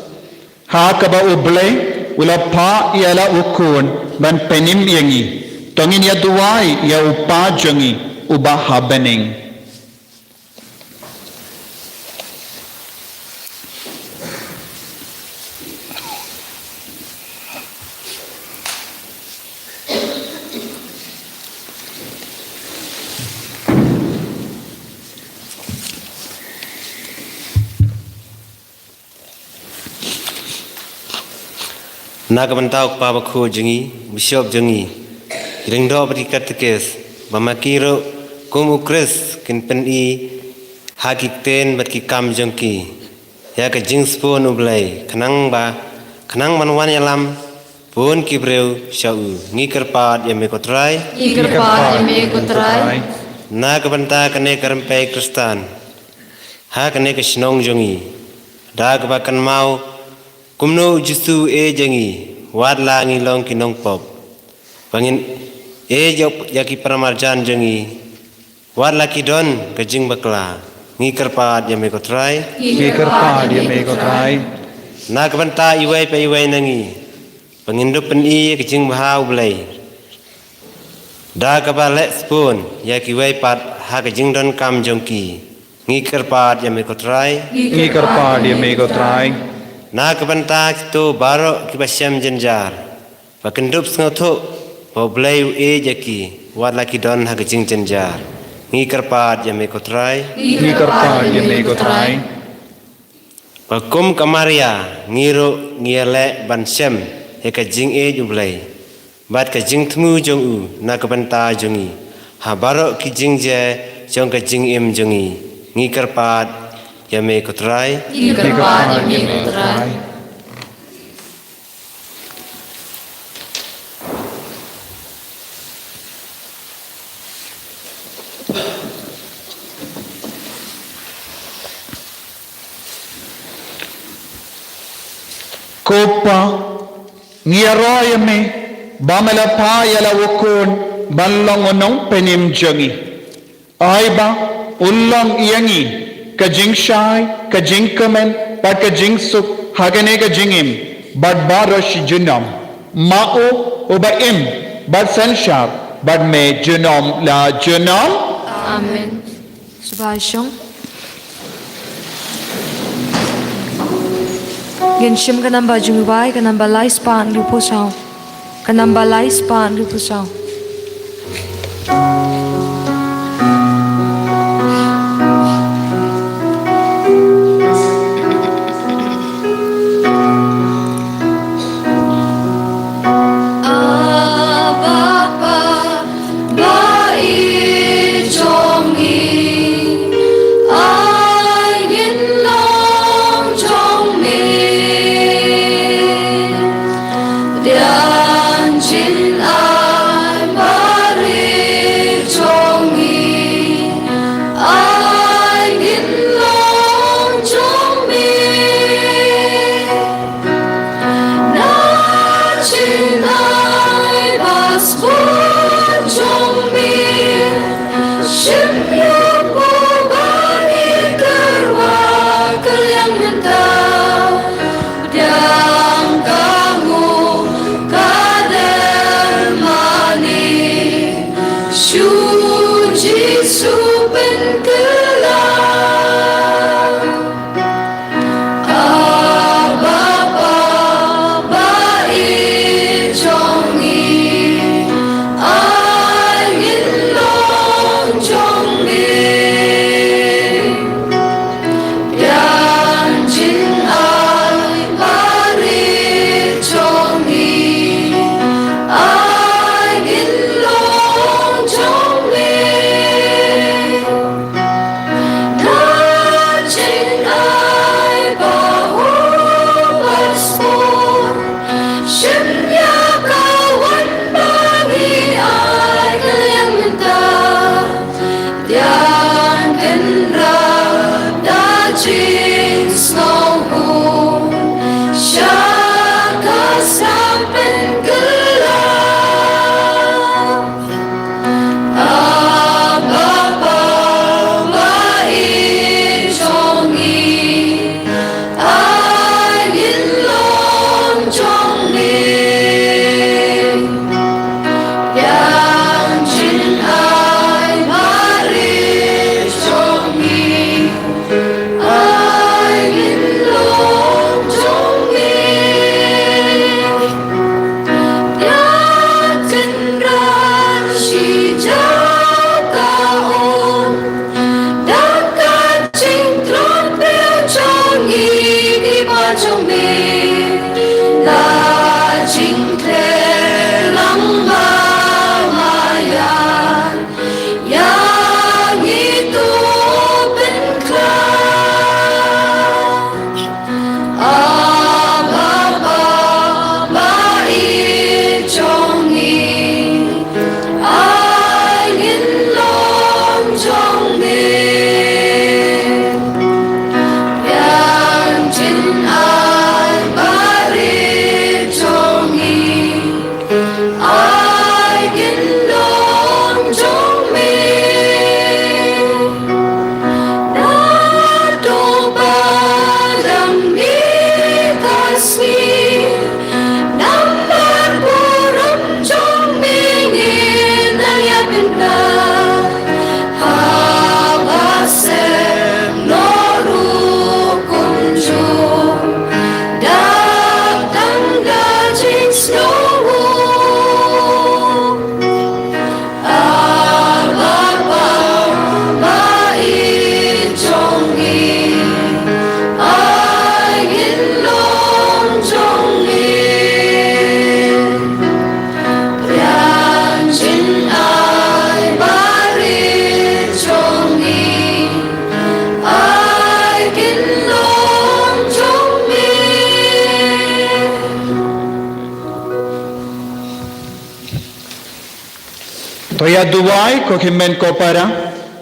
ha kaba U Blei u la phah ïa la u Khun ban pynim ïa ngi, to ngin ïa duwai ïa U Kpa jong ngi uba ha bneng. Na ka bynta U Kpa Bakhuid jong ngi, u Bishop jong ngi, ki lyngdoh bad ki katekis, ba ma ki ruh kum U Khrist kin pyni ha ki ktien bad ki kam jong ki ïa ka jingsbun U Blei, khnang ba, khnang ban wan ïalam bun ki briew sha u. Ngi kyrpad ïa me ko Trai. Ngi kyrpad ïa me ko Trai. Na ka bynta kane ka rympei Khristan ha kane ka shnong jong ngi, da kaba kynmaw kumno U Jisu u ïeit ïa ngi, wat la ngi long ki nongpop, ba ngin ïeit ïa ki para marjan jong ngi, wat la ki don ka jingbakla. Ngi kyrpad ïa me ko Trai. Ngi kyrpad ïa me ko Trai. Na ka bynta iwei pa iwei na ngi, ba ngin dup pyni ïa ka jingbha U Blei da kaba leh sbun ïa kiwei pat ha ka jingdonkam jong ki. Ngi kyrpad ïa me ko Trai. Ngi kyrpad ïa me ko Trai. Na ka bynta kito baroh kiba shem jynjar, ba kin dup sngewthuh ba U Blei u ïeit ïa ki, wat la ki don ha ka jingjynjar. Ngi kyrpad ïa me ko Trai. Ngi kyrpad ïa me ko Trai. Ba kum ka Maria, ngi ruh ngi ïaleh ban shem ïa ka jingïeit U Blei bad ka jingthmu jong u na ka bynta jong ngi ha baroh ki jingjia jong ka jingim jong ngi. Ngi kyrpad ïa me ko Trai. Ngi kyrpad ïa me ko Trai. Ko Pa, ngi ïaroh ïa me ba me la phah ïa la u Khun ban long u nongpynim jong ngi. Ai ba un long ïa ngi ka jingshai, ka jingkmen bad ka jingsuk ha kane ka jingim bad baroh shi junom. Ma u uba im bad synshar bad me junom la junom. Amen. Sngewbha shong. Ngin shim ka namba jong u bai, ka namba lai spah hynriewphew saw. Ka namba lai spah hynriewphew saw. Abba Pa, ba ïeit jong ngi, ai ngin long jong me. Dang jin ai barit jong ngi, ai ngin long jong me. Na jin ai ba sbun jong me, shim ïa u ba ngi kyrwa kylliang mynta. Pdiang ka nguh ka dermani, shu Jisu pynkylla. Abba Pa, ba ïeit jong ngi, ai ngin long jong me. Dang jin ai barit jong ngi, ai ngin long jong me. Na jin ai ba u ba sbun, shim ïa ka wan ba ngi ai kylliang mynta. Dang kynrad da jingsngewhun, sha ka snam pynkylla. Abba Pa, ba ïeit jong ngi, Ïa duwai ko hynmen ko para,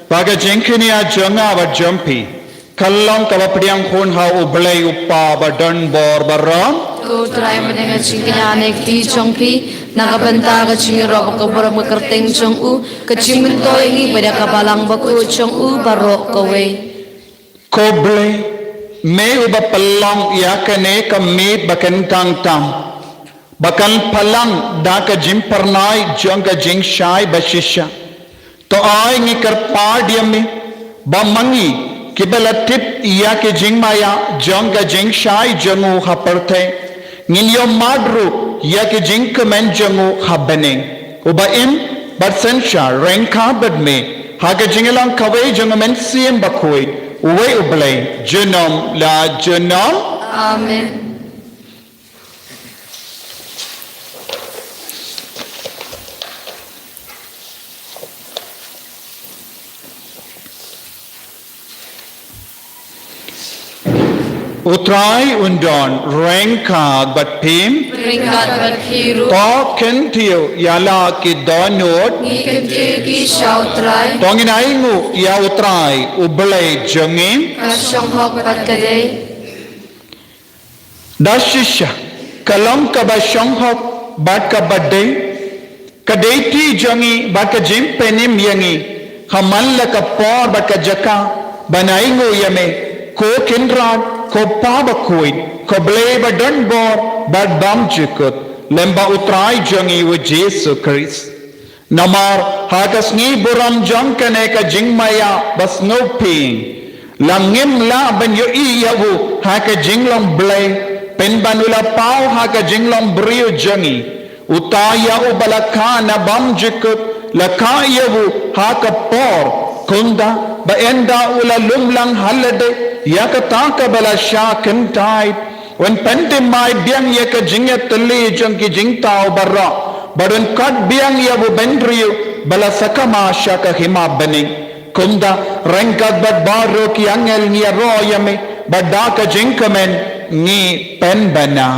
ba ka jingkñia jong nga bad jong phi ka long kaba pdiang hun ha U Blei U Kpa ba don bor baroh. Ko Trai, mynta nga jingkñia ha kti jong phi, na ka bynta ka jingïaroh bad ka burom ka kyrteng jong u, ka jingmyntoi ïa ngi bad ïa ka balang bakhuid jong u baroh kawei. Ko Blei, me uba pynlong ïa kane ka miet ba kyntang tam, ba kan palang da ka jingpyrnai jong ka jingshai bashisha. To ai ngi kyrpad ïa me, ba ma ngi kiba la tip ïa ki jingmaïa jong ka jingshai jong u ha pyrthei, ngin ïohmad ruh ïa ki jingkmen jong u ha bneng. Uba im bad synshar ryngkat bad me ha ka jingïalang kawei jong U Mynsiem Bakhuid, uwei U Blei, junom la junom. Amen. U Trai un don ryngkat bad phi. Ryngkat bad phi ruh. To kyntiew ïa la ki dohnud. Ngi kyntiew ki sha U Trai. To ngin ainguh ïa U Trai, U Blei jong ngi. Ka shong hok bad ka dei. Da shisha ka long kaba shong hok bad kaba dei, ka dei ti jong ngi bad ka jingpynim ïa ngi ha man la ka por bad ka jaka ban ainguh ïa me, ko Kynrad, ko Pa Bakhuid, ko Blei ba don bor bad bymjukut, lem bad U Trai jong ngi U Jisu Khrist. Namar ha ka sngi burom jong kane ka jingmaïa ba sngewphieng, la ngim lah ban ïohi ïa u ha ka jinglong Blei, pynban u la paw ha ka jinglong briew jong ngi. Uta ïa uba la kha na bymjukut la kha ïa u ha ka por, kumta ba ynda u la lum lang ha lade ïa kata kaba la shah kyntait, un pyndem mai biang ïa ka jingïatylli jong ki jingthaw baroh, bad un kot biang ïa u bynriew ba la sakma sha ka hima bneng. Kumta ryngkat bad baroh ki angel ngi ïaroh ïa me, bad da ka jingkmen ngi pynbna.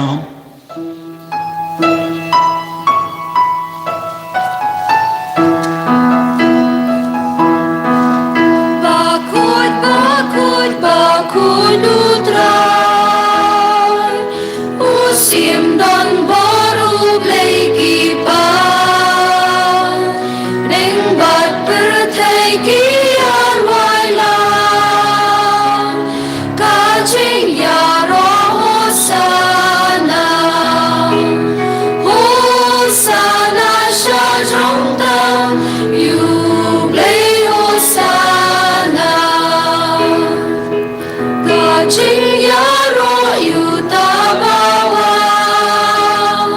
Bakhuid, bakhuid, bakhuid U Trai, u Syiem don bor, U Blei ki para, bneng bad pyrthei ki ïarwai lang. Ka jingïaroh Hosana, Hosana sha jrong tam ïa U Blei, Hosana. Ka jingïaroh ïa uta ba wan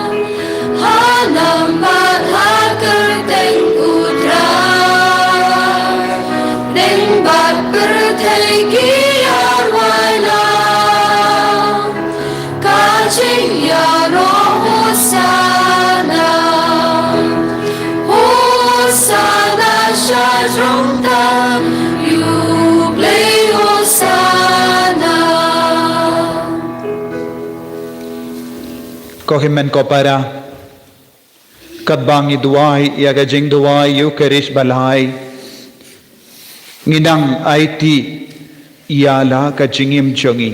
ha nam bad ha kyrteng U Trai, bneng bad pyrthei ki ïarwai lang. Ka jingïaroh Hosana, Hosana sha jrong tam ïa U Blei, Hosana. Ko hynmen ko para, katba ngi duwai ïa ka jingduwai Eukharist ba lai, ngi nang aiti ïa la ka jingim jong ngi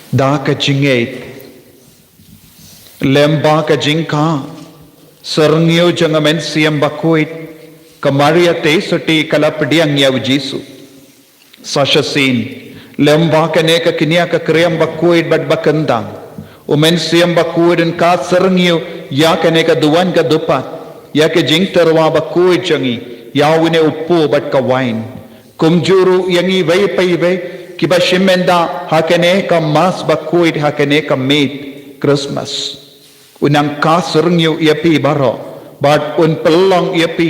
da ka jingngeit, lem bad ka jingkha syrngiew jong ka Mynsiem Bakhuid, ka Maria Theisotti ka la pdiang ïa U Jisu. Sa shisien, lem bad kane ka kñia ka krem bakhuid bad bakyntang, U Mynsiem Bakhuid un kha syrngiew ïa kane ka duwan ka dupat, ïa ka jingtyrwa bakhuid jong ngi, ïa une u kpu bad ka wain. Kumjuh ruh ïa ngi iwei pa iwei kiba shim ynda ha kane ka Mass bakhuid, ha kane ka miet Christmas. Un nang kha syrngiew ïa phi baroh, bad un pynlong ïa phi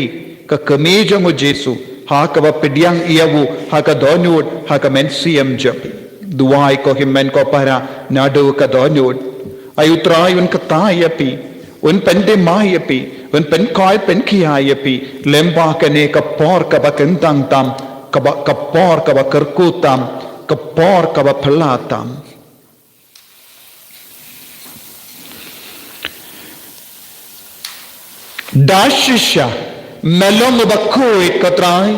ka kmie jong U Jisu, ha kaba pdiang ïa u ha ka dohnud ha ka mynsiem jong phi. Duwai ko hynmen ko para naduh ka dohnud. Ai U Trai un kyrta ïa phi, un pyndem mai ïa phi, un pynkhuid pynkhia ïa phi, lem bad kane ka por kaba kyntang tam, kaba, ka por kaba kyrkhu tam, ka por kaba phylla tam. Da shisha Me long uba khuid, ko Trai,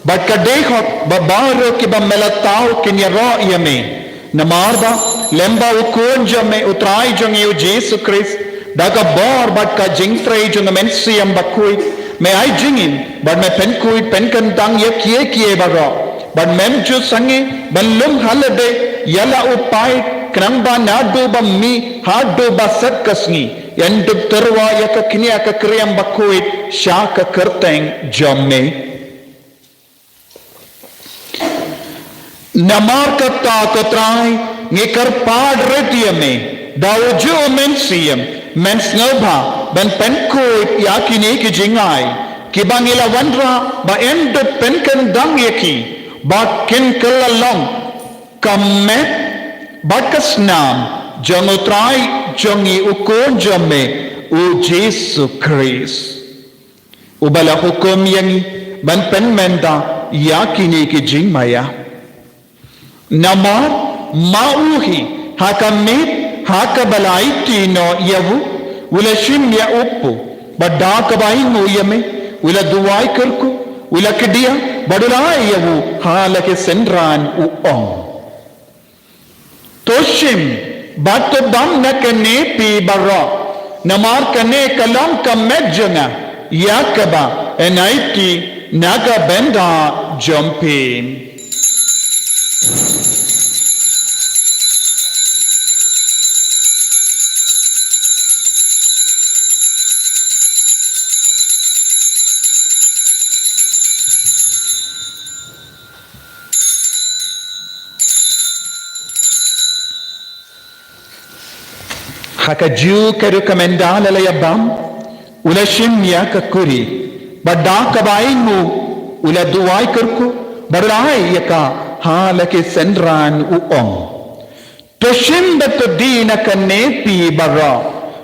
bad ka dei hok ba baroh kiba me la thaw kin ïaroh ïa me. Namar ba lem bad u Khun jong me, u Trai jong ngi u Jisu Khrist, da ka bor bad ka jingtrei jong u Mynsiem Bakhuid, me ai jingim bad me pynkhuid pynkyndang ïa kiei kiei baroh. Bad mem ju sangeh ban lum ha lade ïa la u paid, khnang ba naduh ba mih haduh ba set ka sngi, yn dup tyrwa ïa ka khñiang ka kriam bakhuid sha ka kyrteng jong me. Namar kata, ko Trai, ngi kyrpad rit ïa me da ujuh u Mynsiem, men sngewbha ban pynkhuid ïa kine ki jingai kiba ngi la wanrah, ba yn dup pynkyndang ïa ki, ba kin kylla long ka met bad ka snam jong u Trai jong ngi, u Khun jong me, u Jisu Khrist, uba la hukum ïa ngi ban pynmynta ïa kine ki jingmaïa. Namar ma u hi, ha ka miet ha kaba la aiti noh ïa u, u la shim ïa u kpu, bad da kaba ainguh ïa me, u la duwai kyrkhu, u la kdiah, bad u la ai ïa u ha la ki synran, u ong: To shim bad to bam na kane phi baroh, namar kane ka long ka met jong nga, ïa kaba yn aiti na ka bynta jong phi. Ha kajuh ka rukom ynda la ïa bam, u la shim ïa ka kuri, bad da kaba ainguh, u la duwai kyrkhu, bad u la ai ïa ka ha la ki synran, u ong: To shim bad to die na kane phi baroh,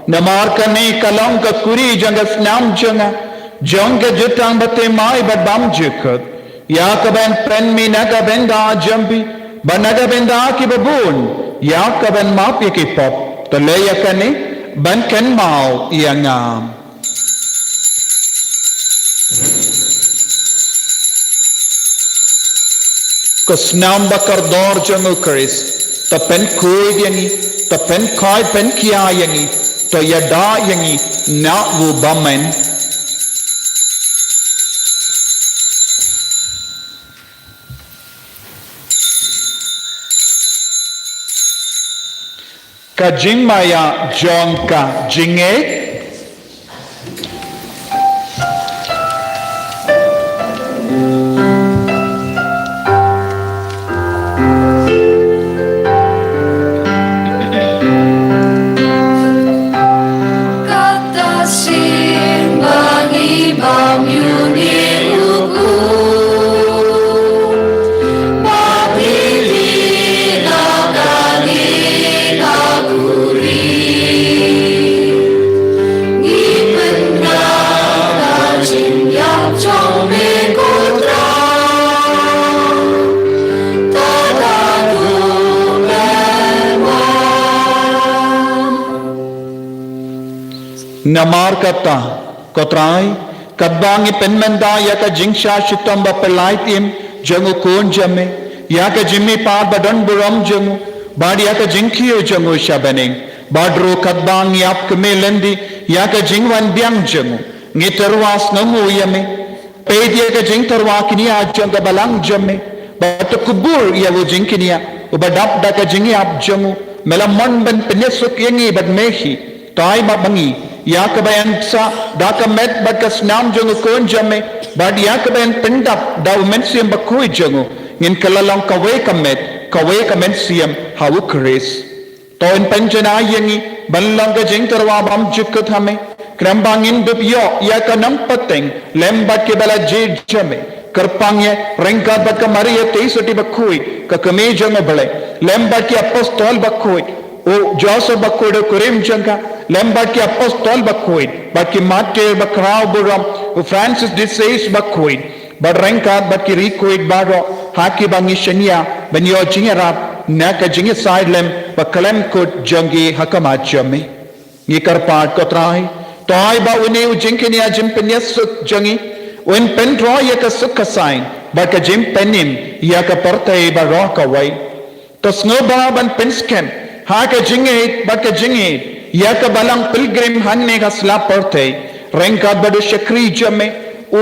namar kane ka long ka kuri jong ka snam jong nga, jong ka jutang bathymmai bad bymjukut, ïa kaba yn pynmih na ka bynta jong phi bad na ka bynta kiba bun, ïa kaba yn map ïa ki pop. To leh ïa kane ban kynmaw ïa nga. Ko snam bakordor jong u Khrist, to pynkhuid ïa ngi, to pynkhuid pynkhia ïa ngi, to ïada ïa ngi na u bymman. Ka jingmaïa jong ka jingngeit. Kata sien ba ngi bam ïa une u khuid, ba ngi die na kane ka kuri. Ngi pynrang ka jingïap jong me, ko Trai, ta da duh me wan. Namar kata, ko Trai, katba ngi pynmynta ïa ka jingshah shitom baphyllaïeid im jong u Khun jong me, ïa ka jingmihpat badonburom jong u, bad ïa ka jingkiew jong u sha bneng, bad ruh katba ngi ïap kmie lynti ïa ka jingwan biang jong u, ngi tyrwa sngewnguh ïa me. Peit ïa ka jingtyrwa kñia jong ka balang jong me, bad to kubur ïa u jingkñia uba dap da ka jingïap jong u. Me la mon ban pynïasuk ïa ngi bad me hi. To ai ba ma ngi, ïa kaba yn bsa da ka met bad ka snam jong u Khun jong me, bad ïa kaba yn pyndap da u Mynsiem Bakhuid jong u, ngin kylla long kawei ka met, kawei ka mynsiem ha u Khrist. To yn pynjanai ïa ngi ban long ka jingtyrwa bymjukut ha me, khnang ba ngin dup ïoh ïa ka nongpyntngen lem bad kiba la jied jong me. Kyrpang ïa, ryngkat bad ka Maria Theisotti Bakhuid, ka Kmie jong u Blei, lem bad ki apostol bakhuid, u Joseph Bakhuid u kurim jong ka, lem bad ki apostol bakhuid, bad ki martir bakhraw burom, u Francis de Sales Bakhuid, bad ryngkat bad ki riewkhuid baroh ha kiba ngi shaniah ban ïoh jingïarap na ka jingïasaid lem bakhlem kut jong ki ha khmat jong me. Ngi kyrpad, ko Trai, to ai ba une u jingkñia jingpynïasuk jong ngi Un pynroi ïa ka suk ka saiñ bad ka jingpynim ïa ka pyrthei baroh kawei. To sngewbha ban pynskhem ha ka jingïeit bad ka jingïeit ïa ka balang pilgrim hangne ha sla pyrthei, ryngkat bad u shakri jong me u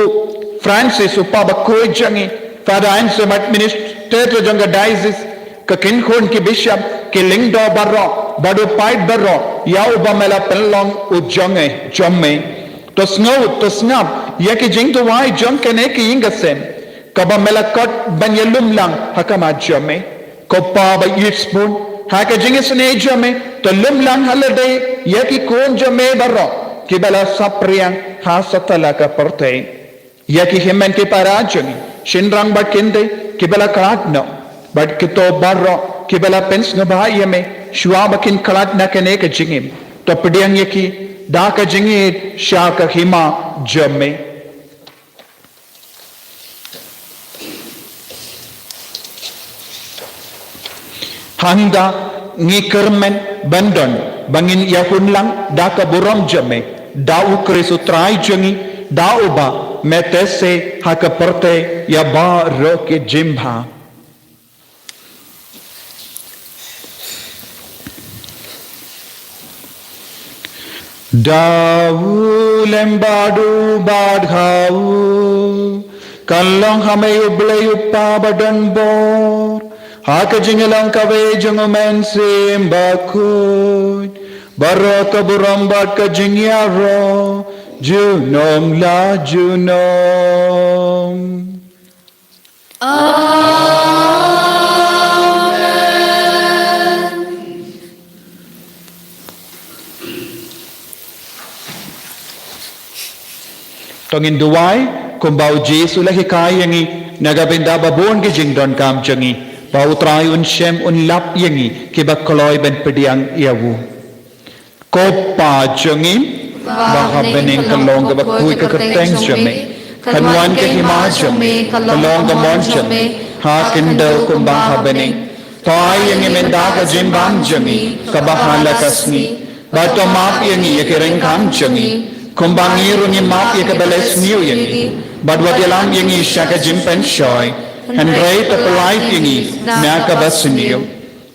Francis, u Papa bakhuid jong ngi, Father Anselm, administrator jong ka diocese, ka kynhun ki bishop, ki lyngdoh baroh bad u paid baroh ïa uba me la pynlong u jong ngi, jong me. To sngew, to sngap ïa ki jingduwai jong kane ka ïing ka sem, kaba me la khot ban ïalum lang ha khmat jong me. Ko Pa ba ïeit sbun, ha ka jingisynei jong me to lum lang ha lade ïa ki khun jong me baroh kiba la sapriang ha satlak ka pyrthei. Ïa ki hynmen ki para jong ngi, shynrang bad kynthei kiba la khlad noh, bad kito baroh kiba la pynsngewbha ïa me shuwa ba kin khlad na kane ka jingim, to pdiang ïa ki da ka jingïeit sha ka hima jong me. Hangta ngi kyrmen ban don ba ngin ïahun lang da ka burom jong me, da u Khrist u Trai jong ngi, da uba me teh se ha ka pyrthei ïa baroh ki jingbha. Da u lem bad u bad ha u, kan long ha me U Blei U Kpa badonbor, ha ka jingïalang kawei jong U Mynsiem Bakhuid, baroh ka burom bad ka jingïaroh junom la junom. Amen. To ngin duwai kumba U Jisu u la hikai ïa ngi, na ka bynta ba bun ki jingdonkam jong ngi, ba U Trai un shem un lap ïa ngi kiba kloi ban pdiang ïa u. Ko Pa jong ngi ba ha bneng, ka long kaba khuid ka kyrteng jong me, kan wan ka hima jong me, ka long ka mon jong me ha khyndew kumba ha bneng. To ai ïa ngi mynta ka jingbam jong ngi kaba ha la ka sngi, bad to map ïa ngi ïa ki ryngkang jong ngi, kumba ngi ruh ngi map ïa kiba la sniew ïa ngi, bad wat ïalam ïa ngi sha ka jingpynshoi, hynrei to pyllait ïa ngi na kaba sniew.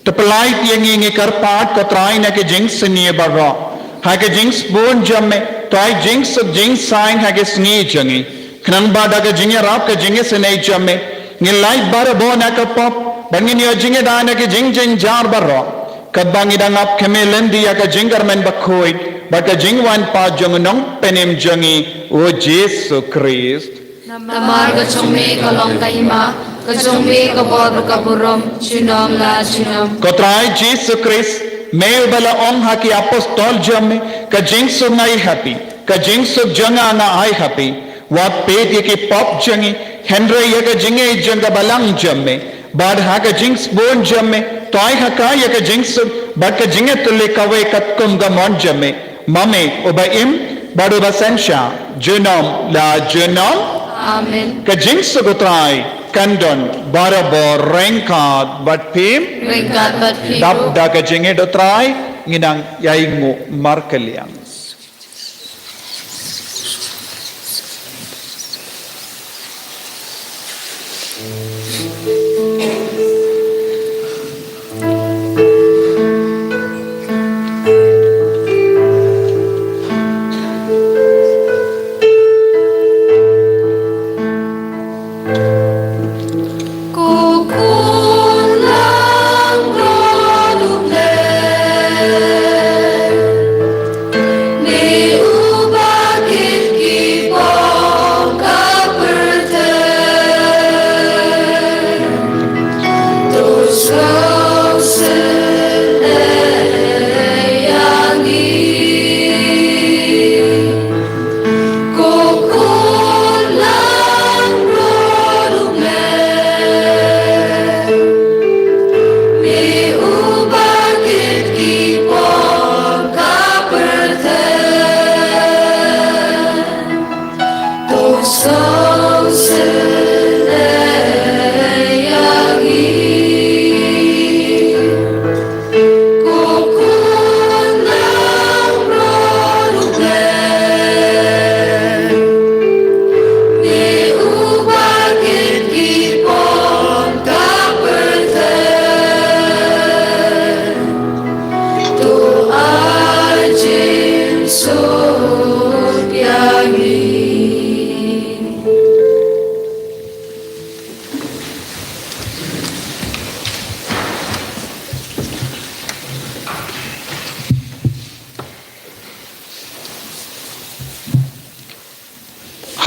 To pyllait ïa ngi, ngi kyrpad ko Trai, na ki jingsniew baroh, ha ka jingsbun jong me to ai jingsuk jingsaiñ ha ki sngi jong ngi, khnang ba da ka jingïarap ka jingisynei jong me ngin lait barabor na ka pop, bad ngin ïoh jingïada na ki jingjynjar baroh, katba ngi dang ap khmih lynti ïa ka jingkyrmen bakhuid bad ka jingwan pat jong U Nongpynim jong ngi U Jisu Khrist. Namar ka jong me ka long ka hima, ka jong me ka bor bad ka burom junom la junom. Ko Trai Jisu Khrist, me uba la ong ha ki apostol jong me, ka jingsuk nga ai ha phi, ka jingsuk jong nga nga ai ha phi. Wat peit ïa ki pop jong ngi, hynrei ïa ka jingïeit jong ka balang jong me. Bad ha ka jingsbun jong me to ai ha ka ïa ka jingsuk bad ka jingïatylli kawei katkum ka mon jong me, ma me uba im bad uba synshar junom la junom. Amen. Ka jingsuk U Trai kan don barabor ryngkat bad phi. Ryngkat bad phi. Dap da ka jingïeit U Trai ngin nang ïainguh markylliang.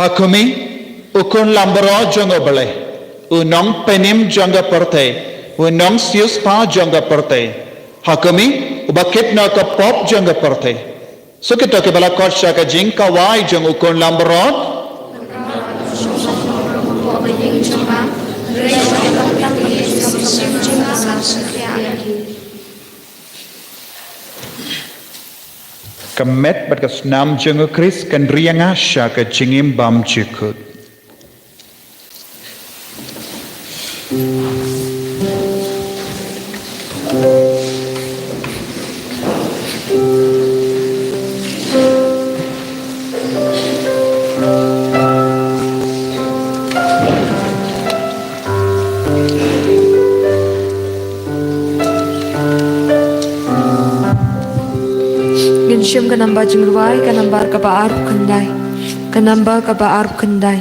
Ha kumne, u khun lambaroh jong u Blei, u nongpynim jong ka pyrthei, u nongsiewspah jong ka pyrthei. Ha kumne, uba kit noh ka pop jong ka pyrthei. Sa kito kiba la khot sha ka jingkawei jong u khun lambaroh. Ka met bad ka snam jong u Khrist kan ri ïa nga sha ka jingim bymjukut. Ngin shim ka namba jingrwai, ka namba kaba arphew khyndai. Ka namba kaba arphew khyndai.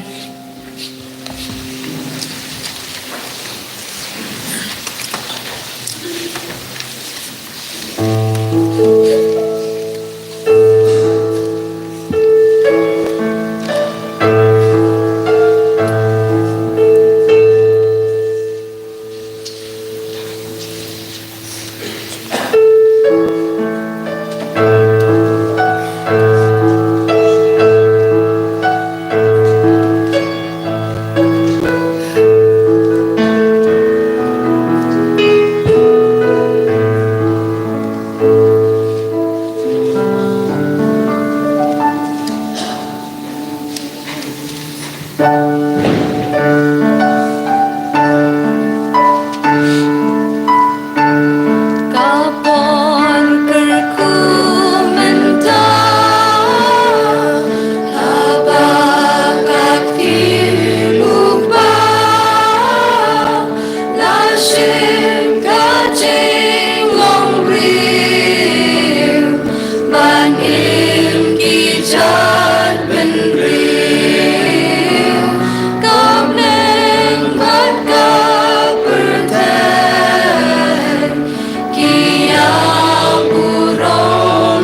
Ka por kyrkhu mynta, haba ka kti u Kpa, la shim ka jinglongbriew, ban im ki jaitbynriew, ka bneng bad ka pyrthei, ki ïaburom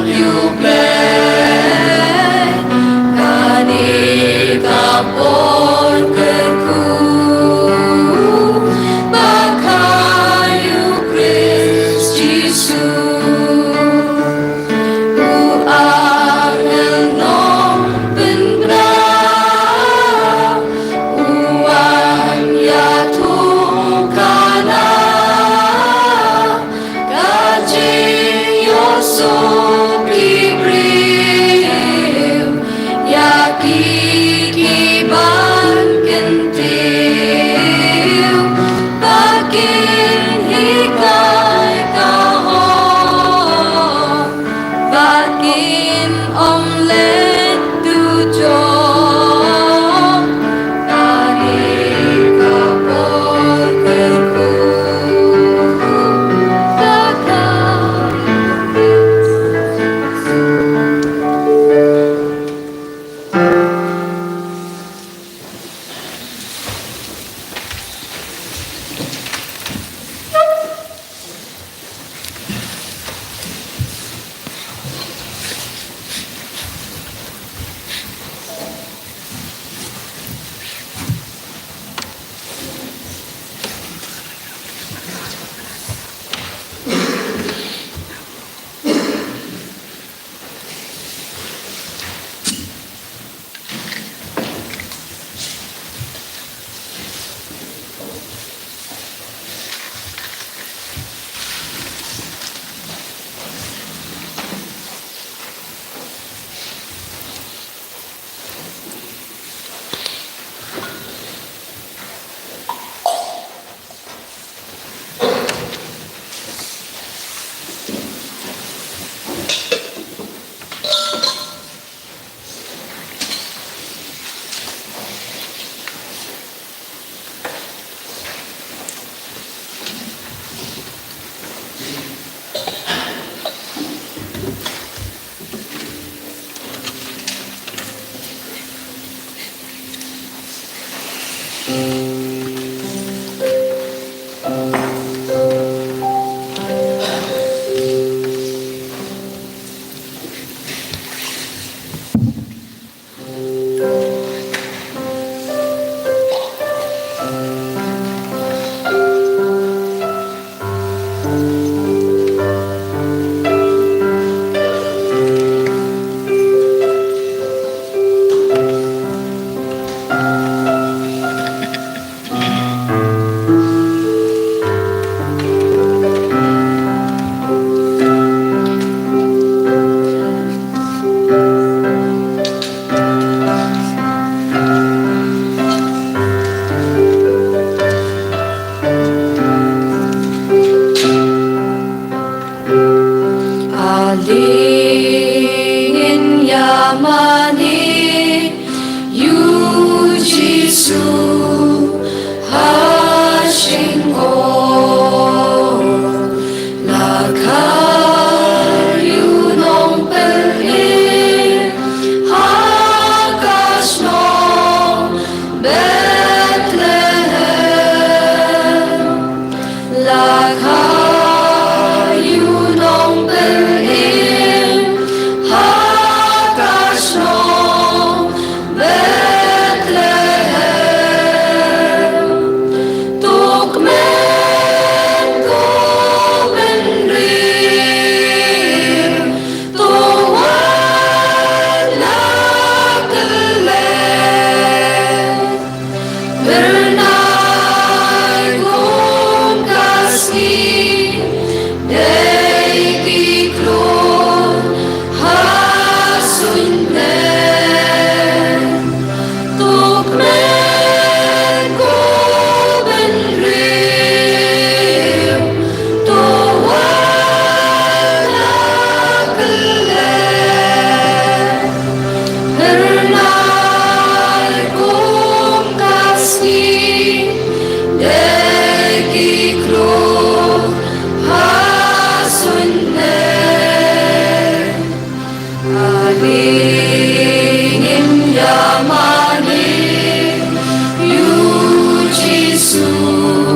ïa U Blei. Kane ka por kyrkhu, ba kha ïa U Khrist Jisu. U angel nongpynbna, u wan ïathuhkhana, ka jingïohsngew ki briew, ïa ki kiban kyntiew, ba kin hikai ka hok, ba kin ym leit dujok. Kane ka por kyrkhu, ka kha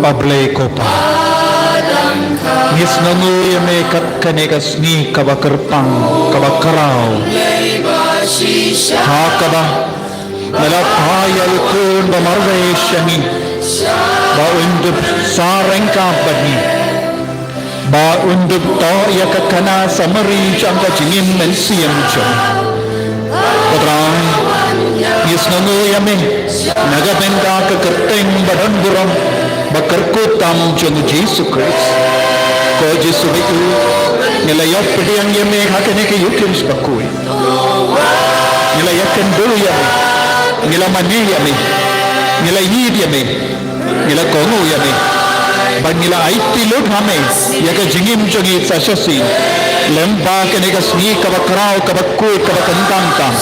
Kpa Blei ko Pa, ngi sngewnguh ïa me kat kane ka sngi kaba kyrpang, kaba khraw, ha kaba me la phah ïa u Khun ba marwei sha ngi, ba un dup sah ryngkat bad ngi, ba un dup toh ïa ka khana Samari jong ka jingim mynsiem jong ngi. Ko Trai, ngi sngewnguh ïa me na ka bynta ka kyrteng ba don burom, ba kyrkhu tam jong u Jisu Khrist. Ko Jisu baieit, ngi la ïoh pdiang ïa me ha kane ka Ïukharist bakhuid. Ngi la ïakynduh ïa me, ngi la mane ïa me, ngi la ïeit ïa me, ngi la kohnguh ïa me, bad ngi la aiti lut ha me ïa ka jingim jong ngi sa shisien, lem bad kane ka sngi kaba khraw, kaba khuid, kaba kyntang tam.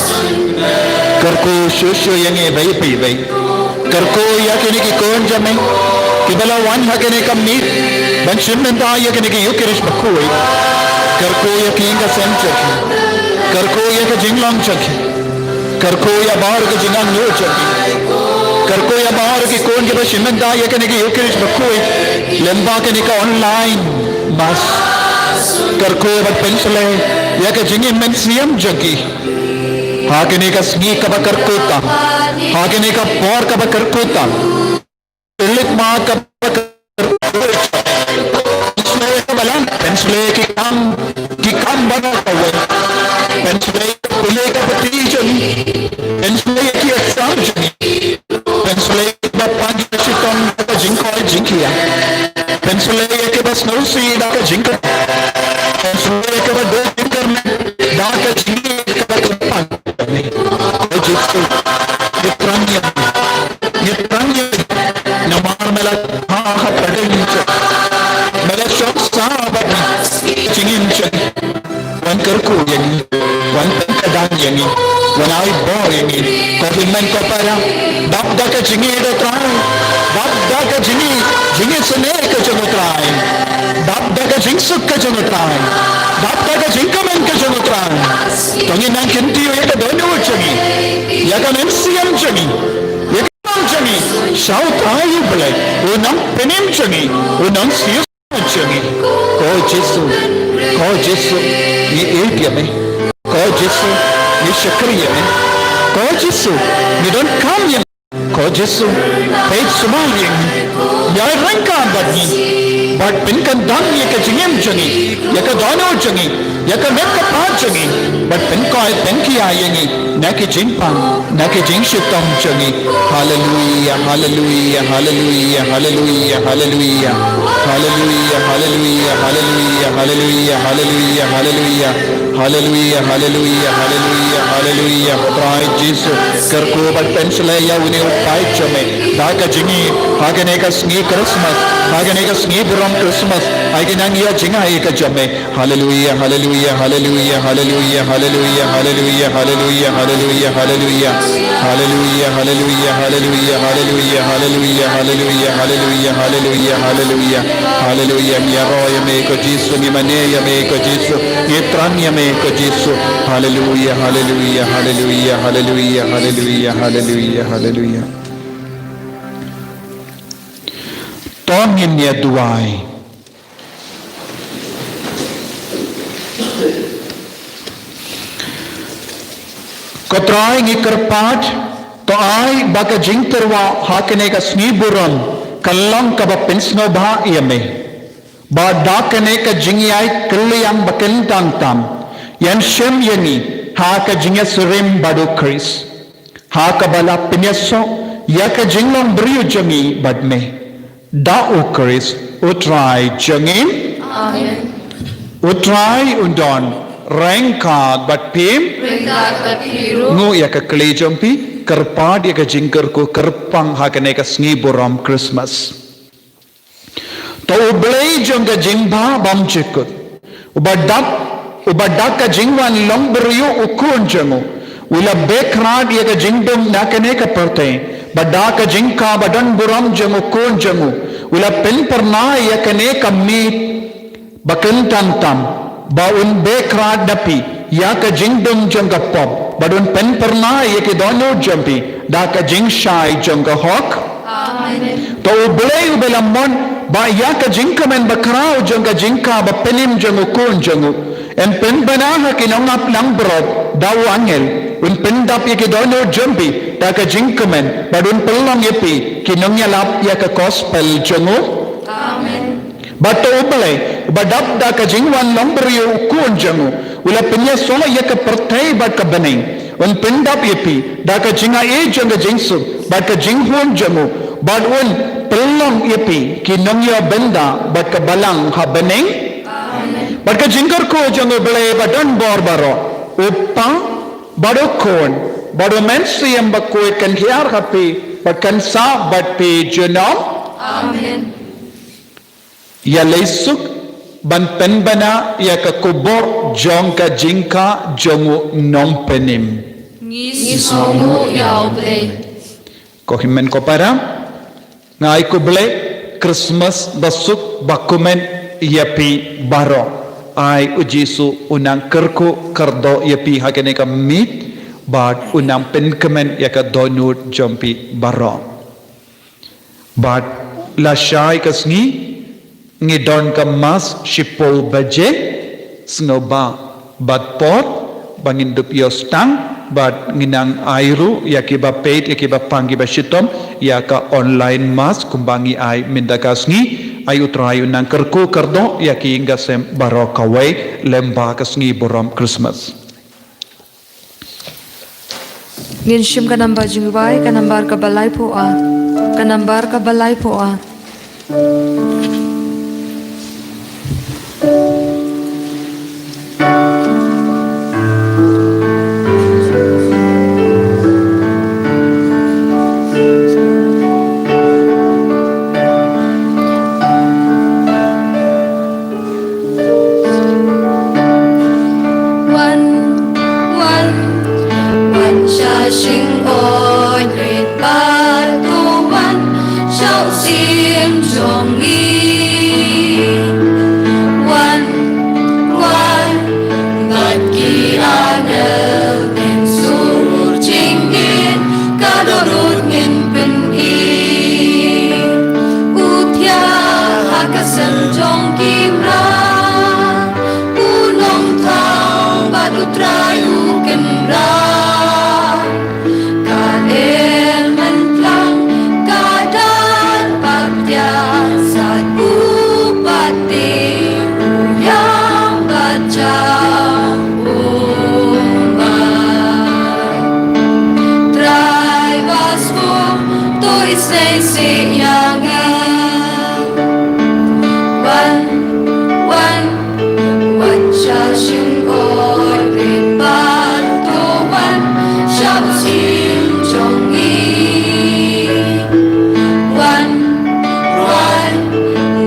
Kyrkhu shuh shuh ïa ngi beit beit beit. Kyrkhu ïa kine ki khun jong me kiba la wan ha kane ka miet ban shim bynta ïa kane ka Ïukharist bakhuid. Kyrkhu ïa ki ïing ki sem jong ki. Kyrkhu ïa ka jinglong jong ki. Kyrkhu ïa baroh ka jingangnud jong ki. Kyrkhu ïa baroh ki khun kiba shim bynta ïa kane ka Ïukharist bakhuid lem bad kane ka online mass. Kyrkhu bad pynshlei ïa ka jingim mynsiem jong ki ha kane ka sngi kaba kyrkhu tam, ha kane ka por kaba kyrkhu tam. Pynleit ma ka, ka, ka, pynshlei ka balang, pynshlei ki kam, ki kam baroh kawei. Pynshlei pule ka pati jong ngi, pynshlei ki exam jong ngi, pynshlei ba pan shitom da ka jingkoit jingkhiah, pynshlei kiba sngewsih da ka jingkyrpad, pynshlei kiba don jingkyrmen da ka jingkyrpad. Ko Jisu, ngi thrang ïa me, ngi thrang ïa me, namar me la ha ha pdeng jong, me la shong sah bad ngi, jingim jong ngi. Wan kyrkhu ïa ngi, wan pynkyrdan ïa ngi, wan ai bor ïa ngi. Ko hynmen ko para, dap da ka jingïeit, ko Trai, dap da ka jingïeit, jingïeit sniew ka jong u Trai, dap da ka jingsuk ka jong u Trai, dap da ka jingkmen ka jong u Trai. To ngin nang kyntiew ïa ka dohnud jong ngi, ïa ka mynsiem jong ngi, ïa ka jingim jong ngi sha u Trai U Blei, u nongpynim jong ngi, u nongsynshar jong ngi. Ko Jisu, ko Jisu, ngi ïeit ïa me. Ko Jisu, ngi shakri ïa me. Ko Jisu, ngi donkam ïa me. Ko Jisu, peit sumar ïa ngi, ïaid ryngkat bad ngi, bad pynkyrdan ïa ka jingim jong ngi, ïa ka dohnud jong ngi, ïa ka met ka phad jong ngi, bad pynkoit pynkhia ïa ngi na ki jingpang, na ki jingshitom jong ngi. Haleluia, haleluia, haleluia, haleluia, haleluia. Haleluia, haleluia, haleluia, haleluia, haleluia, haleluia. Haleluia, haleluia, haleluia, haleluia. Trai Jisu, kyrkhu bad pynshlei ïa une u paid jong me da ka jingïeit ha kane ka sngi Christmas, ha kane ka sngi burom Christmas. Ai ka nang ïa jingïeit ka jong me. Haleluia, haleluia, haleluia, haleluia, haleluia, haleluia, haleluia, haleluia. Haleluia, haleluia, haleluia, haleluia, haleluia, haleluia, haleluia, haleluia, haleluia. Haleluia, ngi ïaroh ïa me ko Jisu, ngi mane ïa me ko Jisu, ngi thrang ïa me ko Jisu. Haleluia, haleluia, haleluia, haleluia, haleluia, haleluia, haleluia. To ngin ïa duwai. Ko Trai ngi kyrpad, to ai ba ka jingtyrwa ha kane ka sngi burom kan long kaba pynsngewbha ïa me. Ba da kane ka jingïaid kylliang ba kyntang tam, ïaid shem ïa ngi ha ka jingïasyriem bad u Khrist. Ha kaba la pynïasoh ïa ka jinglong briew jong ngi bad me. Da u Khrist u Trai jong ngi. Amen. U Trai un don ryngkat bad phi. Ryngkat bad phi ruh. Nguh ïa ka kli jong phi, kyrpad ïa ka jingkyrkhu kyrpang ha kane ka sngi burom Christmas. To u Blei jong ka jingbha bymjukut, uba dap, uba da ka jingwan long briew u Khun jong u, u la beh khrat ïa ka jingdum na kane ka pyrthei, bad da ka jingkha ba don burom jong u Khun jong u, u la pynphyrnai ïa kane ka miet ba kyntang tam, ba un beh khrat da phi ïa ka jingdum jong ka pop, bad un pynphyrnai ïa ki dohnud jong phi da ka jingshai jong ka hok. Amen. To U Blei uba la mon ba ïa ka jingkmen bakhraw jong ka jingkha bapynim jong u Khun jong u, yn pynbna ha ki nongap langbrot da u angel, un pyndap ïa ki dohnud jong phi da ka jingkmen, bad un pynlong ïa phi ki nongïalap ïa ka gospel jong u. Amen. Bad to U Blei uba dap da ka jingwan long briew u Khun jong u, u la pynïasoh ïa ka pyrthei bad ka bneng, un pyndap ïa phi da ka jingaiei jong ka jingsuk bad ka jinghun jong u, bad un pynlong ïa phi ki nongïoh bynda bad ka balang ha bneng. Amen. Bad ka jingkyrkhu jong U Blei badonbor baroh, U Kpa bad U Khun bad U Mynsiem Bakhuid kan hiar ha phi bad kan sah bad phi junom. Amen. Ïa lei suk ban pynbna ïa ka khubor jong ka jingkha jong u nongpynim. Ngi sngewnguh ïa U Blei. Ko hynmen ko para, nga ai khublei Christmas basuk bakmen ïa phi baroh. Ai U Jisu u nang kyrkhu kyrdoh ïa phi ha kane ka miet, bad u nang pynkmen ïa ka dohnud jong phi baroh. Bad lashai ka sngi ngi don ka mass shiphew baje, sngewbha bad por ba ngin dup ïoh sdang, bad ngin nang ai ruh ïa kiba peit, ïa kiba pang, kiba shitom ïa ka online mass kumba ngi ai mynta ka sngi. Ai U Trai u nang kyrkhu kyrdoh ïa ki ïing ki sem baroh kawei lyngba ka sngi burom Christmas. Ngin shim ka nambar jingduwai, ka nambar kaba laiphew ar. Ka nambar kaba laiphew ar. Wan, wan, wan sha shingoid rit bad to wan sha u syiem jong ngi. Wan, wan, bad ki angel ngin sur jingit, ka dohnud ngin pyni. U thiah ha ka seng jong ki mrad, u nongthaw bad U Trai u kynrad. Ka el myntlang, ka dap bad thiah, sait u pat die, u ïam bad jam u mad. Trai ba sngewthuh, isynei seh ïa nga. Wan, wan, wan sha shingoid rit bad to wan sha u syiem jong ngi. Wan, wan,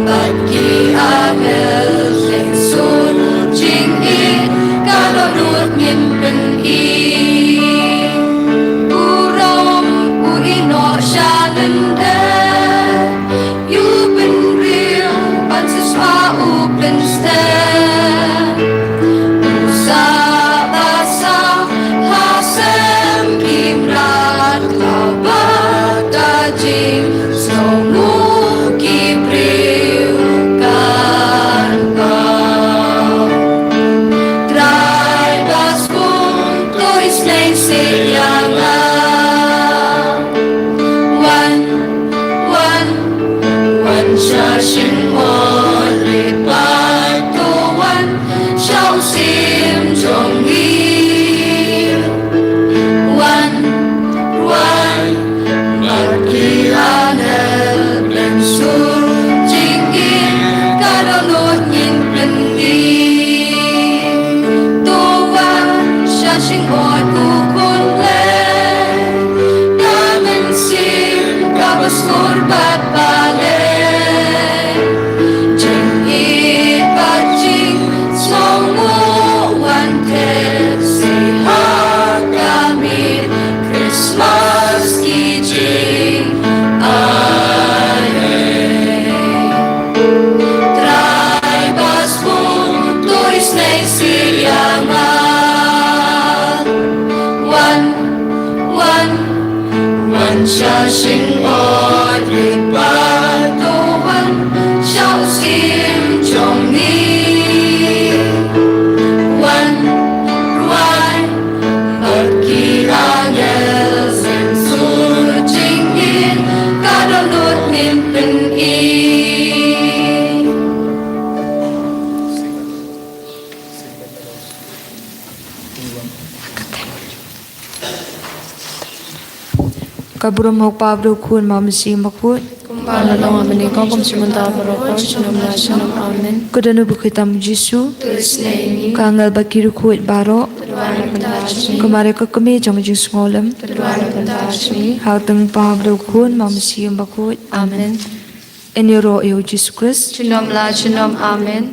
bad ki angel ngin sur jingit, ka dohnud ngin pyni. Burom u ïehnoh sha lyndet, ïa u bynriew ban sa shuwa u pynstet. U sah ba sah ha sem ki mrad, khlad bad ka jingsngewnguh ki briew kan paw. Trai ba sngewthuh, isynei seh ïa nga. Wan, wan, wan sha shingoid rit bad to wan sha u syiem jong ngi. Wan, wan, bad ki angel ngin sur jingit, ka dohnud ngin pyni. To wan sha shingoid u khun leh, ka mynsiem kaba skur bad balei. Jingïeit bad jingsngewnguh wan thep seh ha ka miet Christmas ki jingai. Trai ba sngewthuh, isynei seh ïa nga. Wan, wan, wan sha shingoid rit bad Ka burom ha u Kpa, bad ha u Khun, bad ha u Mynsiem Bakhuid. Kumba la long mynne, ka kum shibun, mynta, baroh, junom la junom. Amen. Ka dohnud bakhuid tam u Jisu. To isynei ïa ngi. Ka angel bad ki riewkhuid baroh. To duwai na ka bynta jong ngi. Ka Maria ka kmie jong ka jingsngewlem. To duwai na ka bynta jong ngi. Ha ka kyrteng u Kpa, bad ha u Khun, bad ha u Mynsiem Bakhuid. Amen. Amen. Ngin ïaroh ïa u Jisu Khrist. Junom la junom. Amen.